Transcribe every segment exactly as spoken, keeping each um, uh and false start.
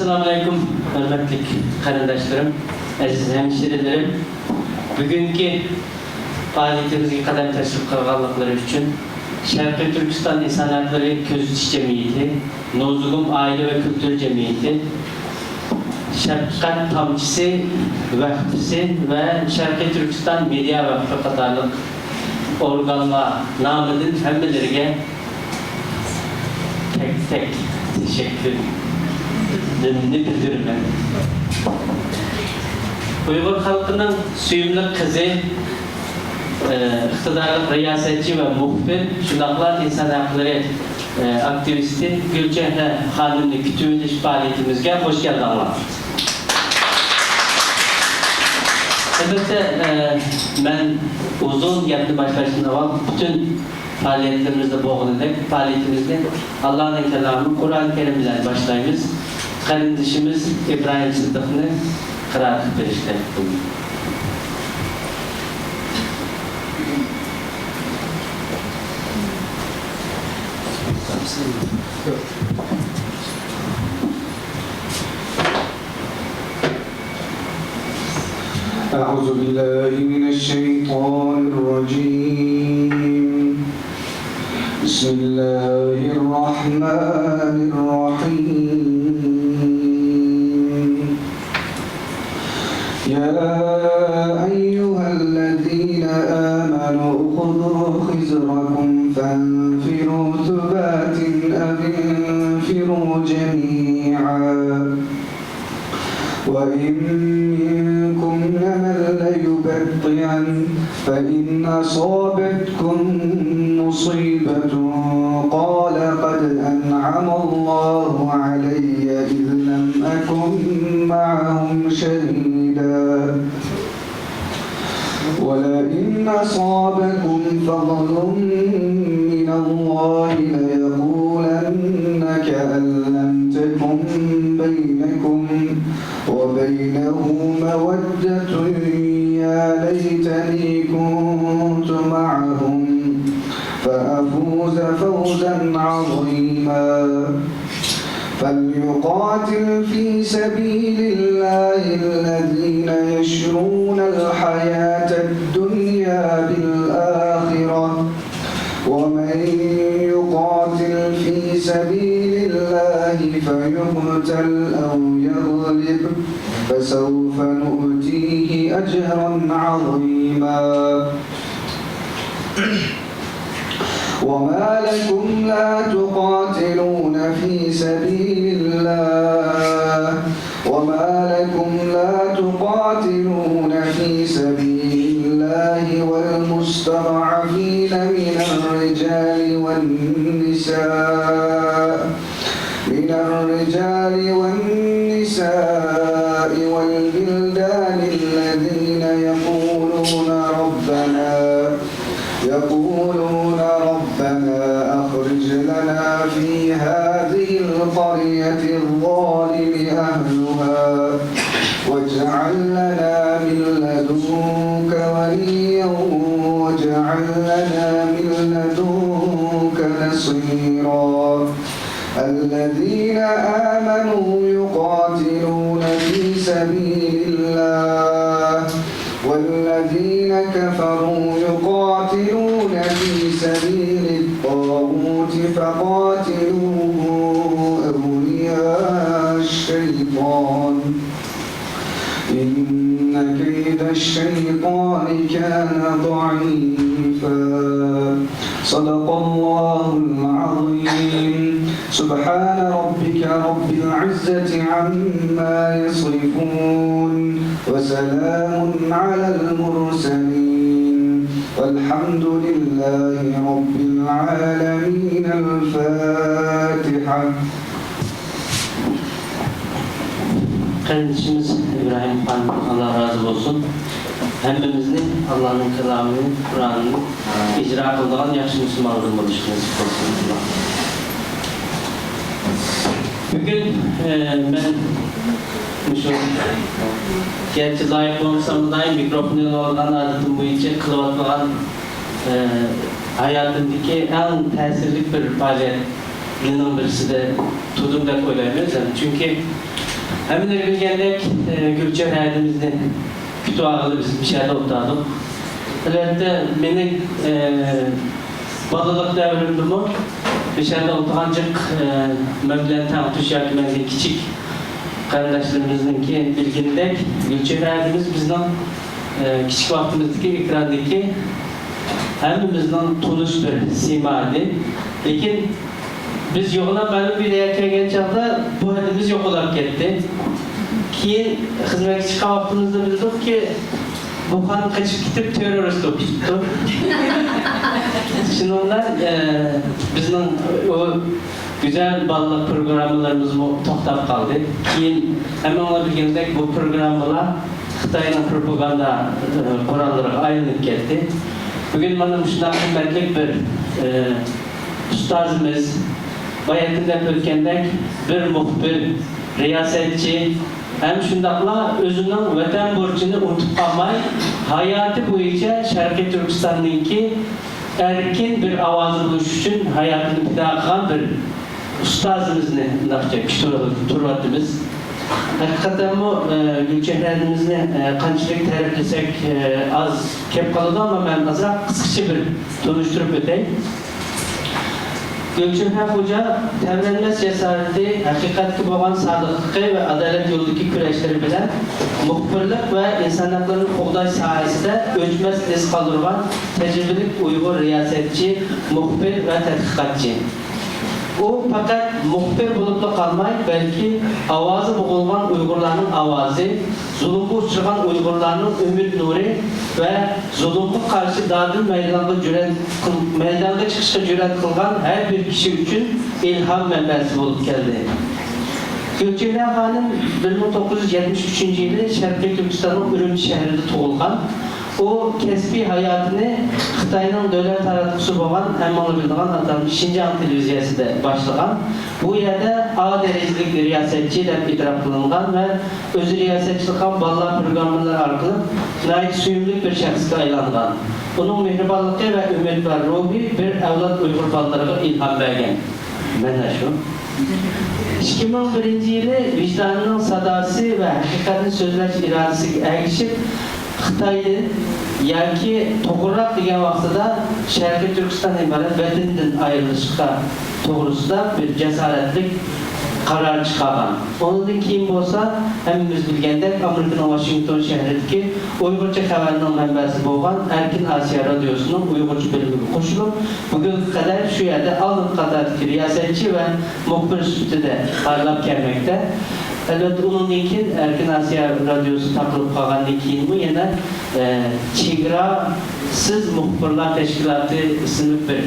ئەسسالامۇئەلەيكۇم، ھۆرمەتلىك قېرىنداشلىرىم، ئەزىز ھەمشىرىلىرىم! بۈگۈنكى پائالىيىتىمىزگە قەدەم تەشرىپ قىلغانلىقلىرى ئۈچۈن شەرقىي تۈركىستان ئىنسان ھەقلىرى كۆزىتىش جەمئىيىتى، نوزۇگۇم ئائىلە ۋە كۈلتۈر جەمئىيىتى، شەپقەت تامچىسى ۋەقپىسى ۋە شەرقىي تۈركىستان مېدىيا ۋەقپى قاتارلىق ئورگانلار نامىدىن ھەممىلىرىگە تەك-تەك تەشەككۈرۈمنى بىلدۈرىمەن. ئۇيغۇر خەلقىنىڭ سۆيۈملۈك قىزى، ئىقتىدارلىق رىياسەتچى ۋە مۇخبىر، شۇنداقلا ئىنسان ھەقلىرى ئاكتىۋىستى گۈلچېھرە خانىمنى كۈتۈۋېلىش پائالىيىتىمىزگە خۇش كەلدىڭلار. ئەلۋەتتە، مەن ئۇزۇن گەپنى باشلاشتىن ئاۋۋال پۈتۈن پائالىيەتلىرىمىزدە بولغىنىدەك، پائالىيىتىمىزنى ئاللانىڭ كالامى قۇرئان كەرىم بىلەن باشلايمىز. قېرىندىشىمىز ئىبراھىم سىددىقنى قىرائەت قىلىپ بېرىشكە تەكلىپ قىلىمەن. أعوذ بالله من الشيطان الرجيم. بسم الله الرحمن الرحيم. يا أيها الذين آمنوا خذوا حذركم فانفروا ثبات أو انفروا جميعا. وإن منكم لمن ليبطئن فإن أصابتكم مصيبة قال قد أنعم الله علي إذ لم أكن معهم شهيدا. ولئن أصابكم فضل من الله ليقولن كأن لم تكن بينكم وبينه مودة يا ليتني كنت معهم فأفوز فوزا عظيما. فليقاتل في سبيل الله الذين يشرون الحياة الدنيا بالآخرة، ومن يقاتل في سبيل الله فيقتل أو يغلب فسوف نؤتيه أجرا عظيما. وما لكم لا تقاتلون في سبيل الله، وما لكم لا تقاتلون في سبيل الله والمستضعفين من الرجال والنساء، من الرجال والنساء والولدان الذين يقولون ربنا يقولون ربنا أخرج لنا في هذه القرية الظالم أهلها واجعل لنا من لدنك وليا واجعل لنا من لدنك نصيرا. الذين آمنوا يقاتلون في سبيل الله والذين كفروا يقاتلون في سبيل الطاغوت فقاتلوا أولياء الشيطان إن كيد الشيطان كان ضعيفا. صدق الله العظيم. سبحان ربك رب العزة عما يصفون. وسلام على المرسلين. والحمد لله رب العالمين. الفاتحة. قېرىندىشىمىز ئىبراھىم خان، ئاللا رازى بولسۇن، ھەممىمىزنى ئاللانىڭ كالامىنى، قۇرئانىنى ئىجرا قىلىدىغان ياخشى مۇسۇلمانلاردىن بولۇشقا نېسىپ قىلسۇن. بۈگۈن، ئە، مەن مۇشۇ، گەرچە لايىق بولمىساممۇ، دائىم مىكروفون ئېلىۋالغان ئادىتىم بويىچە قىلىۋاتمىغان، ئە، ھاياتىمدىكى ئەڭ تەسىرلىك بىر پائالىيەتنىڭ بىرسىدە تۇردۇم دەپ ئويلايمەن ئۆزۈم. چۈنكى ھەممىلەر بىلگەندەك، ئە، گۈلچېھرە ھەدىمىزنى كۈتۈۋالغىلى بىز مۇشۇ يەردە ئولتۇردۇق. ئەلۋەتتە، مېنىڭ، ئە، بالىلىق دەۋرىمدىمۇ مۇشۇ يەردە ئولتۇرغان جىق، ئە، مەن بىلەن تەڭتۇش ياكى مەندىن كىچىك قېرىنداشلىرىمىزنىڭكى بىلگىنىدەك، گۈلچېھرە ھەدىمىز بىزنىڭ، ئە، كىچىك ۋاقتىمىزدىكى ئېكراندىكى ھەممىمىزنىڭ تونۇش بىر سىيما ئىدى. لېكىن بىز يوغىناپ مەلۇم بىر يەرگە كەلگەن چاغدا بۇ ھەدىمىز يوقىلاپ كەتتى. كېيىن خىزمەتكە چىققان ۋاقتىمىزدا بىلدۇقكى، بۇ خان قېچىپ كېتىپ تېررورىست بولۇپ كېتىپتۇ. شۇنىڭ بىلەن، ئە، بىزنىڭ ئۇ گۈزەل بالىلىق پروگراممىلىرىمىزمۇ توختاپ قالدى. كېيىن ھەممىڭلار بىلگەندەك بۇ پروگراممىلار خىتاينىڭ پروپاگاندا، ئە، قوراللىرىغا ئايلىنىپ كەتتى. بۈگۈن مانا مۇشۇنداق ھۆرمەتلىك بىر، ئە، ئۇستازىمىز، باياتىن دەپ ئۆتكەندەك، بىر مۇخبىر، رىياسەتچى ھەم شۇنداقلا ئۆزىنىڭ ۋەتەن بۇرچىنى ئۇنتۇپ قالماي، ھاياتى بويىچە شەرقىي تۈركىستاننىڭكى ئەركىن بىر ئاۋازى بولۇش ئۈچۈن ھاياتىنى پىدا قىلغان بىر ئۇستازىمىزنى مۇنداقچە كۈتۈپ تۇرۇۋاتىمىز. ھەقىقەتەنمۇ، ئە، گۈلچېھرەمىزنى، ئە، قانچىلىك تەرىپلىسەك، ئە، ئاز كەپ قالىدۇ، ئەمما مەن ئازراق قىسقىچە بىر تونۇشتۇرۇپ ئۆتەي. گۈلچېھرە خوجا تەۋرەنمەس جاسارىتى، ھەقىقەتكە بولغان سادىقلىقى ۋە ئادالەت يولىدىكى كۈرەشلىرى بىلەن مۇخبىرلىق ۋە ئىنسان ھەقلىرىنى قوغداش ساھەسىدە ئۆچمەس ئىز قالدۇرغان تەجرىبىلىك ئۇيغۇر رىياسەتچى، مۇخبىر ۋە تەتقىقاتچى. ئۇ پەقەت مۇخبىر بولۇپلا قالماي، بەلكى ئاۋازى بوغۇلغان ئۇيغۇرلارنىڭ ئاۋازى، زۇلۇمغا ئۇچرىغان ئۇيغۇرلارنىڭ ئۈمىد نۇرى ۋە زۇلۇمغا قارشى دادىل مەيدانغا جۈرئەت قىل-، مەيدانغا چىقىشقا جۈرئەت قىلغان ھەر بىر كىشى ئۈچۈن ئىلھام مەنبەسى بولۇپ كەلدى. گۈلچېھرە خانىم بىر مىڭ توققۇز يۈز يەتمىش ئۈچىنچى يىلى شەرقىي تۈركىستاننىڭ ئۈرۈمچى شەھىرىدە تۇغۇلغان. ئۇ كەسپىي ھاياتىنى خىتاينىڭ دۆلەت تاراتقۇسى بولغان، ھەممىڭلار بىلىدىغان ئاتالمىش شىنجاڭ تېلېۋىزىيەسىدە باشلىغان. بۇ يەردە ئا دەرىجىلىك رىياسەتچى دەپ ئېتىراپ قىلىنغان ۋە ئۆزى رىياسەتچىلىك قىلغان بالىلار پروگراممىلىرى ئارقىلىق ناھايىتى سۆيۈملۈك بىر شەخسكە ئايلانغان. ئۇنىڭ مېھرىبانلىقى ۋە ئۈمىدۋار روھى بىر ئەۋلاد ئۇيغۇر بالىلىرىغا ئىلھام بەرگەن. مانا شۇ. ئىككى مىڭ بىرىنچى يىلى ۋىجدانىنىڭ ساداسى ۋە ھەقىقەتنى سۆزلەش ئىرادىسىگە ئەگىشىپ، خىتايدىن ياكى توغرىراق دېگەن ۋاقتىدا شەرقىي تۈركىستان ئىبارەت ۋەتىنىدىن ئايرىلىشقا توغرىسىدا بىر جاسارەتلىك قارار چىقارغان. ئۇنىڭدىن كېيىن بولسا، ھەممىمىز بىلگەندەك، ئامېرىكىنىڭ ۋاشىنگتون شەھىرىدىكى ئۇيغۇرچە خەۋەرنىڭ مەنبەسى بولغان ئەركىن ئاسىيا رادىيوسىنىڭ ئۇيغۇرچە بۆلۈمىگە قوشۇلۇپ، بۈگۈنگە قەدەر شۇ يەردە ئالدىنقى قاتاردىكى رىياسەتچى ۋە مۇخبىر سۈپىتىدە پارلاپ كەلمەكتە. ئەلۋەتتە، ئۇنىڭدىن كېيىن ئەركىن ئاسىيا رادىيوسى تاقىلىپ قالغاندىن كېيىنمۇ يەنە، ئە، چېگراسىز مۇخبىرلار تەشكىلاتى ئىسىملىك بىر،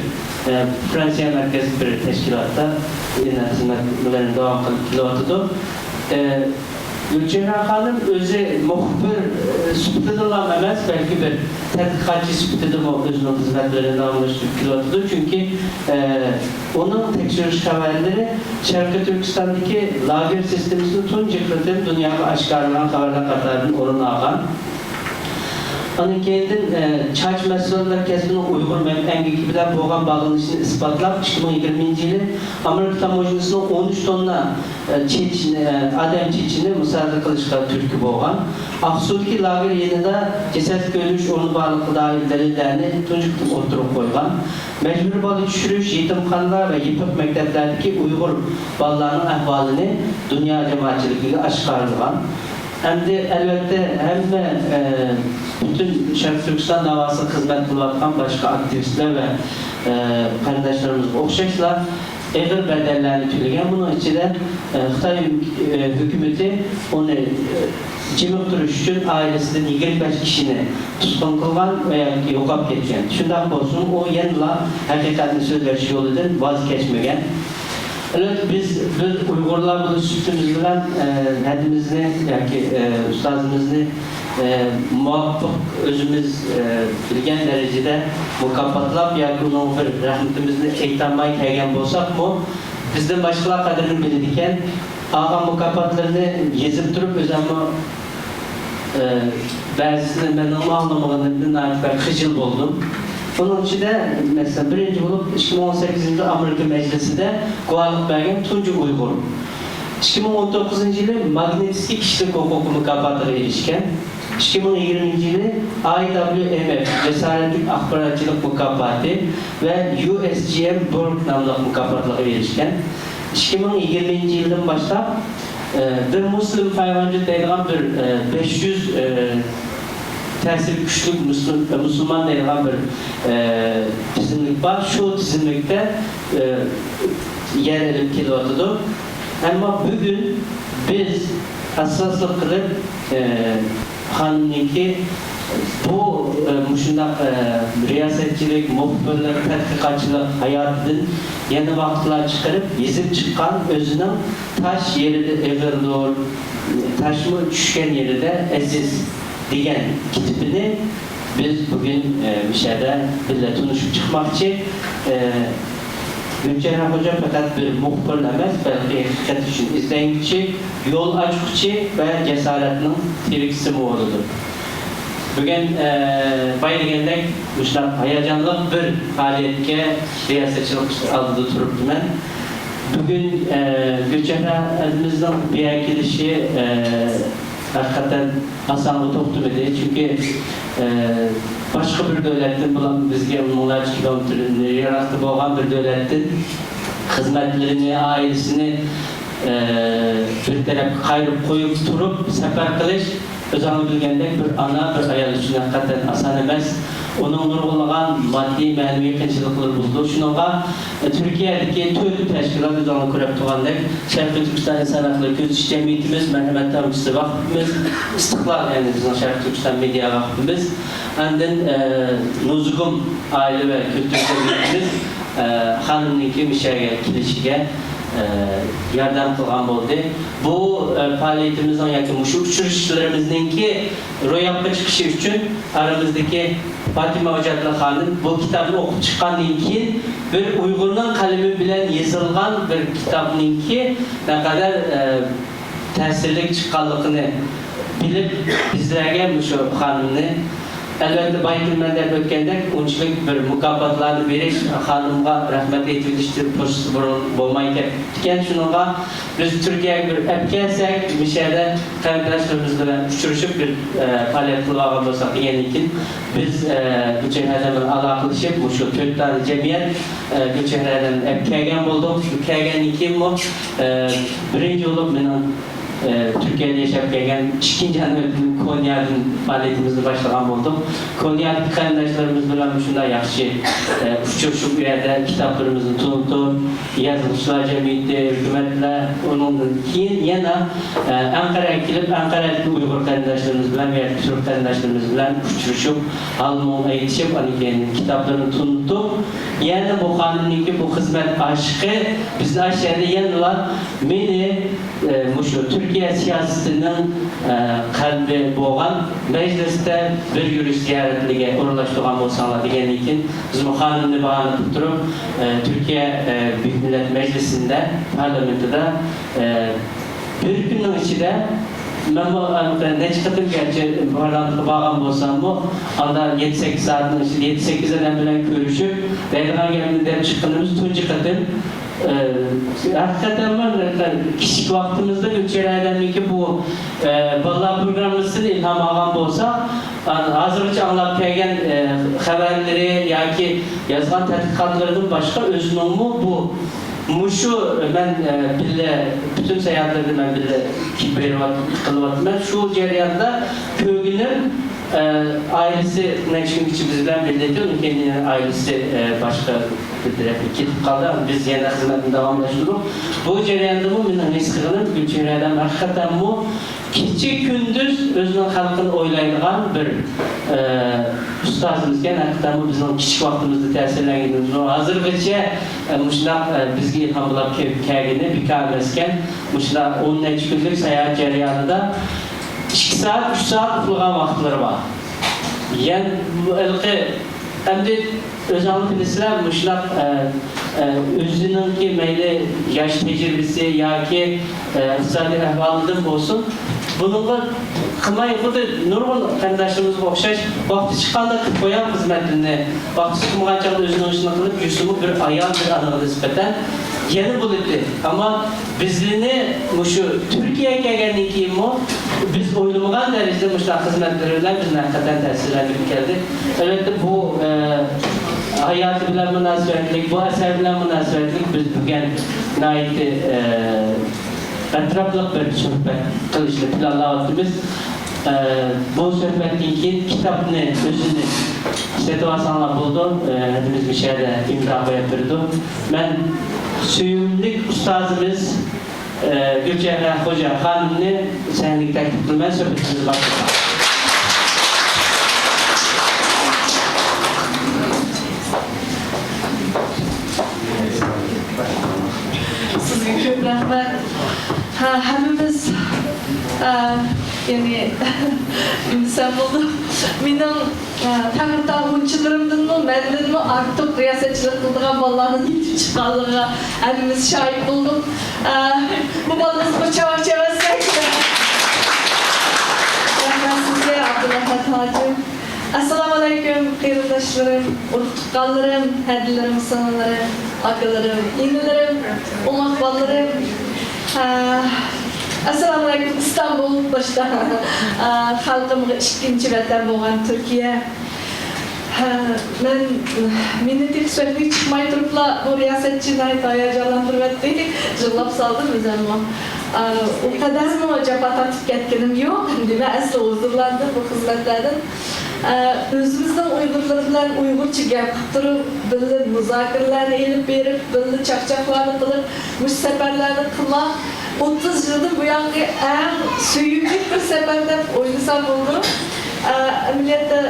ئە، فرانسىيە مەركەزلىك بىر تەشكىلاتتا يەنە خىزمەتلىرىنى داۋام قىلىپ كېلىۋاتىدۇ. ئە، گۈلچېھرە خانىم ئۆزى مۇخبىر، ئە، سۈپىتىدىلا ئەمەس، بەلكى بىر تەتقىقاتچى سۈپىتىدىمۇ ئۆزىنىڭ خىزمەتلىرىنى داۋاملاشتۇرۇپ كېلىۋاتىدۇ. چۈنكى، ئە، ئۇنىڭ تەكشۈرۈش خەۋەرلىرى شەرقىي تۈركىستاندىكى لاگېر سىستېمىسىنى تۇنجى قېتىم دۇنياغا ئاشكارىلىغان خەۋەرلەر قاتارىدىن ئورۇن ئالغان. ئاندىن كېيىندىن، ئە، چاچ مەسسالار كەسپىنىڭ ئۇيغۇر مەم-، ئەمگىكى بىلەن بولغان باغلىنىشىنى ئىسپاتلاپ، ئىككى مىڭ يىگىرمىنچى يىلى ئامېرىكا تاموژنىسىنىڭ ئون ئۈچ توننا، ئە، چېچىنى، ئە، ئادەم چېچىنى مۇسادىرە قىلىشقا تۈرتكە بولغان. ئاقسۇدىكى لاگېر يېنىدا جەسەت كۆيدۈرۈش ئورنى بارلىقىغا دائىر دەلىللەرنى تۇنجى قېتىم ئوتتۇرىغا قويغان. مەجبۇرىي بالا چۈشۈرۈش، يېتىمخانىلار ۋە يېپىق مەكتەپلەردىكى ئۇيغۇر بالىلارنىڭ ئەھۋالىنى دۇنيا جامائەتچىلىكىگە ئاشكارىلىغان. ئەمدى ئەلۋەتتە ھەممە، ئە، پۈتۈن شەرقىي تۈركىستان داۋاسىغا خىزمەت قىلىۋاتقان باشقا ئاكتىۋىستلار ۋە، ئە، قېرىنداشلىرىمىزغا ئوخشاشلا ئېغىر بەدەللەرنى تۆلىگەن. بۇنىڭ ئىچىدە، ئە، خىتاي ھۆك-، ئە، ھۆكۈمىتى ئۇنى، ئە، جىمىق تۇرۇش ئۈچۈن ئائىلىسىدىن يىگىرمە بەش كىشىنى تۇتقۇن قىلغان ۋە يوقاپ كەتكەن. شۇنداق بولسىمۇ، ئۇ يەنىلا ھەقىقەتنى سۆزلەش يولىدىن ۋاز كەچمىگەن. ئەلۋەتتە، بىز، بىز ئۇيغۇرلار بولۇش سۈپىتىمىز بىلەن، ئە، ھەدىمىزنى ياكى، ئە، ئۇستازىمىزنى، ئە، مۇۋاپىق ئۆزىمىز، ئە، بىلگەن دەرىجىدە مۇكاپاتلاپ ياكى ئۇنىڭغا بىر رەھمىتىمىزنى ئېيتالماي كەلگەن بولساقمۇ، بىزدىن باشقىلار قەدرىنى بىلىدىكەن. ئالغان مۇكاپاتلىرىنى يېزىپ تۇرۇپ، ئۆزۈممۇ، ئە، بەزىسىنى مېنىڭمۇ ئاڭلىمىغىنىمدىن ناھايىتى بەك خىجىل بولدۇم. بۇنىڭ ئىچىدە، مەسىلەن، بىرىنچى بولۇپ، ئىككى مىڭ ئون سەككىزىنچى يىلدا ئامېرىكا مەجلىسىدە گۇۋاھلىق بەرگەن تۇنجى ئۇيغۇر. ئىككى مىڭ ئون توققۇزىنچى يىلى ماگنىتسكىي كىشىلىك ھوقۇقى مۇكاپاتىغا ئېرىشكەن. ئىككى مىڭ يىگىرمىنچى يىلى ئاي دابليۇ ئېم ئېف جاسارەتلىك ئاخباراتچىلىق مۇكاپاتى ۋە يۇ ئېس جى ئېم بۇرگ ناملىق مۇكاپاتلارغا ئېرىشكەن. ئىككى مىڭ يىگىرمىنچى يىلدىن باشلاپ، ئە، The Muslim فايىف ھەندرېد دەيدىغان بىر، ئە، بەش يۈز، ئە، تەسىرى كۈچلۈك مۇسۇل-، مۇسۇلمان دەيدىغان بىر، ئە، تىزىملىك بار. شۇ تىزىملىكتە، ئە، يەر ئېلىپ كېلىۋاتىدۇ. ئەمما بۈگۈن بىز ئاساسلىق قىلىپ، ئە، خانىمنىڭكى بۇ، ئە، مۇشۇنداق، ئە، رىياسەتچىلىك، مۇخبىرلىق، تەتقىقاتچىلىق ھاياتىدىن يەنە ۋاقىتلار چىقىرىپ يېزىپ چىققان ئۆزىنىڭ تاش يېرىدە ئېغىردۇر، تاشمۇ چۈشكەن يېرىدە ئەزىز دېگەن كىتىپىنى بىز بۈگۈن، ئە، مۇشۇ يەردە بىللە تونۇشۇپ چىقماقچى. ئە، گۈلچېھرە خوجا پەقەت بىر مۇخبىر ئەمەس، بەلكى ھەقىقەت ئۈچۈن ئىزدەنگۈچى، يول ئاچقۇچى ۋە جاسارەتنىڭ تىرىكچىسىمۇ بولىدۇ. بۈگۈن، ئە، بايا دېگەندەك مۇشۇنداق ھاياجانلىق بىر پائالىيەتكە رىياسەتچىلىك ئالدىدا تۇرۇپتىمەن. بۈگۈن، ئە، گۈلچېھرە ئەپەندىمىزنىڭ بۇ يەرگە كېلىشى، ئە، ھەقىقەتەن ئاسانغا توختىمىدى. چۈنكى، ئە، باشقا بىر دۆلەتتىن، بۇلار بىزگە مىڭلارچە كىلومېتىر يىراقتا بولغان بىر دۆلەتتىن خىزمەتلىرىنى، ئائىلىسىنى، ئە، بىر تەرەپكە قايرىپ قويۇپ تۇرۇپ سەپەر قىلىش، ئۆزۈڭلار بىلگەندەك، بىر ئانا، بىر ئايال ئۈچۈن ھەقىقەتەن ئاسان ئەمەس. ئۇنىڭ نۇرغۇنلىغان ماددىي، مەنىۋى قىيىنچىلىقلىرى بولىدۇ. شۇنىڭغا، ئە، تۈركىيەدىكى تۆت تەشكىلات، ئۆزۈڭلار كۆرۈپ تۇرغاندەك، شەرقىي تۈركىستان ئىنسان ھەقلىرى كۆزىتىش جەمئىيىتىمىز، مەرھەمەت تامچىسى ۋاقفىمىز، ئىستىقلال، يەنى بىزنىڭ شەرقىي تۈركىستان مېدىيا ۋاقفىمىز، ئاندىن، ئە، نۇزۇگۇم ئائىلە ۋە كۈلتۈر جەمئىيىتىمىز، ئە، خانىمنىڭكى مۇشۇ يەرگە كېلىشىگە، ئە، ياردەم قىلغان بولدى. بۇ، ئە، پائالىيىتىمىزنىڭ ياكى مۇشۇ ئۇچرىشىشلىرىمىزنىڭكى روياپقا چىقىشى ئۈچۈن ئارىمىزدىكى پاتىمە ھوجاتلىق خانىم بۇ كىتابنى ئوقۇپ چىققاندىن كېيىن، بىر ئۇيغۇرنىڭ قەلىمى بىلەن يېزىلغان بىر كىتابنىڭكى نەقەدەر، ئە، تەسىرلىك چىققانلىقىنى بىلىپ، بىزلەرگە مۇشۇ خانىمنى، ئەلۋەتتە، بايا مەن دەپ ئۆتكەندەك، ئۇنچىلىك بىر مۇكاپاتلارنى بېرىش، خانىمغا رەھمەت ئېيتىۋېتىش پۇرسىتى بۇرۇن بولماي كەتكەن. شۇنىڭغا بىز تۈركىيەگە بىر ئەپ كەلسەك، مۇشۇ يەردە قېرىنداشلىرىمىز بىلەن ئۇچرىشىپ، بىر، ئە، پائالىيەت قىلىۋالغان بولساق دېگەندىن كېيىن، بىز، ئە، بۇ جەھەتتە بىلەن ئالاقىلىشىپ، مۇشۇ تۆت دانە جەمئىيەت، ئە، گۈلچېھرەدىن ئەپ كەلگەن بولدۇق. شۇ كەلگەندىن كېيىنمۇ، ئە، بىرىنچى بولۇپ مېنىڭ، ئە، تۈركىيەدە ياشاپ كەلگەن ئىككىنچى ئانا ۋەتىنىم كونيادىن پائالىيىتىمىزنى باشلىغان بولدۇق. كونيادىكى قېرىنداشلىرىمىز بىلەن مۇشۇنداق ياخشى، ئە، ئۇچرىشىپ، ئۇ يەردە كىتابلىرىمىزنى تونۇتۇپ، يازغۇچىلار جەمئىيىتى، ھۆكۈمەتلەر، ئۇنىڭدىن كېيىن يەنە، ئە، ئەنقەرەگە كېلىپ، ئەنقەرەدىكى ئۇيغۇر قېرىنداشلىرىمىز بىلەن، بۇ يەردىكى تۈرك قېرىنداشلىرىمىز بىلەن ئۇچرىشىپ، ھال-مۇڭ ئېيتىشىپ، ئاندىن كېيىن كىتابلىرىنى تونۇتۇپ، يەنە بۇ خانىمنىڭكى بۇ خىزمەت ئاشىقى بىزنى ئاشۇ يەردە يەنىلا مېنى، ئە، مۇشۇ تۈركىيە سىياسىتىنىڭ، ئە، قەلبى بولغان مەجلىستە بىر يۈرۈش زىيارەتلىرىگە ئورۇنلاشتۇرغان بولساڭلار دېگەندىن كېيىن، بىزمۇ خانىمنى باھانە قىلىپ تۇرۇپ، ئە، تۈركىيە، ئە، بۈيۈك مىللەت مەجلىسىندە، پارلامېنتىدا، ئە، بىر كۈننىڭ ئىچىدە مەنمۇ، ئە، نەچچە قېتىم گەرچە پارلامېنتقا بارغان بولساممۇ، ئاندا يەتتە سەككىز سائەتنىڭ ئىچىدە يەتتە سەككىز ئادەم بىلەن كۆرۈشۈپ، دەيدىغان گەپنى دەپ چىققىنىمىز تۇنجى قېتىم. ئە، ھەقىقەتەنمۇ كىچىك ۋاقتىمىزدا گۈلچېھرە ھەيدەرنىڭكى بۇ، ئە، بالىلار پروگراممىسىدىن ئىلھام ئالغان بولساق، ئان-، ھازىرغىچە ئاڭلاپ كەلگەن، ئە، خەۋەرلىرى ياكى يازغان تەتقىقاتلىرىدىن باشقا ئۆزىنىڭمۇ بۇ، مۇشۇ مەن، ئە، بىللە پۈتۈن ساياھەتلىرىنى مەن بىللە بېرىۋات-، قىلىۋاتىمەن. شۇ جەرياندا كۆرگىنىم، ئە، ئائىلىسى نەچچە كۈنگىچە بىز بىلەن بىللە ئىدى. ئۇنىڭ كېيىن يەنە ئائىلىسى، ئە، باشقا بىر تەرەپكە كېتىپ قالدى. بىز يەنە خىزمەتنى داۋاملاشتۇردۇق. بۇ جەرياندىمۇ مېنىڭ ھېس قىلغىنىم، گۈلچېھرە ھەيدەر ھەقىقەتەنمۇ كېچە-كۈندۈز ئۆزىنىڭ خەلقىنى ئويلايدىغان بىر، ئە، ئۇستازىمىزكەن. ھەقىقەتەنمۇ بىزنىڭ كىچىك ۋاقتىمىزدا تەسىرلەنگىنىمىز، ھازىرغىچە، ئە، مۇشۇنداق، ئە، بىزگە ئىلھام بولاپ كېلىپ كەلگىنى بىكار ئەمەسكەن. مۇشۇنداق ئون نەچچە كۈنلۈك ساياھەت جەريانىدا ئىككى سائەت، ئۈچ سائەت ئۇخلىغان ۋاقىتلىرى بار. يەنە بۇ ھېلىقى، ئەمدى ئۆزۈڭلار بىلىسىلەر، مۇشۇنداق، ئە، ئە، ئۆزىنىڭكى مەيلى ياش تەجرىبىسى ياكى، ئە، ئىقتىسادىي ئەھۋالىدىن بولسۇن، بۇنىڭغا قىلماي، خۇددى نۇرغۇن قېرىنداشلىرىمىزغا ئوخشاش، ۋاقتى چىققاندا قىلىپ قويار خىزمەتلىرىنى، ۋاقتى چىقمىغان چاغدا ئۆزىنىڭ ئىشىنى قىلىپ يۈرسىمۇ، بىر ئايال، بىر ئانىغا نىسبەتەن يەنە بولىدۇ. ئەمما بىزنى مۇشۇ تۈركىيەگە كەلگەندىن كېيىنمۇ بىز ئويلىمىغان دەرىجىدە مۇشۇنداق خىزمەتلىرى بىلەن بىزنى ھەقىقەتەن تەسىرلەندۈرۈپ كەلدى. ئەلۋەتتە، بۇ، ئە، ھاياتى بىلەن مۇناسىۋەتلىك، بۇ ئەسەر بىلەن مۇناسىۋەتلىك بىز بۈگۈن ناھايىتى، ئە، ئەتراپلىق بىر سۆھبەت قىلىشنى پىلانلاۋاتىمىز. ئە، بۇ سۆھبەتتىن كېيىن كىتابنى ئۆزىنى سېتىۋالساڭلار بولىدۇ. ئە، ھەممىمىز مۇشۇ يەردە ئىمزا قويۇپ بېرىدۇ. مەن سۆيۈملۈك ئۇستازىمىز، ئە، گۈلچېھرە خوجا خانىمنى سەھنىگە تەكلىپ قىلىمەن، سۆھبىتىمىزنى باشلايمىز. سىزگە كۆپ رەھمەت. ھە، ھەممىمىز، ئە، يەنى، دېسەم بولىدۇ. مېنىڭ، ئە، تەڭرىتاغ غۇنچىلىرىمدىنمۇ، مەندىنمۇ ئارتۇق رىياسەتچىلىك قىلىدىغان بالىلارنىڭ يېتىپ چىققانلىقىغا ھەممىمىز شاھىت بولدۇق. ئە، بۇ بالىمىزغا چاۋاك چەۋەتسەك. رەھمەت سىزگە، ئابدۇراھمەت ھاجىم. ئەسسالامۇئەلەيكۇم، قېرىنداشلىرىم، ئۇرۇق-تۇغقانلىرىم، ھەدىلىرىم، سىڭىللىرىم، ئاكىلىرىم، ئىنىلىرىم، ئوماق بالىلىرىم. ھە، ئەسسالامۇئەلەيكۇم، ئىستانبۇل باشتا. ھە، خەلقىمگە ئىككىنچى ۋەتەن بولغان تۈركىيە. ھە، مەن، مېنى تېخى سۆھبەتكە چىقماي تۇرۇپلا بۇ رىياسەتچى ناھايىتى ھاياجانلاندۇرۇۋەتتى. يىغلاپ سالدىم ئۆزۈممۇ. ئە، ئۇ قەدەرمۇ جاپا تارتىپ كەتكىنىم يوق. دېمەك، ئەسلى ھۇزۇرلاندىم بۇ خىزمەتلەردىن. ئە، ئۆزىمىزنىڭ ئۇيغۇرلىرى بىلەن ئۇيغۇرچە گەپ قىلىپ تۇرۇپ، بىللە مۇزاكىرىلەرنى ئېلىپ بېرىپ، بىللە چاقچاقلارنى قىلىپ، مۇشۇ سەپەرلەرنى قىلماق ئوتتۇز يىلدىن بۇيانقى ئەڭ سۆيۈملۈك بىر سەپەر دەپ ئويلىسام بولىدۇ. ئە، ئەمەلىيەتتە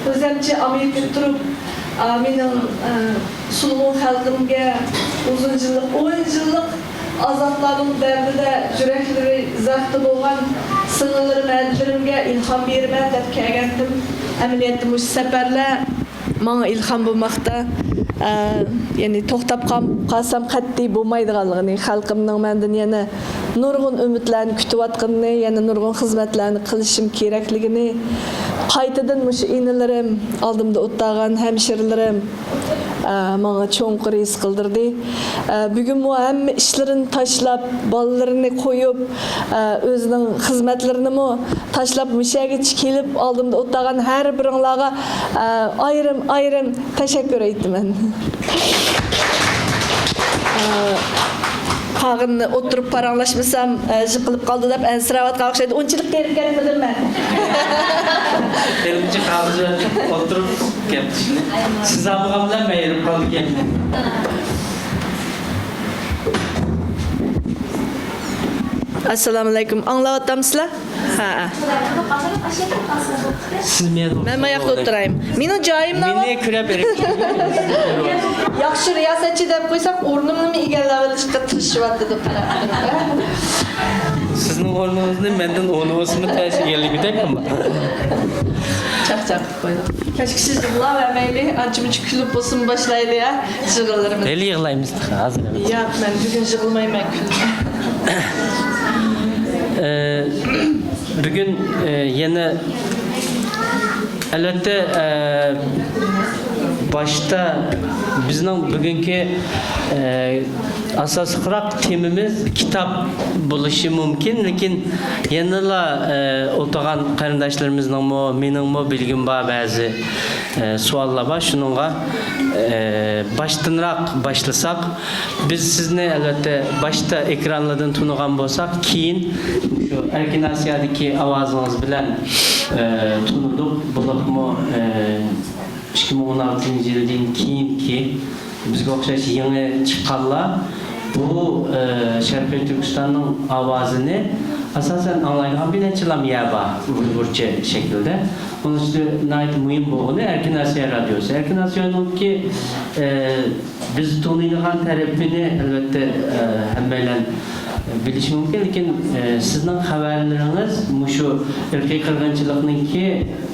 ئۆزەمچە ئامېرىكىدا تۇرۇپ، ئە، مېنىڭ، ئە، سولغۇن خەلقىمگە ئۇزۇن يىللىق، ئون يىللىق ئازابلارنىڭ دەردىدە يۈرەكلىرى زەختى بولغان سىڭىللىرىم، ھەدىلىرىمگە ئىلھام بېرىمەن دەپ كەلگەنتىم. ئەمەلىيەتتە مۇشۇ سەپەرلەر ماڭا ئىلھام بولماقتا. ئە، يەنى توختاپ قال-، قالسام قەتئىي بولمايدىغانلىقىنى، خەلقىمنىڭ مەندىن يەنە نۇرغۇن ئۈمىدلەرنى كۈتۈۋاتقىنىنى، يەنە نۇرغۇن خىزمەتلەرنى قىلىشىم كېرەكلىكىنى قايتىدىن مۇشۇ ئىنىلىرىم، ئالدىمدا ئولتۇرغان ھەمشىرىلىرىم، ئە، ماڭا چوڭقۇر ھېس قىلدۇردى. ئە، بۈگۈنمۇ ھەممە ئىشلىرىنى تاشلاپ، بالىلىرىنى قويۇپ، ئە، ئۆزىنىڭ خىزمەتلىرىنىمۇ تاشلاپ، مۇشۇ يەرگىچە كېلىپ، ئالدىمدا ئولتۇرغان ھەر بىرىڭلارغا، ئە، ئايرىم-ئايرىم تەشەككۈر ئېيتىمەن. ئە، قالغىنىنى ئولتۇرۇپ پاراڭلاشمىسام، ئە، جىقىلىپ قالىدۇ دەپ ئەنسىرەۋاتقان ئوخشايدۇ. ئۇنچىلىك ھېرىپ كەتمىدىم مەن. بىرىنچى قاغىزى ئولتۇرۇپ گەپ. سىز ئالمىغان بىلەن مەن ھېرىپ قالدىكەنمەن. ئەسسالامۇئەلەيكۇم. ئاڭلاۋاتامسىلەر؟ ھە. سىز مەن مەن ماياقتا ئولتۇرايمۇ؟ مېنىڭ جايىم ناۋا؟ مېنى كۆرۈپ ھېرىپ. ياخشى رىياسەتچى دەپ قويساق، ئورنۇمنىمۇ ئىگىلەۋېلىشقا تىرىشىۋاتىدۇ، قاراپ تۇرۇپ. سىزنىڭ ئورنىڭىزنى مەندىن ئون بولسىمۇ تەس ئىگىلىگۈدەك ئەمما. چاقچاق قىلىپ قويدۇم. كەچكىچە يىغلاۋەرمەيلى، ئانچە-مۇنچە كۈلۈپ بولسىمۇ باشلايلى، ھە؟ يىغىلىرىمىز. ھېلى يىغلايمىز، ھازىر ئەمەس. ياق، مەن بۈگۈن يىغلىمايمەن، كۈلىمەن. ئە، بۈگۈن، ئە، يەنە، ئەلۋەتتە، ئە، باشتا بىزنىڭ بۈگۈنكى، ئە، ئاساسلىقراق تېمىمىز كىتاب بولۇشى مۇمكىن، لېكىن يەنىلا، ئە، ئولتۇرغان قېرىنداشلىرىمىزنىڭمۇ، مېنىڭمۇ بىلگۈم بار بەزى، ئە، سوئاللار بار. شۇنىڭغا، ئە، باشتىنراق باشلىساق، بىز سىزنى ئەلۋەتتە باشتا ئېكرانلاردىن تونۇغان بولساق، كېيىن شۇ ئەركىن ئاسىيادىكى ئاۋازىڭىز بىلەن، ئە، تونۇدۇق. بولۇپمۇ، ئە، ئىككى مىڭ ئون ئالتىنچى يىلدىن كېيىنكى بىزگە ئوخشاش يېڭى چىققانلار بۇ، ئە، شەرقىي تۈركىستاننىڭ ئاۋازىنى ئاساسەن ئاڭلايدىغان بىر نەچچىلا يەر بار ئۇيغۇرچە شەكىلدە. ئۇنىڭ ئۈچۈن ناھايىتى مۇھىم بولغىنى ئەركىن ئاسىيا رادىيوسى. ئەركىن ئاسىيانىڭكى، ئە، بىز تونۇيدىغان تەرىپىنى ئەلۋەتتە، ئە، ھەممەيلەن بىلىشى مۇمكىن، لېكىن، ئە، سىزنىڭ خەۋەرلىرىڭىز مۇشۇ ئىرقىي قىرغىنچىلىقنىڭكى،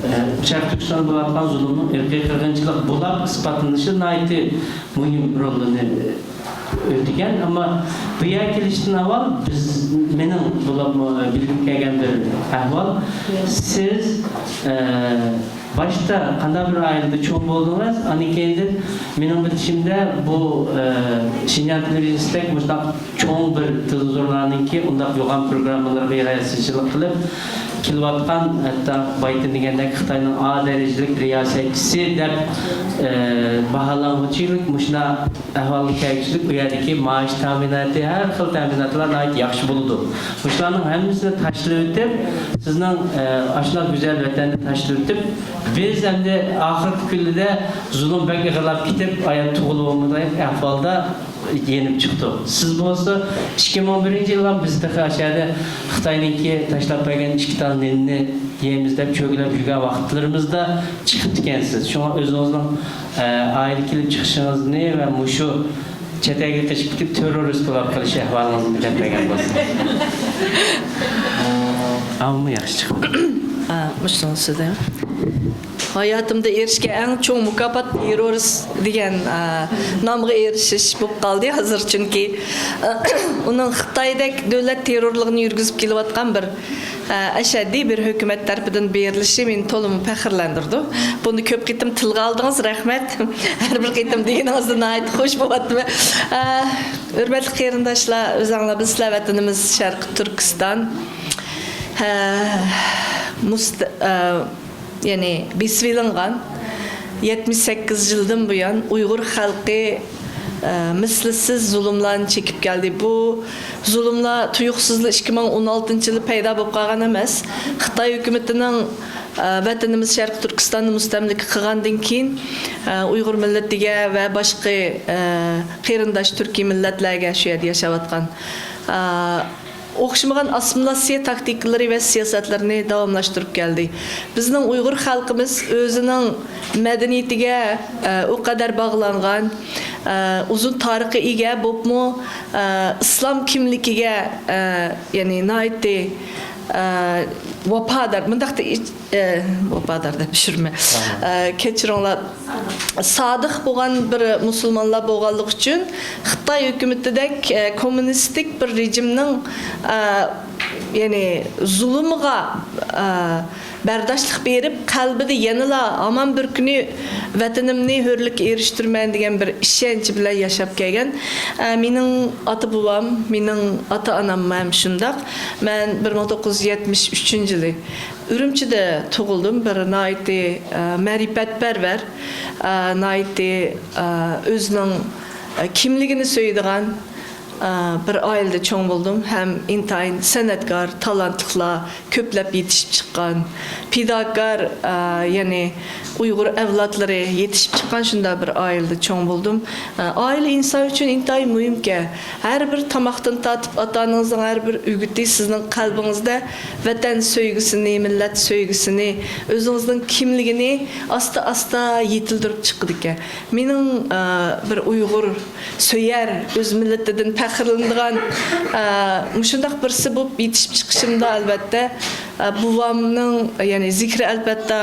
ئە، شەرقىي تۈركىستاندا بولۇۋاتقان زۇلۇمنىڭ ئىرقىي قىرغىنچىلىق بولۇپ ئىسپاتلىنىشىدا ناھايىتى مۇھىم رولىنى ئۆتىگەن. ئەمما بۇ يەرگە كېلىشتىن ئاۋۋال بىز، مېنىڭ بولۇپمۇ بىلگۈم كەلگەن بىر ئەھۋال، سىز، ئە، باشتا قانداق بىر ئائىلىدە چوڭ بولدىڭىز؟ ئاندىن كېيىندىن مېنىڭ بىلىشىمدە بۇ، ئە، شىنجاڭ تېلېۋىزىيىسىدەك مۇشۇنداق چوڭ بىر تېلېۋىزورلارنىڭكى ئۇنداق يوغان پروگراممىلىرىغا رىياسەتچىلىك قىلىپ كېلىۋاتقان، ھەتتا بايىتىن دېگەندەك خىتاينىڭ ئا دەرىجىلىك رىياسەتچىسى دەپ، ئە، باھالانغۇچىلىك مۇشۇنداق ئەھۋالغا كەلگۈچىلىك، ئۇ يەردىكى مائاش تەمىناتى، ھەر خىل تەمىناتلار ناھايىتى ياخشى بولىدۇ. مۇشۇلارنىڭ ھەممىسىنى تاشلىۋېتىپ، سىزنىڭ، ئە، ئاشۇنداق گۈزەل ۋەتەننى تاشلىۋېتىپ، بىز ئەمدى ئاخىرقى كۈنلىرىدە زۇلۇم بەك ئېغىرلاپ كېتىپ، ئايال تۇغۇلۇپ بولمايدىغان ئەھۋالدا يېنىپ چىقتۇق. سىز بولسا ئىككى مىڭ بىرىنچى يىلغا بىز تېخى ئاشۇ يەردە خىتاينىڭكى تاشلاپ بەرگەن ئىككى تال نېنىنى يەيمىز دەپ چۆگىلەپ يۈرگەن ۋاقىتلىرىمىزدا چىقىپتىكەنسىز. شۇڭا ئۆزىڭىزنىڭ، ئە، ئائىلىگە كېلىپ چىقىشىڭىزنى ۋە مۇشۇ چەت ئەلگە قېچىپ كېتىپ تېررورىست بولاپ قېلىش ئەھۋالىڭىزنى دەپ بەرگەن بولسىڭىز. ئامما ياخشى چىقىپتۇ. ئا، مۇشۇنىڭ ئۈستىدە. ھاياتىمدا ئېرىشكەن ئەڭ چوڭ مۇكاپات تېررورىست دېگەن، ئا، نامغا ئېرىشىش بولۇپ قالدى ھازىر، چۈنكى، ئا، ئۇنىڭ خىتايدەك دۆلەت تېررورلۇقىنى يۈرگۈزۈپ كېلىۋاتقان بىر، ئا، ئەشەددىي بىر ھۆكۈمەت تەرىپىدىن بېرىلىشى مېنى تولىمۇ پەخىرلەندۈرىدۇ. بۇنى كۆپ قېتىم تىلغا ئالدىڭىز، رەھمەت. ھەر بىر قېتىم دېگىنىڭىزدىن ناھايىتى خوش بولۇۋاتىمەن. ئا، ھۆرمەتلىك قېرىنداشلار، ئۆزەڭلار بىلىسىلەر، ۋەتىنىمىز شەرقىي تۈركىستان. ئا، مۇست-، ئا، يەنى بېسىۋېلىنغان يەتمىش سەككىز يىلدىن بۇيان ئۇيغۇر خەلقى، ئە، مىسلىسىز زۇلۇملارنى چېكىپ كەلدى. بۇ زۇلۇملار تۇيۇقسىزلا ئىككى مىڭ ئون ئالتىنچى يىلى پەيدا بولۇپ قالغان ئەمەس. خىتاي ھۆكۈمىتىنىڭ، ئە، ۋەتىنىمىز شەرقىي تۈركىستاننى مۇستەملىكە قىلغاندىن كېيىن، ئە، ئۇيغۇر مىللىتىگە ۋە باشقا، ئە، قېرىنداش تۈركىي مىللەتلەرگە، شۇ يەردە ياشاۋاتقان، ئە، ئوخشىمىغان ئاسسىمىلياتسىيە تاكتىكىلىرى ۋە سىياسەتلىرىنى داۋاملاشتۇرۇپ كەلدى. بىزنىڭ ئۇيغۇر خەلقىمىز ئۆزىنىڭ مەدەنىيىتىگە، ئە، ئۇ قەدەر باغلانغان، ئە، ئۇزۇن تارىخقا ئىگە بولۇپمۇ، ئە، ئىسلام كىملىكىگە، ئە، يەنى ناھايىتى، ئە، ۋاپادار، مۇنداق دە-، ئە، ۋاپادار دەپ چۈشۈرمە. ئە، كەچۈرۈڭلار. سادىق بولغان بىر مۇسۇلمانلار بولغانلىقى ئۈچۈن خىتاي ھۆكۈمىتىدەك، ئە، كوممۇنىستىك بىر رېجىمنىڭ، ئە، يەنى زۇلۇمىغا، ئە، بەرداشلىق بېرىپ، قەلبىدە يەنىلا ھامان بىر كۈنى ۋەتىنىمنى ھۆرلۈككە ئېرىشتۈرىمەن دېگەن بىر ئىشەنچ بىلەن ياشاپ كەلگەن. ئە، مېنىڭ ئاتا-بوۋام، مېنىڭ ئاتا-ئاناممۇ ھەم شۇنداق. مەن بىر مىڭ توققۇز يۈز يەتمىش ئۈچىنچى يىلى ئۈرۈمچىدە تۇغۇلدۇم. بىر ناھايىتى، ئە، مەرىپەتپەرۋەر، ئە، ناھايىتى، ئە، ئۆزىنىڭ، ئە، كىملىكىنى سۆيىدىغان، ئە، بىر ئائىلىدە چوڭ بولدۇم. ھەم ئىنتايىن سەنئەتكار، تالانتلىقلار كۆپلەپ يېتىشىپ چىققان، پىداكار، ئە، يەنى ئۇيغۇر ئەۋلادلىرى يېتىشىپ چىققان شۇنداق بىر ئائىلىدە چوڭ بولدۇم. ئە، ئائىلە ئىنسان ئۈچۈن ئىنتايىن مۇھىمكەن. ھەر بىر تاماقتىن تارتىپ، ئاتا-ئانىڭىزنىڭ ھەر بىر ئۆگىتى سىزنىڭ قەلبىڭىزدە ۋەتەن سۆيگۈسىنى، مىللەت سۆيگۈسىنى، ئۆزىڭىزنىڭ كىملىكىنى ئاستا-ئاستا يېتىلدۈرۈپ چىقىدىكەن. مېنىڭ، ئە، بىر ئۇيغۇر سۆيەر، ئۆز مىللىتىدىن پەخىرلىنىدىغان، ئە، مۇشۇنداق بىرسى بولۇپ يېتىشىپ چىقىشىمدا، ئەلۋەتتە، ئە، بوۋامنىڭ، يەنى زىكرى ئەلپەتتە،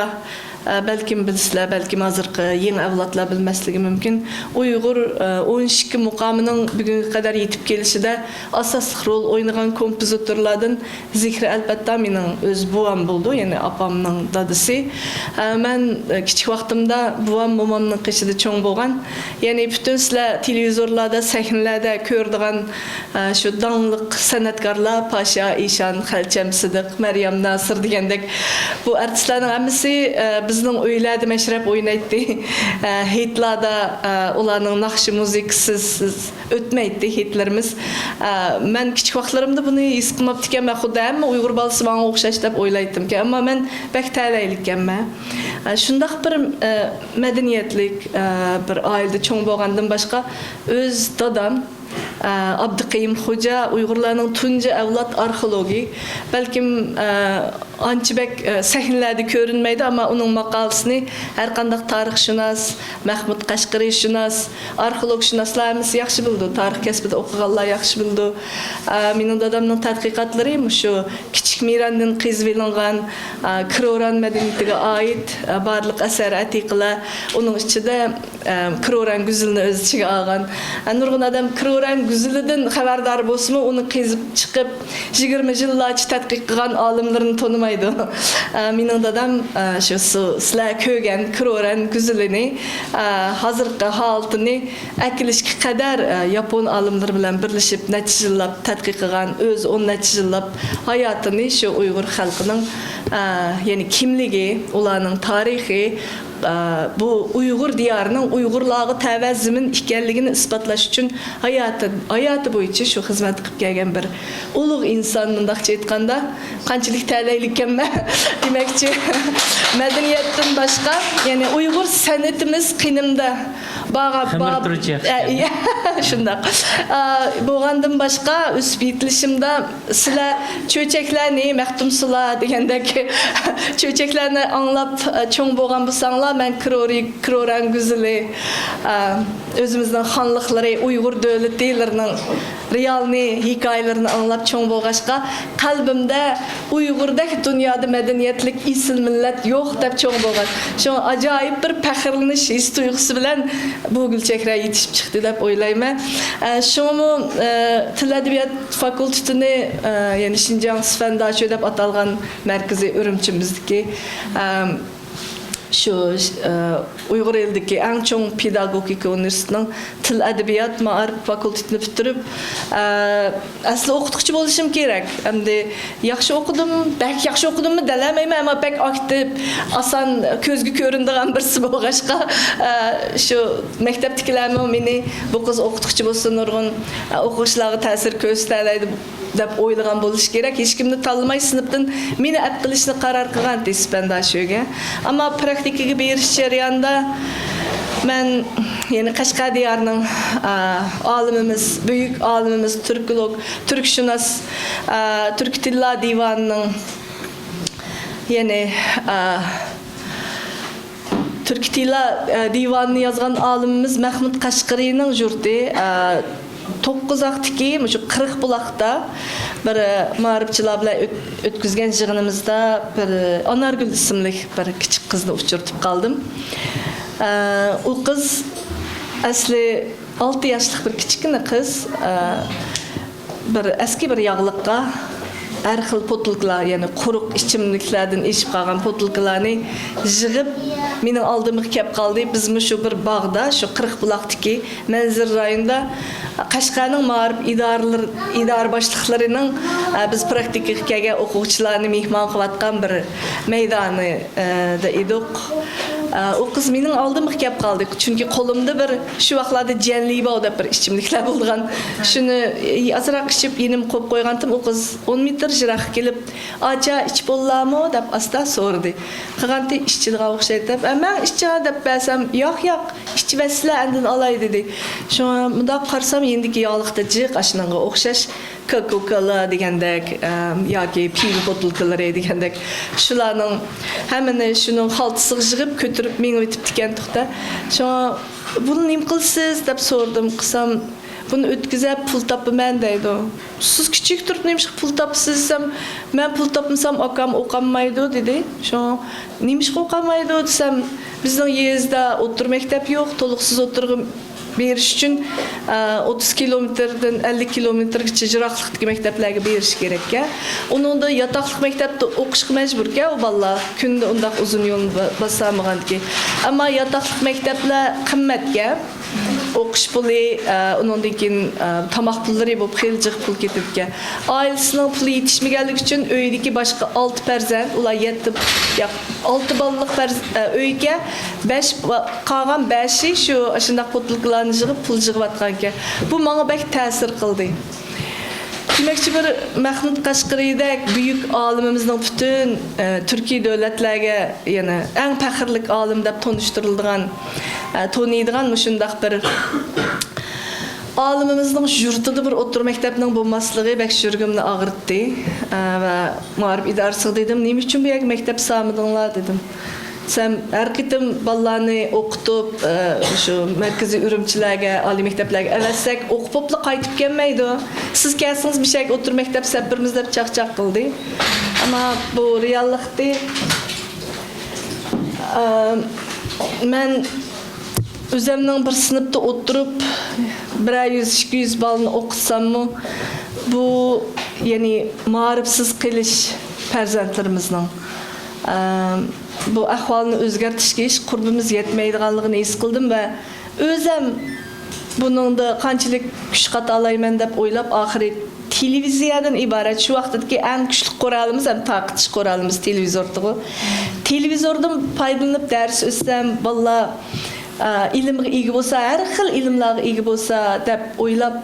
ئە، بەلكىم بىلىسىلەر، بەلكىم ھازىرقى يېڭى ئەۋلادلار بىلمەسلىكى مۇمكىن. ئۇيغۇر، ئە، ئون ئىككى مۇقامىنىڭ بۈگۈنگە قەدەر يېتىپ كېلىشىدە ئاساسلىق رول ئوينىغان كومپوزىتورلاردىن زىكرى ئەلپەتتە مېنىڭ ئۆز بوۋام بولىدۇ، يەنى ئاپامنىڭ دادىسى. ئە، مەن، ئە، كىچىك ۋاقتىمدا بوۋام، مومامنىڭ قېشىدا چوڭ بولغان. يەنى پۈتۈن سىلەر تېلېۋىزورلاردا، سەھنىلەردە كۆرىدىغان، ئە، شۇ داڭلىق سەنئەتكارلار، پاشا ئىشان، خەلچەم سىدىق، مەريەم ناسىر دېگەندەك بۇ ئارتىسلارنىڭ ھەممىسى، ئە، بىزنىڭ ئۆيلەردە مەشرەپ ئوينايتتى. ئە، ھېيتلاردا، ئە، ئۇلارنىڭ ناخشا مۇزىكىسىز ئۆتمەيتتى ھېيتلىرىمىز. ئە، مەن كىچىك ۋاقىتلىرىمدا بۇنى ھېس قىلماپتىكەنمەن، خۇددى ھەممە ئۇيغۇر بالىسى ماڭا ئوخشاش دەپ ئويلايتتىمكەن، ئەمما مەن بەك تەلەيلىككەنمەن. ئە، شۇنداق بىر، ئە، مەدەنىيەتلىك، ئە، بىر ئائىلىدە چوڭ بولغاندىن باشقا، ئۆز دادام، ئە، ئابدۇقېيۇم خوجا ئۇيغۇرلارنىڭ تۇنجى ئەۋلاد ئارخېئولوگى. بەلكىم، ئە، ئانچە بەك، ئە، سەھنىلەردە كۆرۈنمەيدۇ، ئەمما ئۇنىڭ ماقالىسىنى ھەر قانداق تارىخشۇناس، مەھمۇد قەشقىرىشۇناس، ئارخېئولوگشۇناسلار ھەممىسى ياخشى بىلىدۇ، تارىخ كەسپىدە ئوقۇغانلار ياخشى بىلىدۇ. ئە، مېنىڭ دادامنىڭ تەتقىقاتلىرى مۇشۇ كىچىك مىراندىن قېزىۋېلىنغان، ئە، كروران مەدەنىيىتىگە ئائىت، ئە، بارلىق ئەسەر ئەتىقىلەر، ئۇنىڭ ئىچىدە، ئە، كروران گۈزىلىنى ئۆز ئىچىگە ئالغان. ئە، نۇرغۇن ئادەم كروران گۈزىلىدىن خەۋەردار بولسىمۇ، ئۇنى قېزىپ چىقىپ، يىگىرمە يىللارچە تەتقىق قىلغان ئالىملىرىنى تونۇمايدۇ. ئە، مېنىڭ دادام، ئە، شۇ سۇ-، سىلەر كۆرگەن كرورەن گۈزىلىنى، ئە، ھازىرقى ھالىتىنى ئەكېلىشكە قەدەر، ئە، ياپون ئالىملىرى بىلەن بىرلىشىپ نەچچە يىللاپ تەتقىق قىلغان، ئۆزى ئون نەچچە يىللاپ ھاياتىنى شۇ ئۇيغۇر خەلقىنىڭ، ئە، يەنى كىملىكى، ئۇلارنىڭ تارىخى، ئە، بۇ ئۇيغۇر دىيارىنىڭ ئۇيغۇرلارغا تەۋە زېمىن ئىكەنلىكىنى ئىسپاتلاش ئۈچۈن ھاياتى، ھاياتى بويىچە شۇ خىزمەتنى قىلىپ كەلگەن بىر ئۇلۇغ ئىنسان، مۇنداقچە ئېيتقاندا. قانچىلىك تەلەيلىككەنمەن دېمەكچى. مەدەنىيەتتىن باشقا، يەنى ئۇيغۇر سەنئىتىمىز قېنىمدا بارغان، خېمىر بار-، تۇرۇچى ياخشى ئە، كەلدى. ئىيە، شۇنداق. ئا، بولغاندىن باشقا، ئۆسۈپ يېتىلىشىمدا سىلەر چۆچەكلەرنى، مەختۇمسۇلا دېگەندەك، چۆچەكلەرنى ئاڭلاپ، ئە، چوڭ بولغان بولساڭلار، مەن كرورى، كروران گۈزىلى، ئە، ئۆزىمىزنىڭ خانلىقلىرى، ئۇيغۇر دۆلىتىلىرىنىڭ رېئالنى، ھېكايىلىرىنى ئاڭلاپ چوڭ بولغاچقا، قەلبىمدە ئۇيغۇردەك دۇنيادا مەدەنىيەتلىك ئېسىل مىللەت يوق دەپ چوڭ بولغان. شۇڭا ئاجايىپ بىر پەخىرلىنىش ھېس تۇيغۇسى بىلەن بۇ گۈلچېھرە يېتىشىپ چىقتى دەپ ئويلايمەن. ئە، شۇڭىمۇ، ئە، تىل ئەدەبىيات فاكۇلتېتىنى، ئە، يەنى شىنجاڭ سىفەن داشۆ دەپ ئاتالغان مەركىزى ئۈرۈمچىمىزدىكى، ئە، شۇ، ئە، ئۇيغۇر ئېلىدىكى ئەڭ چوڭ پېداگوگىكا ئۇنىۋېرسىتېتىنىڭ تىل ئەدەبىيات مائارىپ فاكۇلتېتىنى پۈتتۈرۈپ، ئە، ئەسلى ئوقۇتقۇچى بولۇشۇم كېرەك. ئەمدى ياخشى ئوقۇدۇم، بەك ياخشى ئوقۇدۇممۇ دەلەمەيمەن، ئەمما بەك ئاكتىپ، ئاسان كۆزگە كۆرۈنىدىغان بىرسى بولغاچقا، ئە، شۇ مەكتەپتىكىلەرمۇ مېنى، بۇ قىز ئوقۇتقۇچى بولسا نۇرغۇن، ئە، ئوقۇغۇچىلارغا تەسىر كۆرسىتەلەيدۇ دەپ ئويلىغان بولۇشى كېرەك. ھېچكىمنى تاللىماي سىنىپتىن مېنى ئەپ قىلىشنى قارار قىلغانتى سىپەنداشۆگە. ئەمما پراكتىكىگە بېرىش جەريانىدا مەن يەنە قەشقەر دىيارىنىڭ، ئا، ئالىمىمىز، بۈيۈك ئالىمىمىز، تۈركولوگ، تۈركشۇناس، ئا، تۈركىي تىللار دىۋانىنىڭ يەنى، ئا، تۈركىي تىللار، ئە، دىۋانىنى يازغان ئالىمىمىز مەخمۇت قەشقىرىنىڭ يۇرتى، ئە، توققۇزاقتىكى مۇشۇ قىرىق بۇلاقتا بىر، ئە، مائارىپچىلار بىلەن ئۆت-، ئۆتكۈزگەن يىغىنىمىزدا بىر، ئە، ئانارگۈل ئىسىملىك بىر كىچىك قىزنى ئۇچرىتىپ قالدىم. ئە، ئۇ قىز ئەسلى ئالتە ياشلىق بىر كىچىككىنە قىز، ئە، بىر ئەسكى بىر ياغلىققا ھەر خىل پوتۇلكىلار، يەنى قۇرۇق ئىچىملىكلەردىن ئېشىپ قالغان پوتۇلكىلارنى يىغىپ، مېنىڭ ئالدىمغا كەپ قالدى. بىزمۇ شۇ بىر باغدا، شۇ قىرىق بۇلاقتىكى مەنزىرە رايونىدا قەشقەرنىڭ مائارىپ ئىدارىلىرى، ئىدارە باشلىقلىرىنىڭ، ئە، بىز پراكتىكىغا كەلگەن ئوقۇغۇچىلارنى مېھمان قىلىۋاتقان بىر مەيدانى، ئە، دا ئىدۇق. ئە، ئۇ قىز مېنىڭ ئالدىمغا كەپ قالدى، چۈنكى قولۇمدا بىر شۇ ۋاقىتلاردا جيەنلىباۋ دەپ بىر ئىچىملىكلەر بولغان. شۇنى ئازراق ئىچىپ، يېنىمغا قويۇپ قويغانتىم، ئۇ قىز ئون مېتىر يىراققا كېلىپ، «ئاچا، ئىچىپ بولىلامۇ؟» دەپ ئاستا سورىدى. قىلغانتى ئىچىدىغان ئوخشايدۇ دەپ، «ئە، مەن ئىچىڭ» دەپ بەرسەم، «ياق، ياق، ئىچىۋەتسىلە، ئاندىن ئالاي» دېدى. شۇڭا مۇنداق قارىسام، يېنىدىكى ياغلىقتا جىق ئاشۇنىڭغا ئوخشاش كوكا كولا دېگەندەك، ئەم، ياكى پىۋا بوتۇلكىلىرى دېگەندەك، شۇلارنىڭ ھەممىنى شۇنىڭ خالتىسىغا يىغىپ كۆتۈرۈپ مېڭىۋېتىپتىكەن توختا. شۇڭا، «بۇنى نېمە قىلىسىز؟» دەپ سورىدىم. قىلسام، «بۇنى ئۆتكۈزەپ پۇل تاپىمەن» دەيدۇ. «سىز كىچىك تۇرۇپ نېمىشقا پۇل تاپىسىز؟» دېسەم، «مەن پۇل تاپمىسام، ئاكام ئوقۇالمايدۇ» دېدى. شۇڭا، «نېمىشقا ئوقۇالمايدۇ؟» دېسەم، «بىزنىڭ يېزىدا ئوتتۇرا مەكتەپ يوق، تولۇقسىز ئوتتۇرىغا بېرىش ئۈچۈن، ئە، ئوتتۇز كىلومېتىردىن ئەللىك كىلومېتىرغىچە يىراقلىقتىكى مەكتەپلەرگە بېرىش كېرەككەن. ئۇنىڭدا ياتاقلىق مەكتەپتە ئوقۇشقا مەجبۇركەن ئۇ بالىلار. كۈندە ئۇنداق ئۇزۇن يولنى با-، باسالمىغاندىكىن. ئەمما ياتاقلىق مەكتەپلەر قىممەتكەن. ئوقۇش پۇلى، ئە، ئۇنىڭدىن كېيىن، ئە، تاماق پۇللىرى بولۇپ خېلى جىق پۇل كېتىدىكەن. ئائىلىسىنىڭ پۇلى يېتىشمىگەنلىكى ئۈچۈن ئۆيدىكى باشقا ئالتە پەرزەنت، ئۇلار يەتتە، ياق، ئالتە بالىلىق پەرز-، ئە، ئۆيكەن، بەش با-، قالغان بەشى شۇ ئاشۇنداق پوتۇلكىلارنى يىغىپ، پۇل يىغىۋاتقانىكەن. بۇ ماڭا بەك تەسىر قىلدى. دېمەكچى، بىر مەخمۇت قەشقىرىدەك بۈيۈك ئالىمىمىزنىڭ پۈتۈن، ئە، تۈركىي دۆلەتلەرگە يەنە ئەڭ پەخىرلىك ئالىم دەپ تونۇشتۇرۇلىدىغان، ئە، تونۇيدىغان مۇشۇنداق بىر ئالىمىمىزنىڭ يۇرتىدا بىر ئوتتۇرا مەكتەپنىڭ بولماسلىقى بەك يۈرىكىمنى ئاغرىتتى. ئە، ۋە مائارىپ ئىدارىسىغا دېدىم، «نېمە ئۈچۈن بۇ يەرگە مەكتەپ سالمىدىڭلار؟» دېدىم. دېسەم، ھەر قېتىم بالىلارنى ئوقۇتۇپ، ئە، شۇ مەركىزىي ئۈرۈمچىلەرگە، ئالىي مەكتەپلەرگە ئەۋەتسەك، ئوقۇپلا قايتىپ كەلمەيدۇ. «سىز كەلسىڭىز، مۇشۇ يەرگە ئوتتۇرا مەكتەپ سېلىپ بېرىمىز» دەپ چاقچاق قىلدى. ئەمما بۇ رېئاللىقتى. ئە، مەن ئۆزەمنىڭ بىر سىنىپتا ئولتۇرۇپ، بىرەر يۈز، ئىككى يۈز بالىنى ئوقۇتساممۇ، بۇ، يەنى مائارىپسىز قېلىش، پەرزەنتلىرىمىزنىڭ، ئە، بۇ ئەھۋالنى ئۆزگەرتىشكە ھېچ قۇربىمىز يەتمەيدىغانلىقىنى ھېس قىلدىم ۋە ئۆزەم بۇنىڭدا قانچىلىك كۈچ قاتالايمەن دەپ ئويلاپ، ئاخىرى تېلېۋىزىيەدىن ئىبارەت شۇ ۋاقىتتىكى ئەڭ كۈچلۈك قورالىمىز ھەم تارقىتىش قورالىمىز تېلېۋىزوردىغۇ. تېلېۋىزوردىن پايدىلىنىپ دەرس ئۆتسەم، بالىلار، ئە، ئىلىمغا ئىگە بولسا، ھەر خىل ئىلىملارغا ئىگە بولسا دەپ ئويلاپ،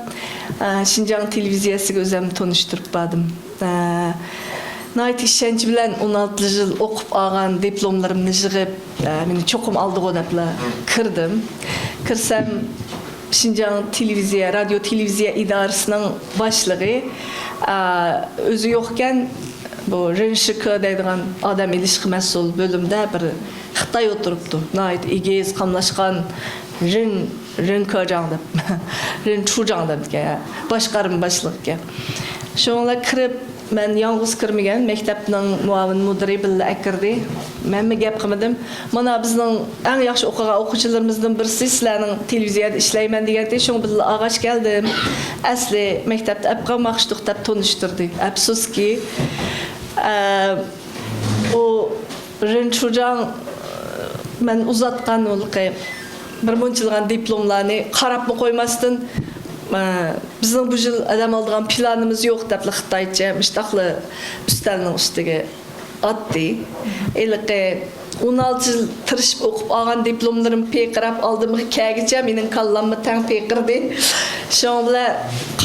ئە، شىنجاڭ تېلېۋىزىيەسىگە ئۆزەمنى تونۇشتۇرۇپ باردىم. ئە، ناھايىتى ئىشەنچ بىلەن ئون ئالتە يىل ئوقۇپ ئالغان دىپلوملىرىمنى يىغىپ، ئە، مېنى چوقۇم ئالىدىغۇ دەپلا كىردىم. كىرسەم، شىنجاڭ تېلېۋىزىيە، رادىيو تېلېۋىزىيە ئىدارىسىنىڭ باشلىقى، ئە، ئۆزى يوقكەن، بۇ رېنشىكې دەيدىغان ئادەم ئېلىشقا مەسئۇل بۆلۈمدە بىر خىتاي ئولتۇرۇپتۇ. ناھايىتى ئېگىز، قاملاشقان رېن رېن كېجاڭ دەپ، رېن چۇجاڭ دەپتىكەن، باشقارما باشلىقكەن. شۇنىڭ بىلەن كىرىپ، مەن يالغۇز كىرمىگەن، مەكتەپنىڭ مۇئاۋىن مۇدىرى بىللە ئەكىردى. مەنمۇ گەپ قىلمىدىم. مانا بىزنىڭ ئەڭ ياخشى ئوقۇغان ئوقۇغۇچىلىرىمىزدىن بىرسى سىلەرنىڭ تېلېۋىزىيەدە ئىشلەيمەن دېگەنتى، شۇڭا بىللە ئالغاچ كەلدىم. ئەسلى مەكتەپتە ئەپ قالماقچىدۇق دەپ تونۇشتۇردى. ئەپسۇسكى، ئە، ئۇ رېن چۇجاڭ مەن ئۇزاتقان ھېلىقى بىر مۇنچىلىغان دىپلوملارنى قاراپمۇ قويماستىن، ئە، بىزنىڭ بۇ يىل ئادەم ئالىدىغان پىلانىمىز يوق دەپلا خىتايچە مۇشتاقلا ئۈستەلنىڭ ئۈستىگە ئاتتى. ھېلىقى ئون ئالتە يىل تىرىشىپ ئوقۇپ ئالغان دىپلوملىرىم پىرقىراپ ئالدىمغا كەلگۈچە مېنىڭ كاللاممۇ تەڭ پىرقىردى. شۇنىڭ بىلەن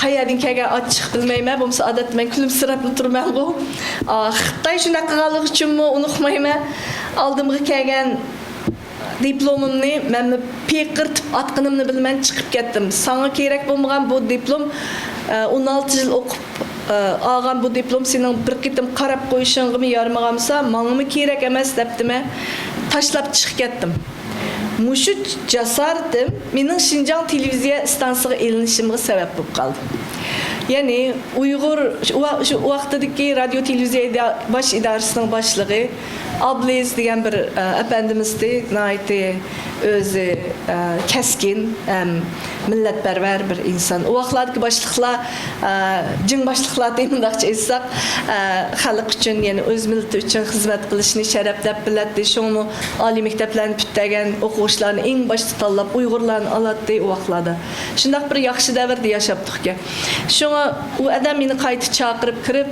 قەيەردىن كەلگەن ئاچچىق بىلمەيمەن، بولمىسا ئادەتتە مەن كۈلۈمسىرەپلا تۇرىمەنغۇ. ئا، خىتاي شۇنداق قىلغانلىقى ئۈچۈنمۇ ئۇنىقمايمەن. ئالدىمغا كەلگەن دىپلومۇمنى مەنمۇ پىرقىرىتىپ ئاتقىنىمنى بىلمەن چىقىپ كەتتىم. ساڭا كېرەك بولمىغان بۇ دىپلوم، ئە، ئون ئالتە يىل ئوقۇپ، ئە، ئالغان بۇ دىپلوم سېنىڭ بىر قېتىم قاراپ قويۇشۇڭغىمۇ يارىمىغانمىسا، ماڭىمۇ كېرەك ئەمەس دەپتىمە، تاشلاپ چىقىپ كەتتىم. مۇشۇ جاسارىتىم مېنىڭ شىنجاڭ تېلېۋىزىيە ئىستانسىسىغا ئېلىنىشىمغا سەۋەب بولۇپ قالدى. يەنى ئۇيغۇر، شۇ ۋا-، شۇ ۋاقتىدىكى رادىيو تېلېۋىزىيە ئىدا-، باش ئىدارىسىنىڭ باشلىقى ئابلىز دېگەن بىر، ئە، ئەپەندىمىز ئىدى. ناھايىتى ئۆزى، ئە، كەسكىن ھەم مىللەتپەرۋەر بىر ئىنسان. ئۇ ۋاقىتلاردىكى باشلىقلار، ئە، جىڭ باشلىقلار دەي، مۇنداقچە ئېيتساق، ئە، خەلق ئۈچۈن، يەنى ئۆز مىللىتى ئۈچۈن خىزمەت قىلىشنى شەرەپ دەپ بىلەتتى. شۇڭىمۇ ئالىي مەكتەپلەرنى پۈتتۈرگەن ئوقۇغۇچىلارنى ئەڭ باشتا تاللاپ ئۇيغۇرلارنى ئالاتتى ئۇ ۋاقىتلاردا. شۇنداق بىر ياخشى دەۋردە ياشاپتۇقكەن. شۇڭا ئۇ ئادەم مېنى قايتا چاقىرىپ كىرىپ،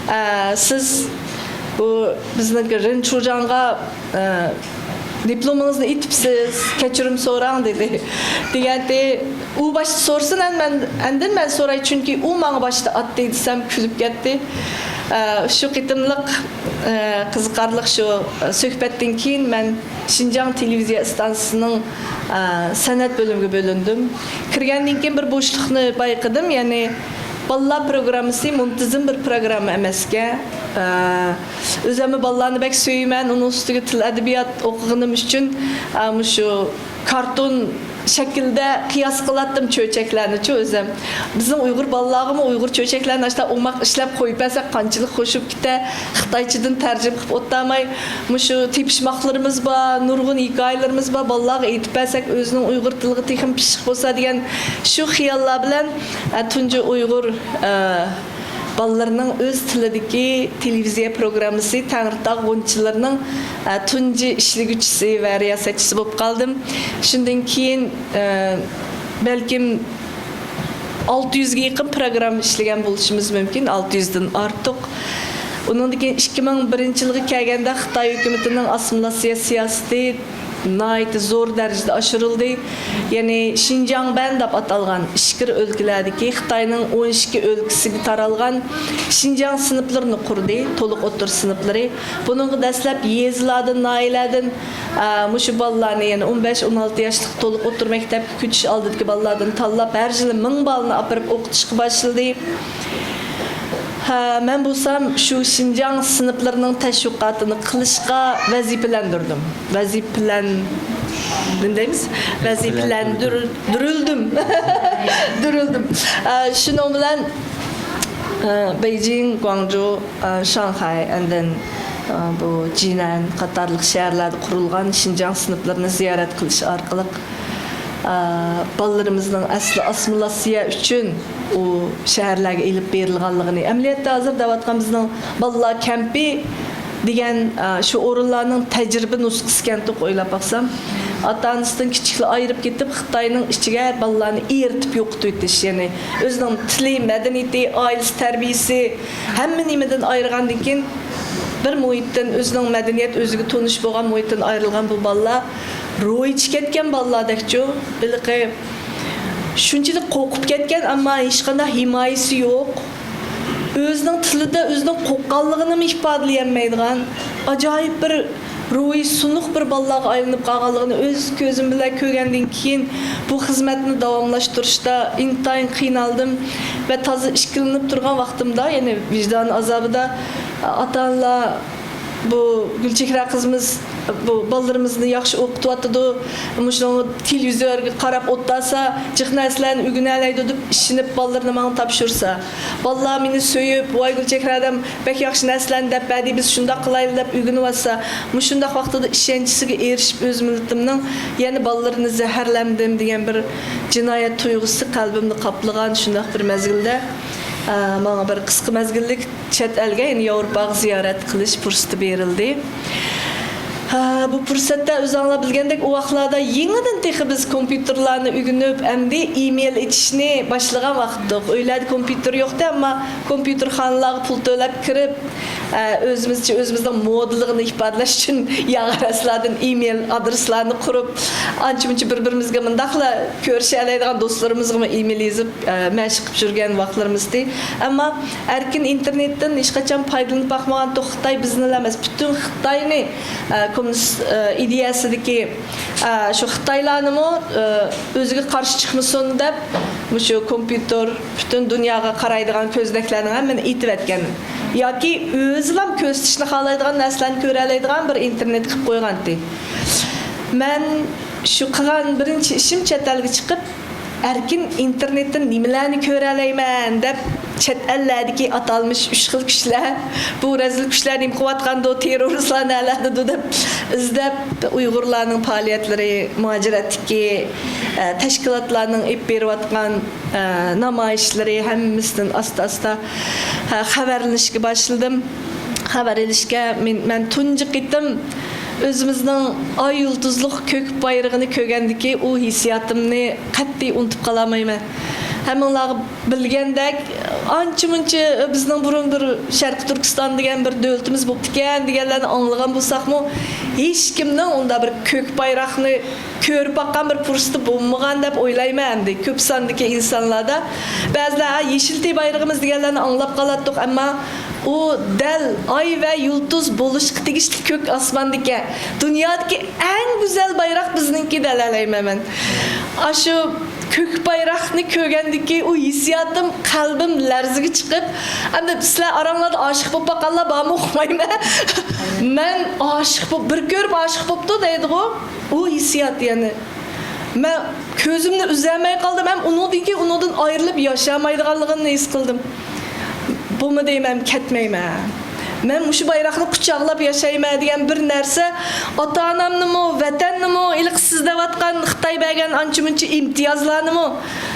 ئە، سىز بۇ بىزنىڭكى رېن چۇجاڭغا، ئە، دىپلومىڭىزنى ئېتىپسىز، كەچۈرۈم سوراڭ دېدى. دېگەنتى، ئۇ باشتا سورىسۇن، ئەن-، مەن، ئاندىن مەن سوراي، چۈنكى ئۇ ماڭا باشتا ئاتتى دېسەم كۈلۈپ كەتتى. ئە، شۇ قېتىملىق، ئە، قىزىقارلىق شۇ، ئە، سۆھبەتتىن كېيىن مەن شىنجاڭ تېلېۋىزىيە ئىستانسىسىنىڭ، ئە، سەنئەت بۆلۈمىگە بۆلۈندۈم. كىرگەندىن كېيىن بىر بوشلۇقنى بايقىدىم، يەنى بالىلار پروگراممىسى مۇنتىزىم بىر پروگرامما ئەمەسكەن. ئە، ئۆزۈممۇ بالىلارنى بەك سۆيىمەن، ئۇنىڭ ئۈستىگە تىل ئەدەبىيات ئوقۇغىنىم ئۈچۈن، ئە، مۇشۇ كارتون شەكىلدە قىياس قىلاتتىم چۆچەكلەرنىچۇ ئۆزۈم. بىزنىڭ ئۇيغۇر بالىلارغىمۇ ئۇيغۇر چۆچەكلەرنى ئاشتا ئوماق ئىشلەپ قويۇپ بەرسەك قانچىلىك خوشۇپ كېتە. خىتايچىدىن تەرجىمە قىلىپ ئولتۇرماي، مۇشۇ تېپىشماقلىرىمىز بار، نۇرغۇن ھېكايىلىرىمىز بار، بالىلارغا ئېيتىپ بەرسەك ئۆزىنىڭ ئۇيغۇر تىلىغا تېخىمۇ پىششىق بولسا دېگەن شۇ خىياللار بىلەن، ئە، تۇنجى ئۇيغۇر، ئە، بالىلىرىنىڭ ئۆز تىلىدىكى تېلېۋىزىيە پروگراممىسى تەڭرىتاغ غۇنچىلىرىنىڭ، ئە، تۇنجى ئىشلىگۈچىسى ۋە رىياسەتچىسى بولۇپ قالدىم. شۇندىن كېيىن، ئە، بەلكىم ئالتە يۈزگە يېقىن پروگرامما ئىشلىگەن بولۇشىمىز مۇمكىن، ئالتە يۈزدىن ئارتۇق. ئۇنىڭدىن كېيىن ئىككى مىڭ بىرىنچى يىلغا كەلگەندە خىتاي ھۆكۈمىتىنىڭ ئاسسىمىلياتسىيە سىياسىتى ناھايىتى زور دەرىجىدە ئاشۇرۇلدى. يەنى شىنجاڭبەن دەپ ئاتالغان ئىچكىرى ئۆلكىلەردىكى خىتاينىڭ ئون ئىككى ئۆلكىسىگە تارالغان شىنجاڭ سىنىپلىرىنى قۇردى، تولۇق ئوتتۇرا سىنىپلىرى. بۇنىڭغا دەسلەپ يېزىلاردىن، ناھىيەلەردىن، ئا، مۇشۇ بالىلارنى، يەنى ئون بەش، ئون ئالتە ياشلىق تولۇق ئوتتۇرا مەكتەپكە كۆچۈش ئالدىدىكى بالىلاردىن تاللاپ، ھەر يىلى مىڭ بالىنى ئاپىرىپ ئوقۇتۇشقا باشلىدى. ھە، مەن بولسام شۇ شىنجاڭ سىنىپلىرىنىڭ تەشۋىقاتىنى قىلىشقا ۋەزىپىلەندۈردۈم. ۋەزىپىلەن-، نېمە دەيمىز؟ ۋەزىپىلەندۈر-، دۈرۈلدۈم. دۈرۈلدۈم. ئە، شۇنىڭ بىلەن، ئە، بېيجىڭ، گۇاڭجۇ، ئە، شاڭخەي، ئاندىن، ئە، بۇ جىنەن قاتارلىق شەھەرلەردە قۇرۇلغان شىنجاڭ سىنىپلىرىنى زىيارەت قىلىش ئارقىلىق ئا، بالىلىرىمىزنىڭ ئەسلى ئاسسىمىلياتسىيە ئۈچۈن ئۇ شەھەرلەرگە ئېلىپ بېرىلغانلىقىنى، ئەمەلىيەتتە ھازىر دەۋاتقان بىزنىڭ بالىلار كەمپى دېگەن، ئا، شۇ ئورۇنلارنىڭ تەجرىبە نۇسخىسىكەنتۇق ئويلاپ باقسام. ئاتا-ئانىسىدىن كىچىكلا ئايرىپ كېتىپ، خىتاينىڭ ئىچىگە بالىلارنى ئېرىتىپ يوقىتىۋېتىش، يەنى ئۆزىنىڭ تىلى، مەدەنىيىتى، ئائىلىسى تەربىيىسى، ھەممە نېمىدىن ئايرىغاندىن كېيىن، بىر مۇھىتتىن، ئۆزىنىڭ مەدەنىيەت، ئۆزىگە تونۇش بولغان مۇھىتتىن ئايرىلغان بۇ بالىلار روھى چىقىپ كەتكەن بالىلاردەكچۇ. ھېلىقى شۇنچىلىك قورقۇپ كەتكەن، ئەمما ھېچقانداق ھىمايىسى يوق. ئۆزىنىڭ تىلىدا ئۆزىنىڭ قورققانلىقىنىمۇ ئىپادىلىيەلمەيدىغان ئاجايىپ بىر روھى سۇنۇق بىر بالىلارغا ئايلىنىپ قالغانلىقىنى ئۆز كۆزۈم بىلەن كۆرگەندىن كېيىن، بۇ خىزمەتنى داۋاملاشتۇرۇشتا ئىنتايىن قىينالدىم ۋە تازا ئىككىلىنىپ تۇرغان ۋاقتىمدا، يەنى ۋىجدان ئازابىدا، ئاتا-ئانىلار بۇ گۈلچېھرە قىزىمىز بۇ بالىلىرىمىزنى ياخشى ئوقۇتۇۋاتىدۇ، مۇشۇنىڭغا تېلېۋىزورغا قاراپ ئولتۇرسا، جىق نەرسىلەرنى ئۆگىنەلەيدۇ دەپ ئىشىنىپ، بالىلىرىنى ماڭا تاپشۇرسا، بالىلار مېنى سۆيۈپ، ۋاي گۈلچېھرە ھەدەم بەك ياخشى نەرسىلەرنى دەپ بەردى، بىز شۇنداق قىلايلى دەپ ئۆگىنىۋاتسا، مۇشۇنداق ۋاقتىدا ئىشەنچىسىگە ئېرىشىپ، ئۆز مىللىتىمنىڭ يەنە بالىلىرىنى زەھەرلەمدىم دېگەن بىر جىنايەت تۇيغۇسى قەلبىمنى قاپلىغان شۇنداق بىر مەزگىلدە، ئە، ماڭا بىر قىسقا مەزگىللىك چەت ئەلگە، يەنى ياۋروپاغا زىيارەت قىلىش پۇرسىتى بېرىلدى. ھە، بۇ پۇرسەتتە ئۆزۈڭلار بىلگەندەك، ئۇ ۋاقىتلاردا يېڭىدىن تېخى بىز كومپيۇتېرلارنى ئۆگىنىپ، ئەمدى ئىمېيل ئېچىشنى باشلىغان ۋاقىتتۇق. ئۆيلەردە كومپيۇتېر يوقتى، ئەمما كومپيۇتېرخانىلارغا پۇل تۆلەپ كىرىپ، ئە، ئۆزىمىزچە ئۆزىمىزنىڭ مودېللىقىنى ئىپادىلەش ئۈچۈن ياغىراستلاردىن ئىمېيل ئادرېسلارنى قۇرۇپ، ئانچە-مۇنچە بىر-بىرىمىزگە مۇنداقلا كۆرۈشەلەيدىغان دوستلىرىمىزغىمۇ ئىمېيل يېزىپ، ئە، مەشىق قىلىپ يۈرگەن ۋاقىتلىرىمىزدى. ئەمما ئەركىن ئىنتېرنېتتىن ھېچقاچان پايدىلىنىپ باقمىغانتۇق. خىتاي بىزنىلا ئەمەس، پۈتۈن خىتاينى، ئە، كوممۇنىست، ئە، ئىدىيەسىدىكى، ئە، شۇ خىتايلارنىمۇ، ئە، ئۆزىگە قارشى چىقمىسۇن دەپ، مۇشۇ كومپيۇتېر پۈتۈن دۇنياغا قارايدىغان كۆزنەكلەرنىڭ ھەممىنى ئېتىۋەتكەن. ياكى ئۆزىلا كۆرسىتىشنى خالايدىغان نەرسىلەرنى كۆرەلەيدىغان بىر ئىنتېرنېت قىلىپ قويغانتى. مەن شۇ قىلغان بىرىنچى ئىشىم چەت ئەلگە چىقىپ، ئەركىن ئىنتېرنېتتىن نېمىلەرنى كۆرەلەيمەن دەپ، چەت ئەللەردىكى ئاتالمىش ئۈچ خىل كۈچلەر، بۇ رەزىل كۈچلەر نېمە قىلىۋاتقاندۇ، تېررورىستلار نەلەردىدۇ دەپ ئىزدەپ، ئۇيغۇرلارنىڭ پائالىيەتلىرى، مۇھاجىرەتتىكى، ئە، تەشكىلاتلارنىڭ ئېلىپ بېرىۋاتقان، ئە، نامايىشلىرى ھەممىسىدىن ئاستا-ئاستا، ئە، خەۋەرلىنىشكە باشلىدىم. خەۋەر ئېلىشكە مەن، مەن تۇنجى قېتىم ئۆزىمىزنىڭ ئاي يۇلتۇزلۇق كۆك بايرىقىنى كۆرگەندىكى ئۇ ھېسسىياتىمنى قەتئىي ئۇنتۇپ قالالمايمەن. ھەممىڭلارغا بىلگەندەك، ئانچە-مۇنچە بىزنىڭ بۇرۇن بىر شەرقىي تۈركىستان دېگەن بىر دۆلىتىمىز بوپتىكەن دېگەنلەرنى ئاڭلىغان بولساقمۇ، ھېچكىمنىڭ ئۇنداق بىر كۆك بايراقنى كۆرۈپ باققان بىر پۇرسىتى بولمىغان دەپ ئويلايمەن ئەمدى كۆپ ساندىكى ئىنسانلاردا. بەزىلەر، «ھە، يېشىل تىل بايرىقىمىز» دېگەنلەرنى ئاڭلاپ قالاتتۇق، ئەمما ئۇ دەل ئاي ۋە يۇلتۇز بولۇشقا تېگىشلىك كۆك ئاسماندىكى، دۇنيادىكى ئەڭ گۈزەل بايراق بىزنىڭكى دەلەلەيمەن مەن. ئاشۇ كۆك بايراقنى كۆرگەندىكى ئۇ ھېسسىياتىم، قەلبىم لەرزىگە چىقىپ، ئەمدى سىلەر ئاراڭلاردا ئاشىق بولۇپ باققانلار بارمۇ ئۇقمايمەن. مەن ئاشىق بولۇپ، بىر كۆرۈپ ئاشىق بوپتۇ دەيدىغۇ، ئۇ ھېسسىيات يەنى. مەن كۆزۈمنى ئۈزەلمەي قالدىم ھەم ئۇنىڭدىن كېيىن ئۇنىڭدىن ئايرىلىپ ياشىيالمايدىغانلىقىمنى ھېس قىلدىم. بولمىدى، مەن كەتمەيمەن. مەن مۇشۇ بايراقنى قۇچاقلاپ ياشايمەن دېگەن بىر نەرسە ئاتا-ئانامنىمۇ، ۋەتەننىمۇ، ھېلىقى سىز دەۋاتقان خىتاي بەرگەن ئانچە-مۇنچە ئىمتىيازلارنىمۇ،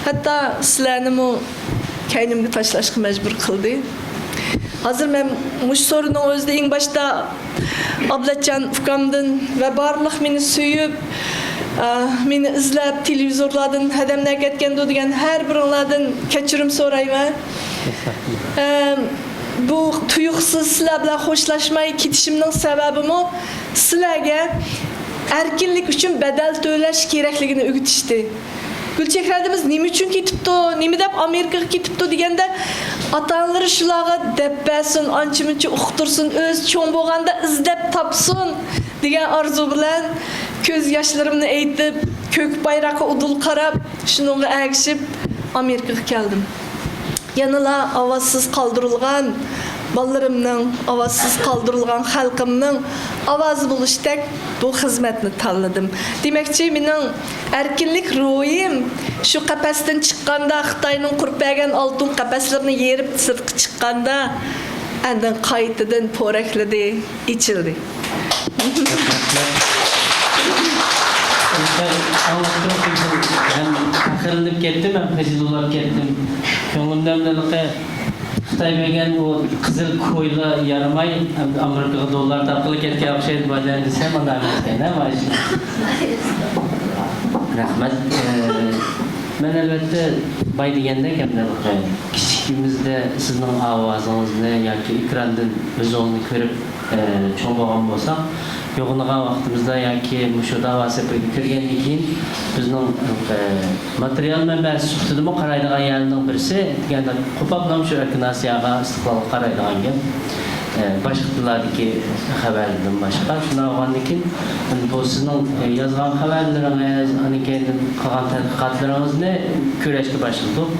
ھەتتا سىلەرنىمۇ كەينىمگە تاشلاشقا مەجبۇر قىلدى. ھازىر مەن مۇشۇ سورۇننىڭ ئۆزىدە ئەڭ باشتا ئابلەتجان ئۇكامدىن ۋە بارلىق مېنى سۆيۈپ، ئە، مېنى ئىزدەپ، تېلېۋىزورلاردىن ھەدەملەر كەتكەندۇ دېگەن ھەر بىرىڭلاردىن كەچۈرۈم سورايمەن. ئە، بۇ تۇيۇقسىز سىلەر بىلەن خوشلاشماي كېتىشىمنىڭ سەۋەبىمۇ سىلەرگە ئەركىنلىك ئۈچۈن بەدەل تۆلەش كېرەكلىكىنى ئۆگىتىشتى. گۈلچېھرە ھەدىمىز نېمە ئۈچۈن كېتىپتۇ، نېمە دەپ ئامېرىكىغا كېتىپتۇ دېگەندە، ئاتا-ئانىلىرى شۇلارغا دەپ بەرسۇن، ئانچە-مۇنچە ئۇقتۇرسۇن، ئۆزى چوڭ بولغاندا ئىزدەپ تاپسۇن دېگەن ئارزۇ بىلەن كۆز ياشلىرىمنى ئېيتىپ، كۆك بايراققا ئۇدۇل قاراپ، شۇنىڭغا ئەگىشىپ ئامېرىكىغا كەلدىم. يەنىلا ئاۋازسىز قالدۇرۇلغان بالىلىرىمنىڭ، ئاۋازسىز قالدۇرۇلغان خەلقىمنىڭ ئاۋازى بولۇشتەك بۇ خىزمەتنى تاللىدىم. دېمەكچى، مېنىڭ ئەركىنلىك روھىم شۇ قەپەستىن چىققاندا، خىتاينىڭ قۇرۇپ بەرگەن ئالتۇن قەپەسلىرىنى يېرىپ سىرتقا چىققاندا، ئاندىن قايتىدىن پورەكلىدى، ئېچىلدى. ئاڭلاپ تۇرۇپ ھەم پەخىرلىنىپ كەتتىم، ھەم خىجىل بولاپ كەتتىم. كۆڭلۈمدە ھېلىقى خىتاي بەرگەن ئۇ قىزىل كويلا يارىماي، ئەمدى ئامېرىكىغا دوللار تاپقىلى كەتكەن ئوخشايدۇ، باجان دېسەم، ئانداق ئەمەسكەن، ھە، مايشى. رەھمەت. ئە، مەن ئەلۋەتتە باي دېگەندەك، ئەمدى كىچىكىمىزدە سىزنىڭ ئاۋازىڭىزنى ياكى ئېكراندىن ئۆزىڭىزنى كۆرۈپ، ئە، چوڭ بولغان بولساق، يوغىنىغان ۋاقتىمىزدا ياكى مۇشۇ داۋا سېپىگە كىرگەندىن كېيىن بىزنىڭ، ئە، ماتېرىيال مەنبەسى سۈپىتىدىمۇ قارايدىغان يەرنىڭ بىرسى، دېگەندە، قوپاپلا مۇشۇ ئاكناسىياغا، ئىستىقلالغا قارايدىغان گەپ. ئە، باشقا تىللاردىكى خەۋەرلەردىن باشقا. شۇنداق بولغاندىن كېيىن، بۇ سىزنىڭ، ئە، يازغان خەۋەرلىرىڭىز، ئاندىن كېيىن قىلغان تەتقىقاتلىرىڭىزنى كۆرۈشكە باشلىدۇق.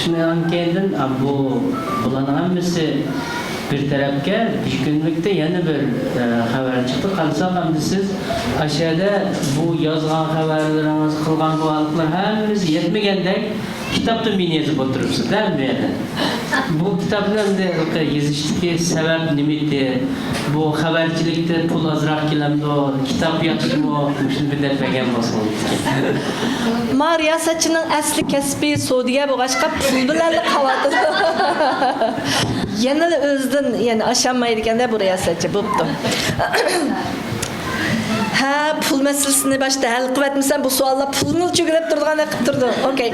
شۇنىڭ كەينىدىن، ئا، بۇ، بۇلارنىڭ ھەممىسى بىر تەرەپكە، بىر كۈنلۈكتە يەنە بىر، ئە، خەۋەر چىقتى. قارىساق، ئەمدى سىز ئاشۇ يەردە بۇ يازغان خەۋەرلىرىڭىز، قىلغان گۇۋاھلىقلار ھەممىسى يەتمىگەندەك كىتابتا مېنى يېزىپ ئولتۇرۇپسىز-دە، ھەممە يەردە. بۇ كىتابنى ئەمدى يېزىشتىكى سەۋەب نېمىدى؟ بۇ خەۋەرچىلىكتە پۇل ئازراق كېلەمدۇ؟ كىتاب ياخشىمۇ؟ مۇشۇنى بىر دەپ بەرگەن بولسىڭىز. ما رىياسەتچىنىڭ ئەسلى كەسپى سودىگەر بولغاچقا، پۇل بىلەنلا قاۋاتىدۇ. يەنىلا ئۆزىدىن، يەنى ئاشانمايدىكەن-دە بۇ رىياسەتچى. بوپتۇ. ھە، پۇل مەسىلىسىنى باشتا ھەل قىلىۋەتمىسەم، بۇ سوئاللار پۇلنىلا چۆگىلەپ تۇرىدىغاندەك قىلىپ تۇرىدۇ. ئوكەي.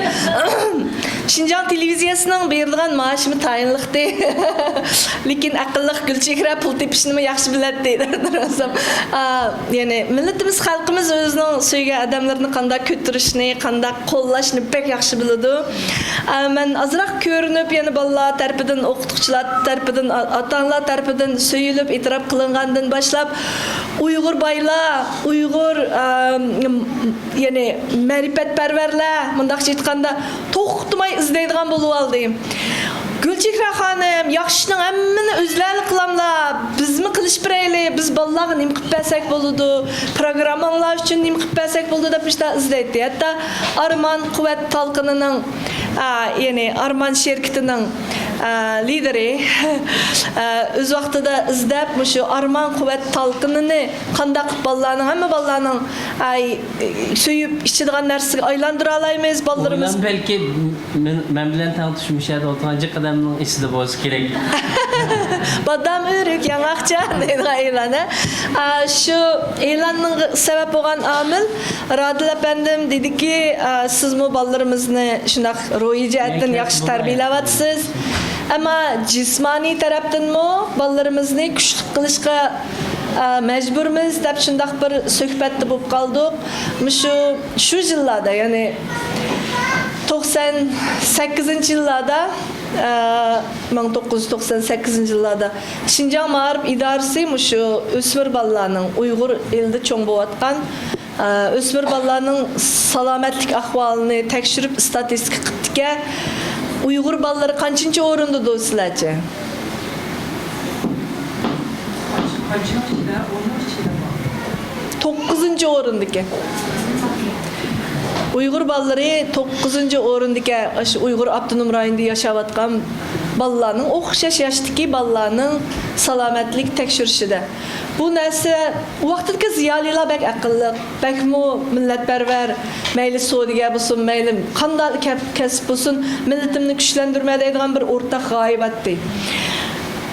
شىنجاڭ تېلېۋىزىيەسىنىڭ بېرىدىغان مائاشىمۇ تايىنلىقتى. لېكىن ئەقىللىق گۈلچېھرە پۇل تېپىشنىمۇ ياخشى بىلەتتى. ئا، يەنى مىللىتىمىز، خەلقىمىز ئۆزىنىڭ سۆيگەن ئادەملىرىنى قانداق كۆتۈرۈشنى، قانداق قوللاشنى بەك ياخشى بىلىدۇ. ئا، مەن ئازراق كۆرۈنۈپ، يەنە بالىلار تەرىپىدىن، ئوقۇتقۇچىلار تەرىپىدىن، ئا-، ئاتا-ئانىلار تەرىپىدىن سۆيۈلۈپ، ئېتىراپ قىلىنغاندىن باشلاپ، ئۇيغۇر بايلار، ئۇيغۇر، ئا، يەنى مەرىپەتپەرۋەرلەر، مۇنداقچە ئېيتقاندا، توختىماي ئىزدەيدىغان بولۇۋالدى. گۈلچېھرە خانىم، ياخشى ئىشنىڭ ھەممىنى ئۆزلەرلا قىلاملا، بىزمۇ قىلىشىپ بېرەيلى، بىز بالىلارغا نېمە قىلىپ بەرسەك بولىدۇ، پروگرامماڭلار ئۈچۈن نېمە قىلىپ بەرسەك بولىدۇ دەپ مۇشۇنداق ئىزدەيتتى. ھەتتا ئارمان قۇۋۋەت تالقىنىنىڭ، ئا، يەنى ئارمان شىركىتىنىڭ، ئا، لىدىرى، ئا، ئۆز ۋاقتىدا ئىزدەپ، مۇشۇ ئارمان قۇۋۋەت تالقىنىنى قانداق قىلىپ بالىلارنىڭ، ھەممە بالىلارنىڭ، ئاي، سۆيۈپ ئىچىدىغان نەرسىگە ئايلاندۇرالايمىز، بالىلىرىمىز. ئويلام بەلكى مەن، مەن بىلەن تەڭ تۇرۇش مۇشۇ يەردە ئولتۇرغان جىق ئادەمنىڭ ئېسىدە بولسا كېرەك. بادام ئۆرۈك، ياڭاقچا دەيدىغان ئېلان، ھە؟ ئا، شۇ ئېلاننىڭ سەۋەب بولغان ئامىل، رادىل ئەپەندىم دېدىكى، ئا، سىزمۇ بالىلىرىمىزنى شۇنداق روھىي جەھەتتىن ياخشى تەربىيەلەۋاتىسىز. ئەمما جىسمانىي تەرەپتىنمۇ بالىلىرىمىزنى كۈچلۈك قىلىشقا، ئا، مەجبۇرمىز دەپ شۇنداق بىر سۆھبەتتە بولۇپ قالدۇق. مۇشۇ، شۇ يىللاردا، يەنى توقسان سەككىزىنچى يىللاردا، ئە، مىڭ توققۇز يۈز توقسان سەككىزىنچى يىللاردا شىنجاڭ مائارىپ ئىدارىسى مۇشۇ ئۆسمۈر بالىلارنىڭ، ئۇيغۇر ئېلىدە چوڭ بولۇۋاتقان، ئە، ئۆسمۈر بالىلارنىڭ سالامەتلىك ئەھۋالىنى تەكشۈرۈپ ئىستاتىستىكا قىپتىكەن. ئۇيغۇر بالىلىرى قانچىنچى ئورۇندىدۇ سىلەرچە؟ توققۇزىنچى ئورۇندىكەن. ئۇيغۇر بالىلىرى توققۇزىنچى ئورۇندىكەن. ئاشۇ ئۇيغۇر ئاپتونوم رايونىدا ياشاۋاتقان بالىلارنىڭ، ئوخشاش ياشتىكى بالىلارنىڭ سالامەتلىك تەكشۈرۈشىدە. بۇ نەرسە، ئۇ ۋاقىتتىكى زىيالىيلار بەك ئەقىللىق، بەكمۇ مىللەتپەرۋەر، مەيلى سودىگەر بولسۇن، مەيلى قانداق كە-، كەسىپ بولسۇن، مىللىتىمنى كۈچلەندۈرمە دەيدىغان بىر ئورتاق غايە بار ئىدى.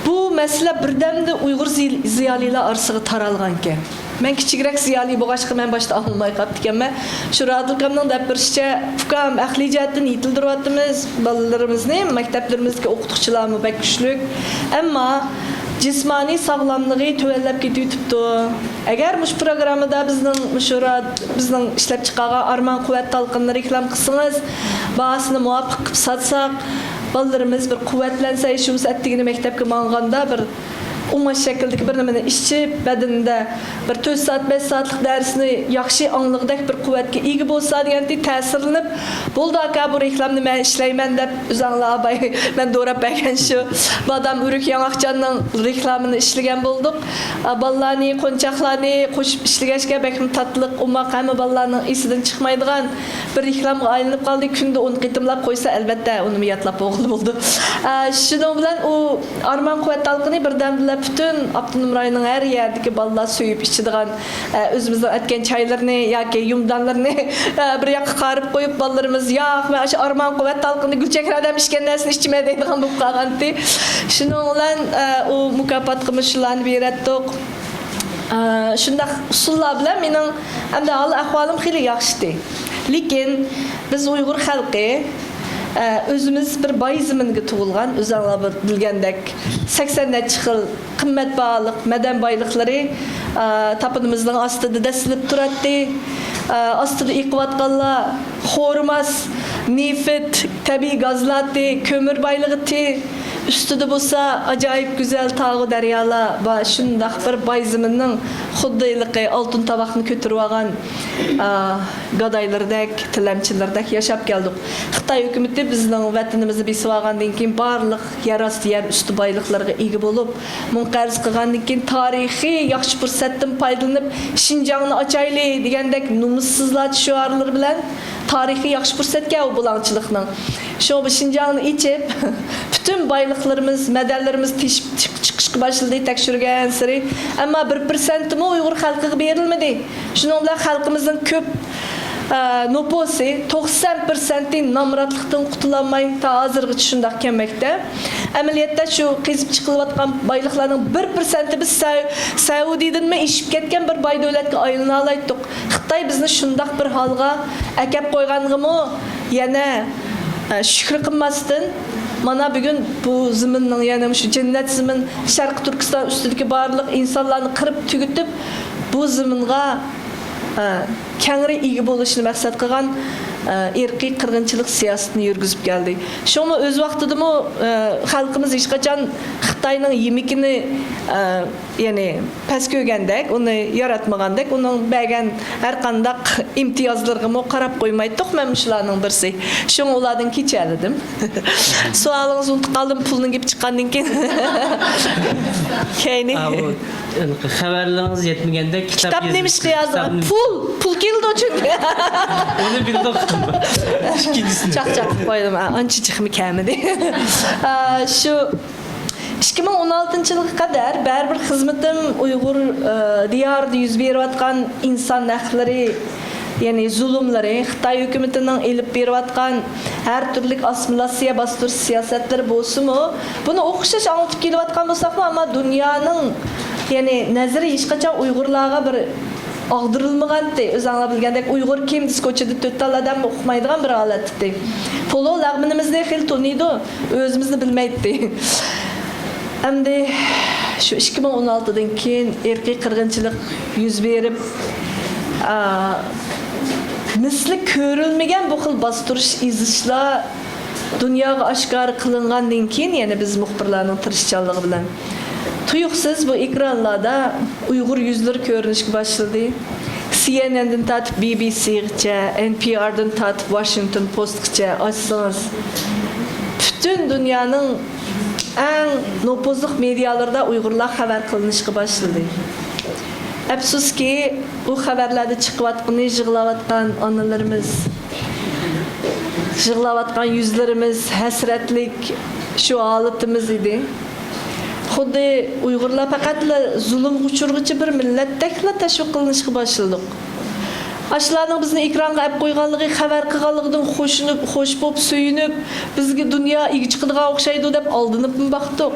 بۇ مەسىلە بىردەمدە ئۇيغۇر زىي-، زىيالىيلار ئارىسىغا تارالغانىكەن. مەن كىچىكرەك زىيالىي بولغاچقا، مەن باشتا ئاڭلىماي قاپتىكەنمەن. شۇ رادىل ئاكامنىڭ دەپ بېرىشىچە، ئۇكام، ئەقلىي جەھەتتىن يېتىلدۈرۈۋاتىمىز بالىلىرىمىزنى، مەكتەپلىرىمىزدىكى ئوقۇتقۇچىلارمۇ بەك كۈچلۈك. ئەمما جىسمانىي ساغلاملىقى تۆۋەنلەپ كېتىۋېتىپتۇ. ئەگەر مۇشۇ پروگراممىدا بىزنىڭ، مۇشۇ را-، بىزنىڭ ئىشلەپچىقارغان ئارمان قۇۋۋەت تالقىنىنى رېكلام قىلسىڭىز، باھاسىنى مۇۋاپىق قىلىپ ساتساق، بالىلىرىمىز بىر قۇۋۋەتلەنسە، ھېچ بولمىسا ئەتىگىنى مەكتەپكە ماڭغاندا بىر ئوماش شەكىلدىكى بىر نېمىنى ئىچىپ، بەدىنىدە بىر تۆت سائەت، بەش سائەتلىك دەرسنى ياخشى ئاڭلىغۇدەك بىر قۇۋۋەتكە ئىگە بولسا دېگەنتى، تەسىرلىنىپ، بولدى ئاكا، بۇ رېكلامنى مەن ئىشلەيمەن دەپ، ئۆزەڭلار ئاباي، مەن دوراپ بەرگەن شۇ بادام ئۆرۈك ياڭاقچاننىڭ رېكلامىنى ئىشلىگەن بولدۇق. ئا، بالىلارنى، قونچاقلارنى قوشۇپ ئىشلىگەچكە بەكمۇ تاتلىق، ئوماق، ھەممە بالىلارنىڭ ئېسىدىن چىقمايدىغان بىر رېكلامغا ئايلىنىپ قالدى. كۈندە ئون قېتىملاپ قويسا، ئەلۋەتتە، ئۇنىمۇ يادلاپ بولغىلى بولىدۇ. ئا، شۇنىڭ بىلەن ئۇ ئارمان قۇۋۋەت تالقىنى بىردەمدىلا پۈتۈن ئاپتونوم رايوننىڭ ھەر يەردىكى بالىلار سۆيۈپ ئىچىدىغان، ئە، ئۆزىمىزنىڭ ئەتكەن چايلىرىنى ياكى يۇمدانلىرىنى، ئە، بىر ياققا قارىپ قويۇپ، بالىلىرىمىز، «ياق، مەن ئاشۇ ئارمان قۇۋۋەت تالقىنىدا گۈلچېھرە ئادەم ئىچكەن نەرسىنى ئىچىمەن» دەيدىغان بولۇپ قالغانتى. شۇنىڭ بىلەن، ئە، ئۇ مۇكاپاتقىمۇ شۇلارنى بېرەتتۇق. ئە، شۇنداق ئۇسۇللار بىلەن مېنىڭ ئەمدى ھال-ئەھۋالىم خېلى ياخشىتى. لېكىن بىز ئۇيغۇر خەلقى، ئە، ئۆزىمىز بىر باي زېمىنگە تۇغۇلغان، ئۆزۈڭلار بىلگەندەك، سەكسەن نەچچە خىل قىممەت باھالىق مەدەن بايلىقلىرى، ئا، تاپىنىمىزنىڭ ئاستىدا دەسسىلىپ تۇراتتى. ئا، ئاستىدا ئېقىۋاتقانلار خورماس، نېفىت، تەبىئىي گازلاتى، كۆمۈر بايلىقىتى، ئۈستىدە بولسا ئاجايىپ گۈزەل تاغۇ دەريالار بار. شۇنداق بىر باي زېمىننىڭ خۇددى ھېلىقى ئالتۇن تاۋاقنى كۆتۈرۈۋالغان، ئا، گادايلىرىدەك، تىلەمچىلىرىدەك ياشاپ كەلدۇق. خىتاي ھۆكۈمىتى بىزنىڭ ۋەتىنىمىزنى بېسىۋالغاندىن كېيىن بارلىق يەر ئاستى، يەر ئۈستى بايلىقلىرىغا ئىگە بولۇپ، مۇڭ قەرز قىلغاندىن كېيىن تارىخىي ياخشى پۇرسەتتىن پايدىلىنىپ، «شىنجاڭنى ئاچايلى» دېگەندەك نومۇسسىزلارچە شوئارلىرى بىلەن، تارىخىي ياخشى پۇرسەتكەن ئۇ بۇلاڭچىلىقنىڭ. شۇڭا بۇ شىنجاڭنى ئېچىپ، پۈتۈن بايلىقلىرىمىز، مەدەنلىرىمىز تېشىپ چىق-، چىقىشقا باشلىدى تەكشۈرگەنسېرى. ئەمما بىر پىرسەنتىمۇ ئۇيغۇر خەلقىگە بېرىلمىدى. شۇنىڭ بىلەن خەلقىمىزنىڭ كۆپ، ئە، نوپۇسى، توقسان پىرسەنتى نامراتلىقتىن قۇتۇلالماي تا ھازىرغىچە شۇنداق كەلمەكتە. ئەمەلىيەتتە شۇ قېزىپ چىقىلىۋاتقان بايلىقلارنىڭ بىر پىرسەنتى بىز سەئۇ-، سەئۇدىدىنمۇ ئېشىپ كەتكەن بىر باي دۆلەتكە ئايلىنالايتتۇق. خىتاي بىزنى شۇنداق بىر ھالغا ئەكەپ قويغانغىمۇ يەنە، ئە، شۈكرى قىلماستىن، مانا بۈگۈن بۇ زېمىننىڭ، يەنى مۇشۇ جەننەت زېمىن، شەرقىي تۈركىستان ئۈستىدىكى بارلىق ئىنسانلارنى قىرىپ تۈگىتىپ، بۇ زېمىنغا، ئە، كەڭرى ئىگە بولۇشنى مەقسەت قىلغان، ئە، ئىرقىي قىرغىنچىلىق سىياسىتىنى يۈرگۈزۈپ كەلدى. شۇڭا ئۆز ۋاقتىدىمۇ، ئە، خەلقىمىز ھېچقاچان خىتاينىڭ يېمىكىنى، ئە، يەنى پەس كۆرگەندەك، ئۇنى ياراتمىغاندەك، ئۇنىڭ بەرگەن ھەر قانداق ئىمتىيازلىرىغىمۇ قاراپ قويمايتتۇق، مەن شۇلارنىڭ بىرسى. شۇڭا ئۇلاردىن كېچەلىدىم. سوئالىڭىزنى ئۇنتۇپ قالدىم، پۇلنىڭ گېپى چىققاندىن كېيىن. كەينى. ئا، ئۇ، خەۋەرلىرىڭىز يەتمىگەندەك كىتاب كىتاب يېزىش، نېمىشقا يازغان؟ كىتابنى پۇل، پۇل كېلىدۇ چۈنكى. ئۇنى بىلدۇق. ئىككىنچىسىنى. چاقچاق قىلىپ قويدۇم. ئا، ئانچە جىقمۇ كەلمىدى. ئا، شۇ ئىككى مىڭ ئون ئالتىنچى يىلغا قەدەر بەرىبىر خىزمىتىم ئۇيغۇر، ئە، دىيارىدا يۈز بېرىۋاتقان ئىنسان ھەقلىرى، يەنى زۇلۇملىرى، خىتاي ھۆكۈمىتىنىڭ ئېلىپ بېرىۋاتقان ھەر تۈرلۈك ئاسسىمىلياتسىيە، باستۇرۇش سىياسەتلىرى بولسىمۇ، بۇنى ئوخشاش ئاڭلىتىپ كېلىۋاتقان بولساقمۇ، ئەمما دۇنيانىڭ، يەنى نەزىرى ھېچقاچان ئۇيغۇرلارغا بىر ئاغدۇرۇلمىغانتى. ئۆزۈڭلار بىلگەندەك، ئۇيغۇر كىم دېسە، كوچىدا تۆت تال ئادەممۇ ئۇقمايدىغان بىر ھالەتتى. پولۇ لەغمىنىمىزنى خېلى تونۇيدۇ، ئۆزىمىزنى بىلمەيتتى. ئەمدى شۇ ئىككى مىڭ ئون ئالتىدىن كېيىن ئىرقىي قىرغىنچىلىق يۈز بېرىپ، ئا، مىسلى كۆرۈلمىگەن بۇ خىل باستۇرۇش، ئېزىشلار دۇنياغا ئاشكارا قىلىنغاندىن كېيىن، يەنە بىز مۇخبىرلارنىڭ تىرىشچانلىقى بىلەن تۇيۇقسىز بۇ ئېكرانلاردا ئۇيغۇر يۈزلىرى كۆرۈنۈشكە باشلىدى. سى ئېن ئېندىن تارتىپ بى بى سىغىچە، ئېن پى ئاردىن تارتىپ ۋاشىنگتون پوستقىچە ئاچسىڭىز، پۈتۈن دۇنيانىڭ ئەڭ نوپۇزلۇق مېدىيالىرىدا ئۇيغۇرلار خەۋەر قىلىنىشقا باشلىدى. ئەپسۇسكى، بۇ خەۋەرلەردە چىقىۋاتقىنى يىغلاۋاتقان ئانىلىرىمىز، يىغلاۋاتقان يۈزلىرىمىز، ھەسرەتلىك شۇ ھالىتىمىز ئىدى. خۇددى ئۇيغۇرلار پەقەتلا زۇلۇمغا ئۇچرىغۇچى بىر مىللەتتەكلا تەشۋىق قىلىنىشقا باشلىدۇق. ئاشۇلارنىڭ بىزنى ئېكرانغا ئەپ قويغانلىقى، خەۋەر قىلغانلىقىدىن خۇشۇنۇپ، خوش بولۇپ، سۆيۈنۈپ، بىزگە دۇنيا ئىگە چىقىدىغان ئوخشايدۇ دەپ ئالدىنىپمۇ باقتۇق.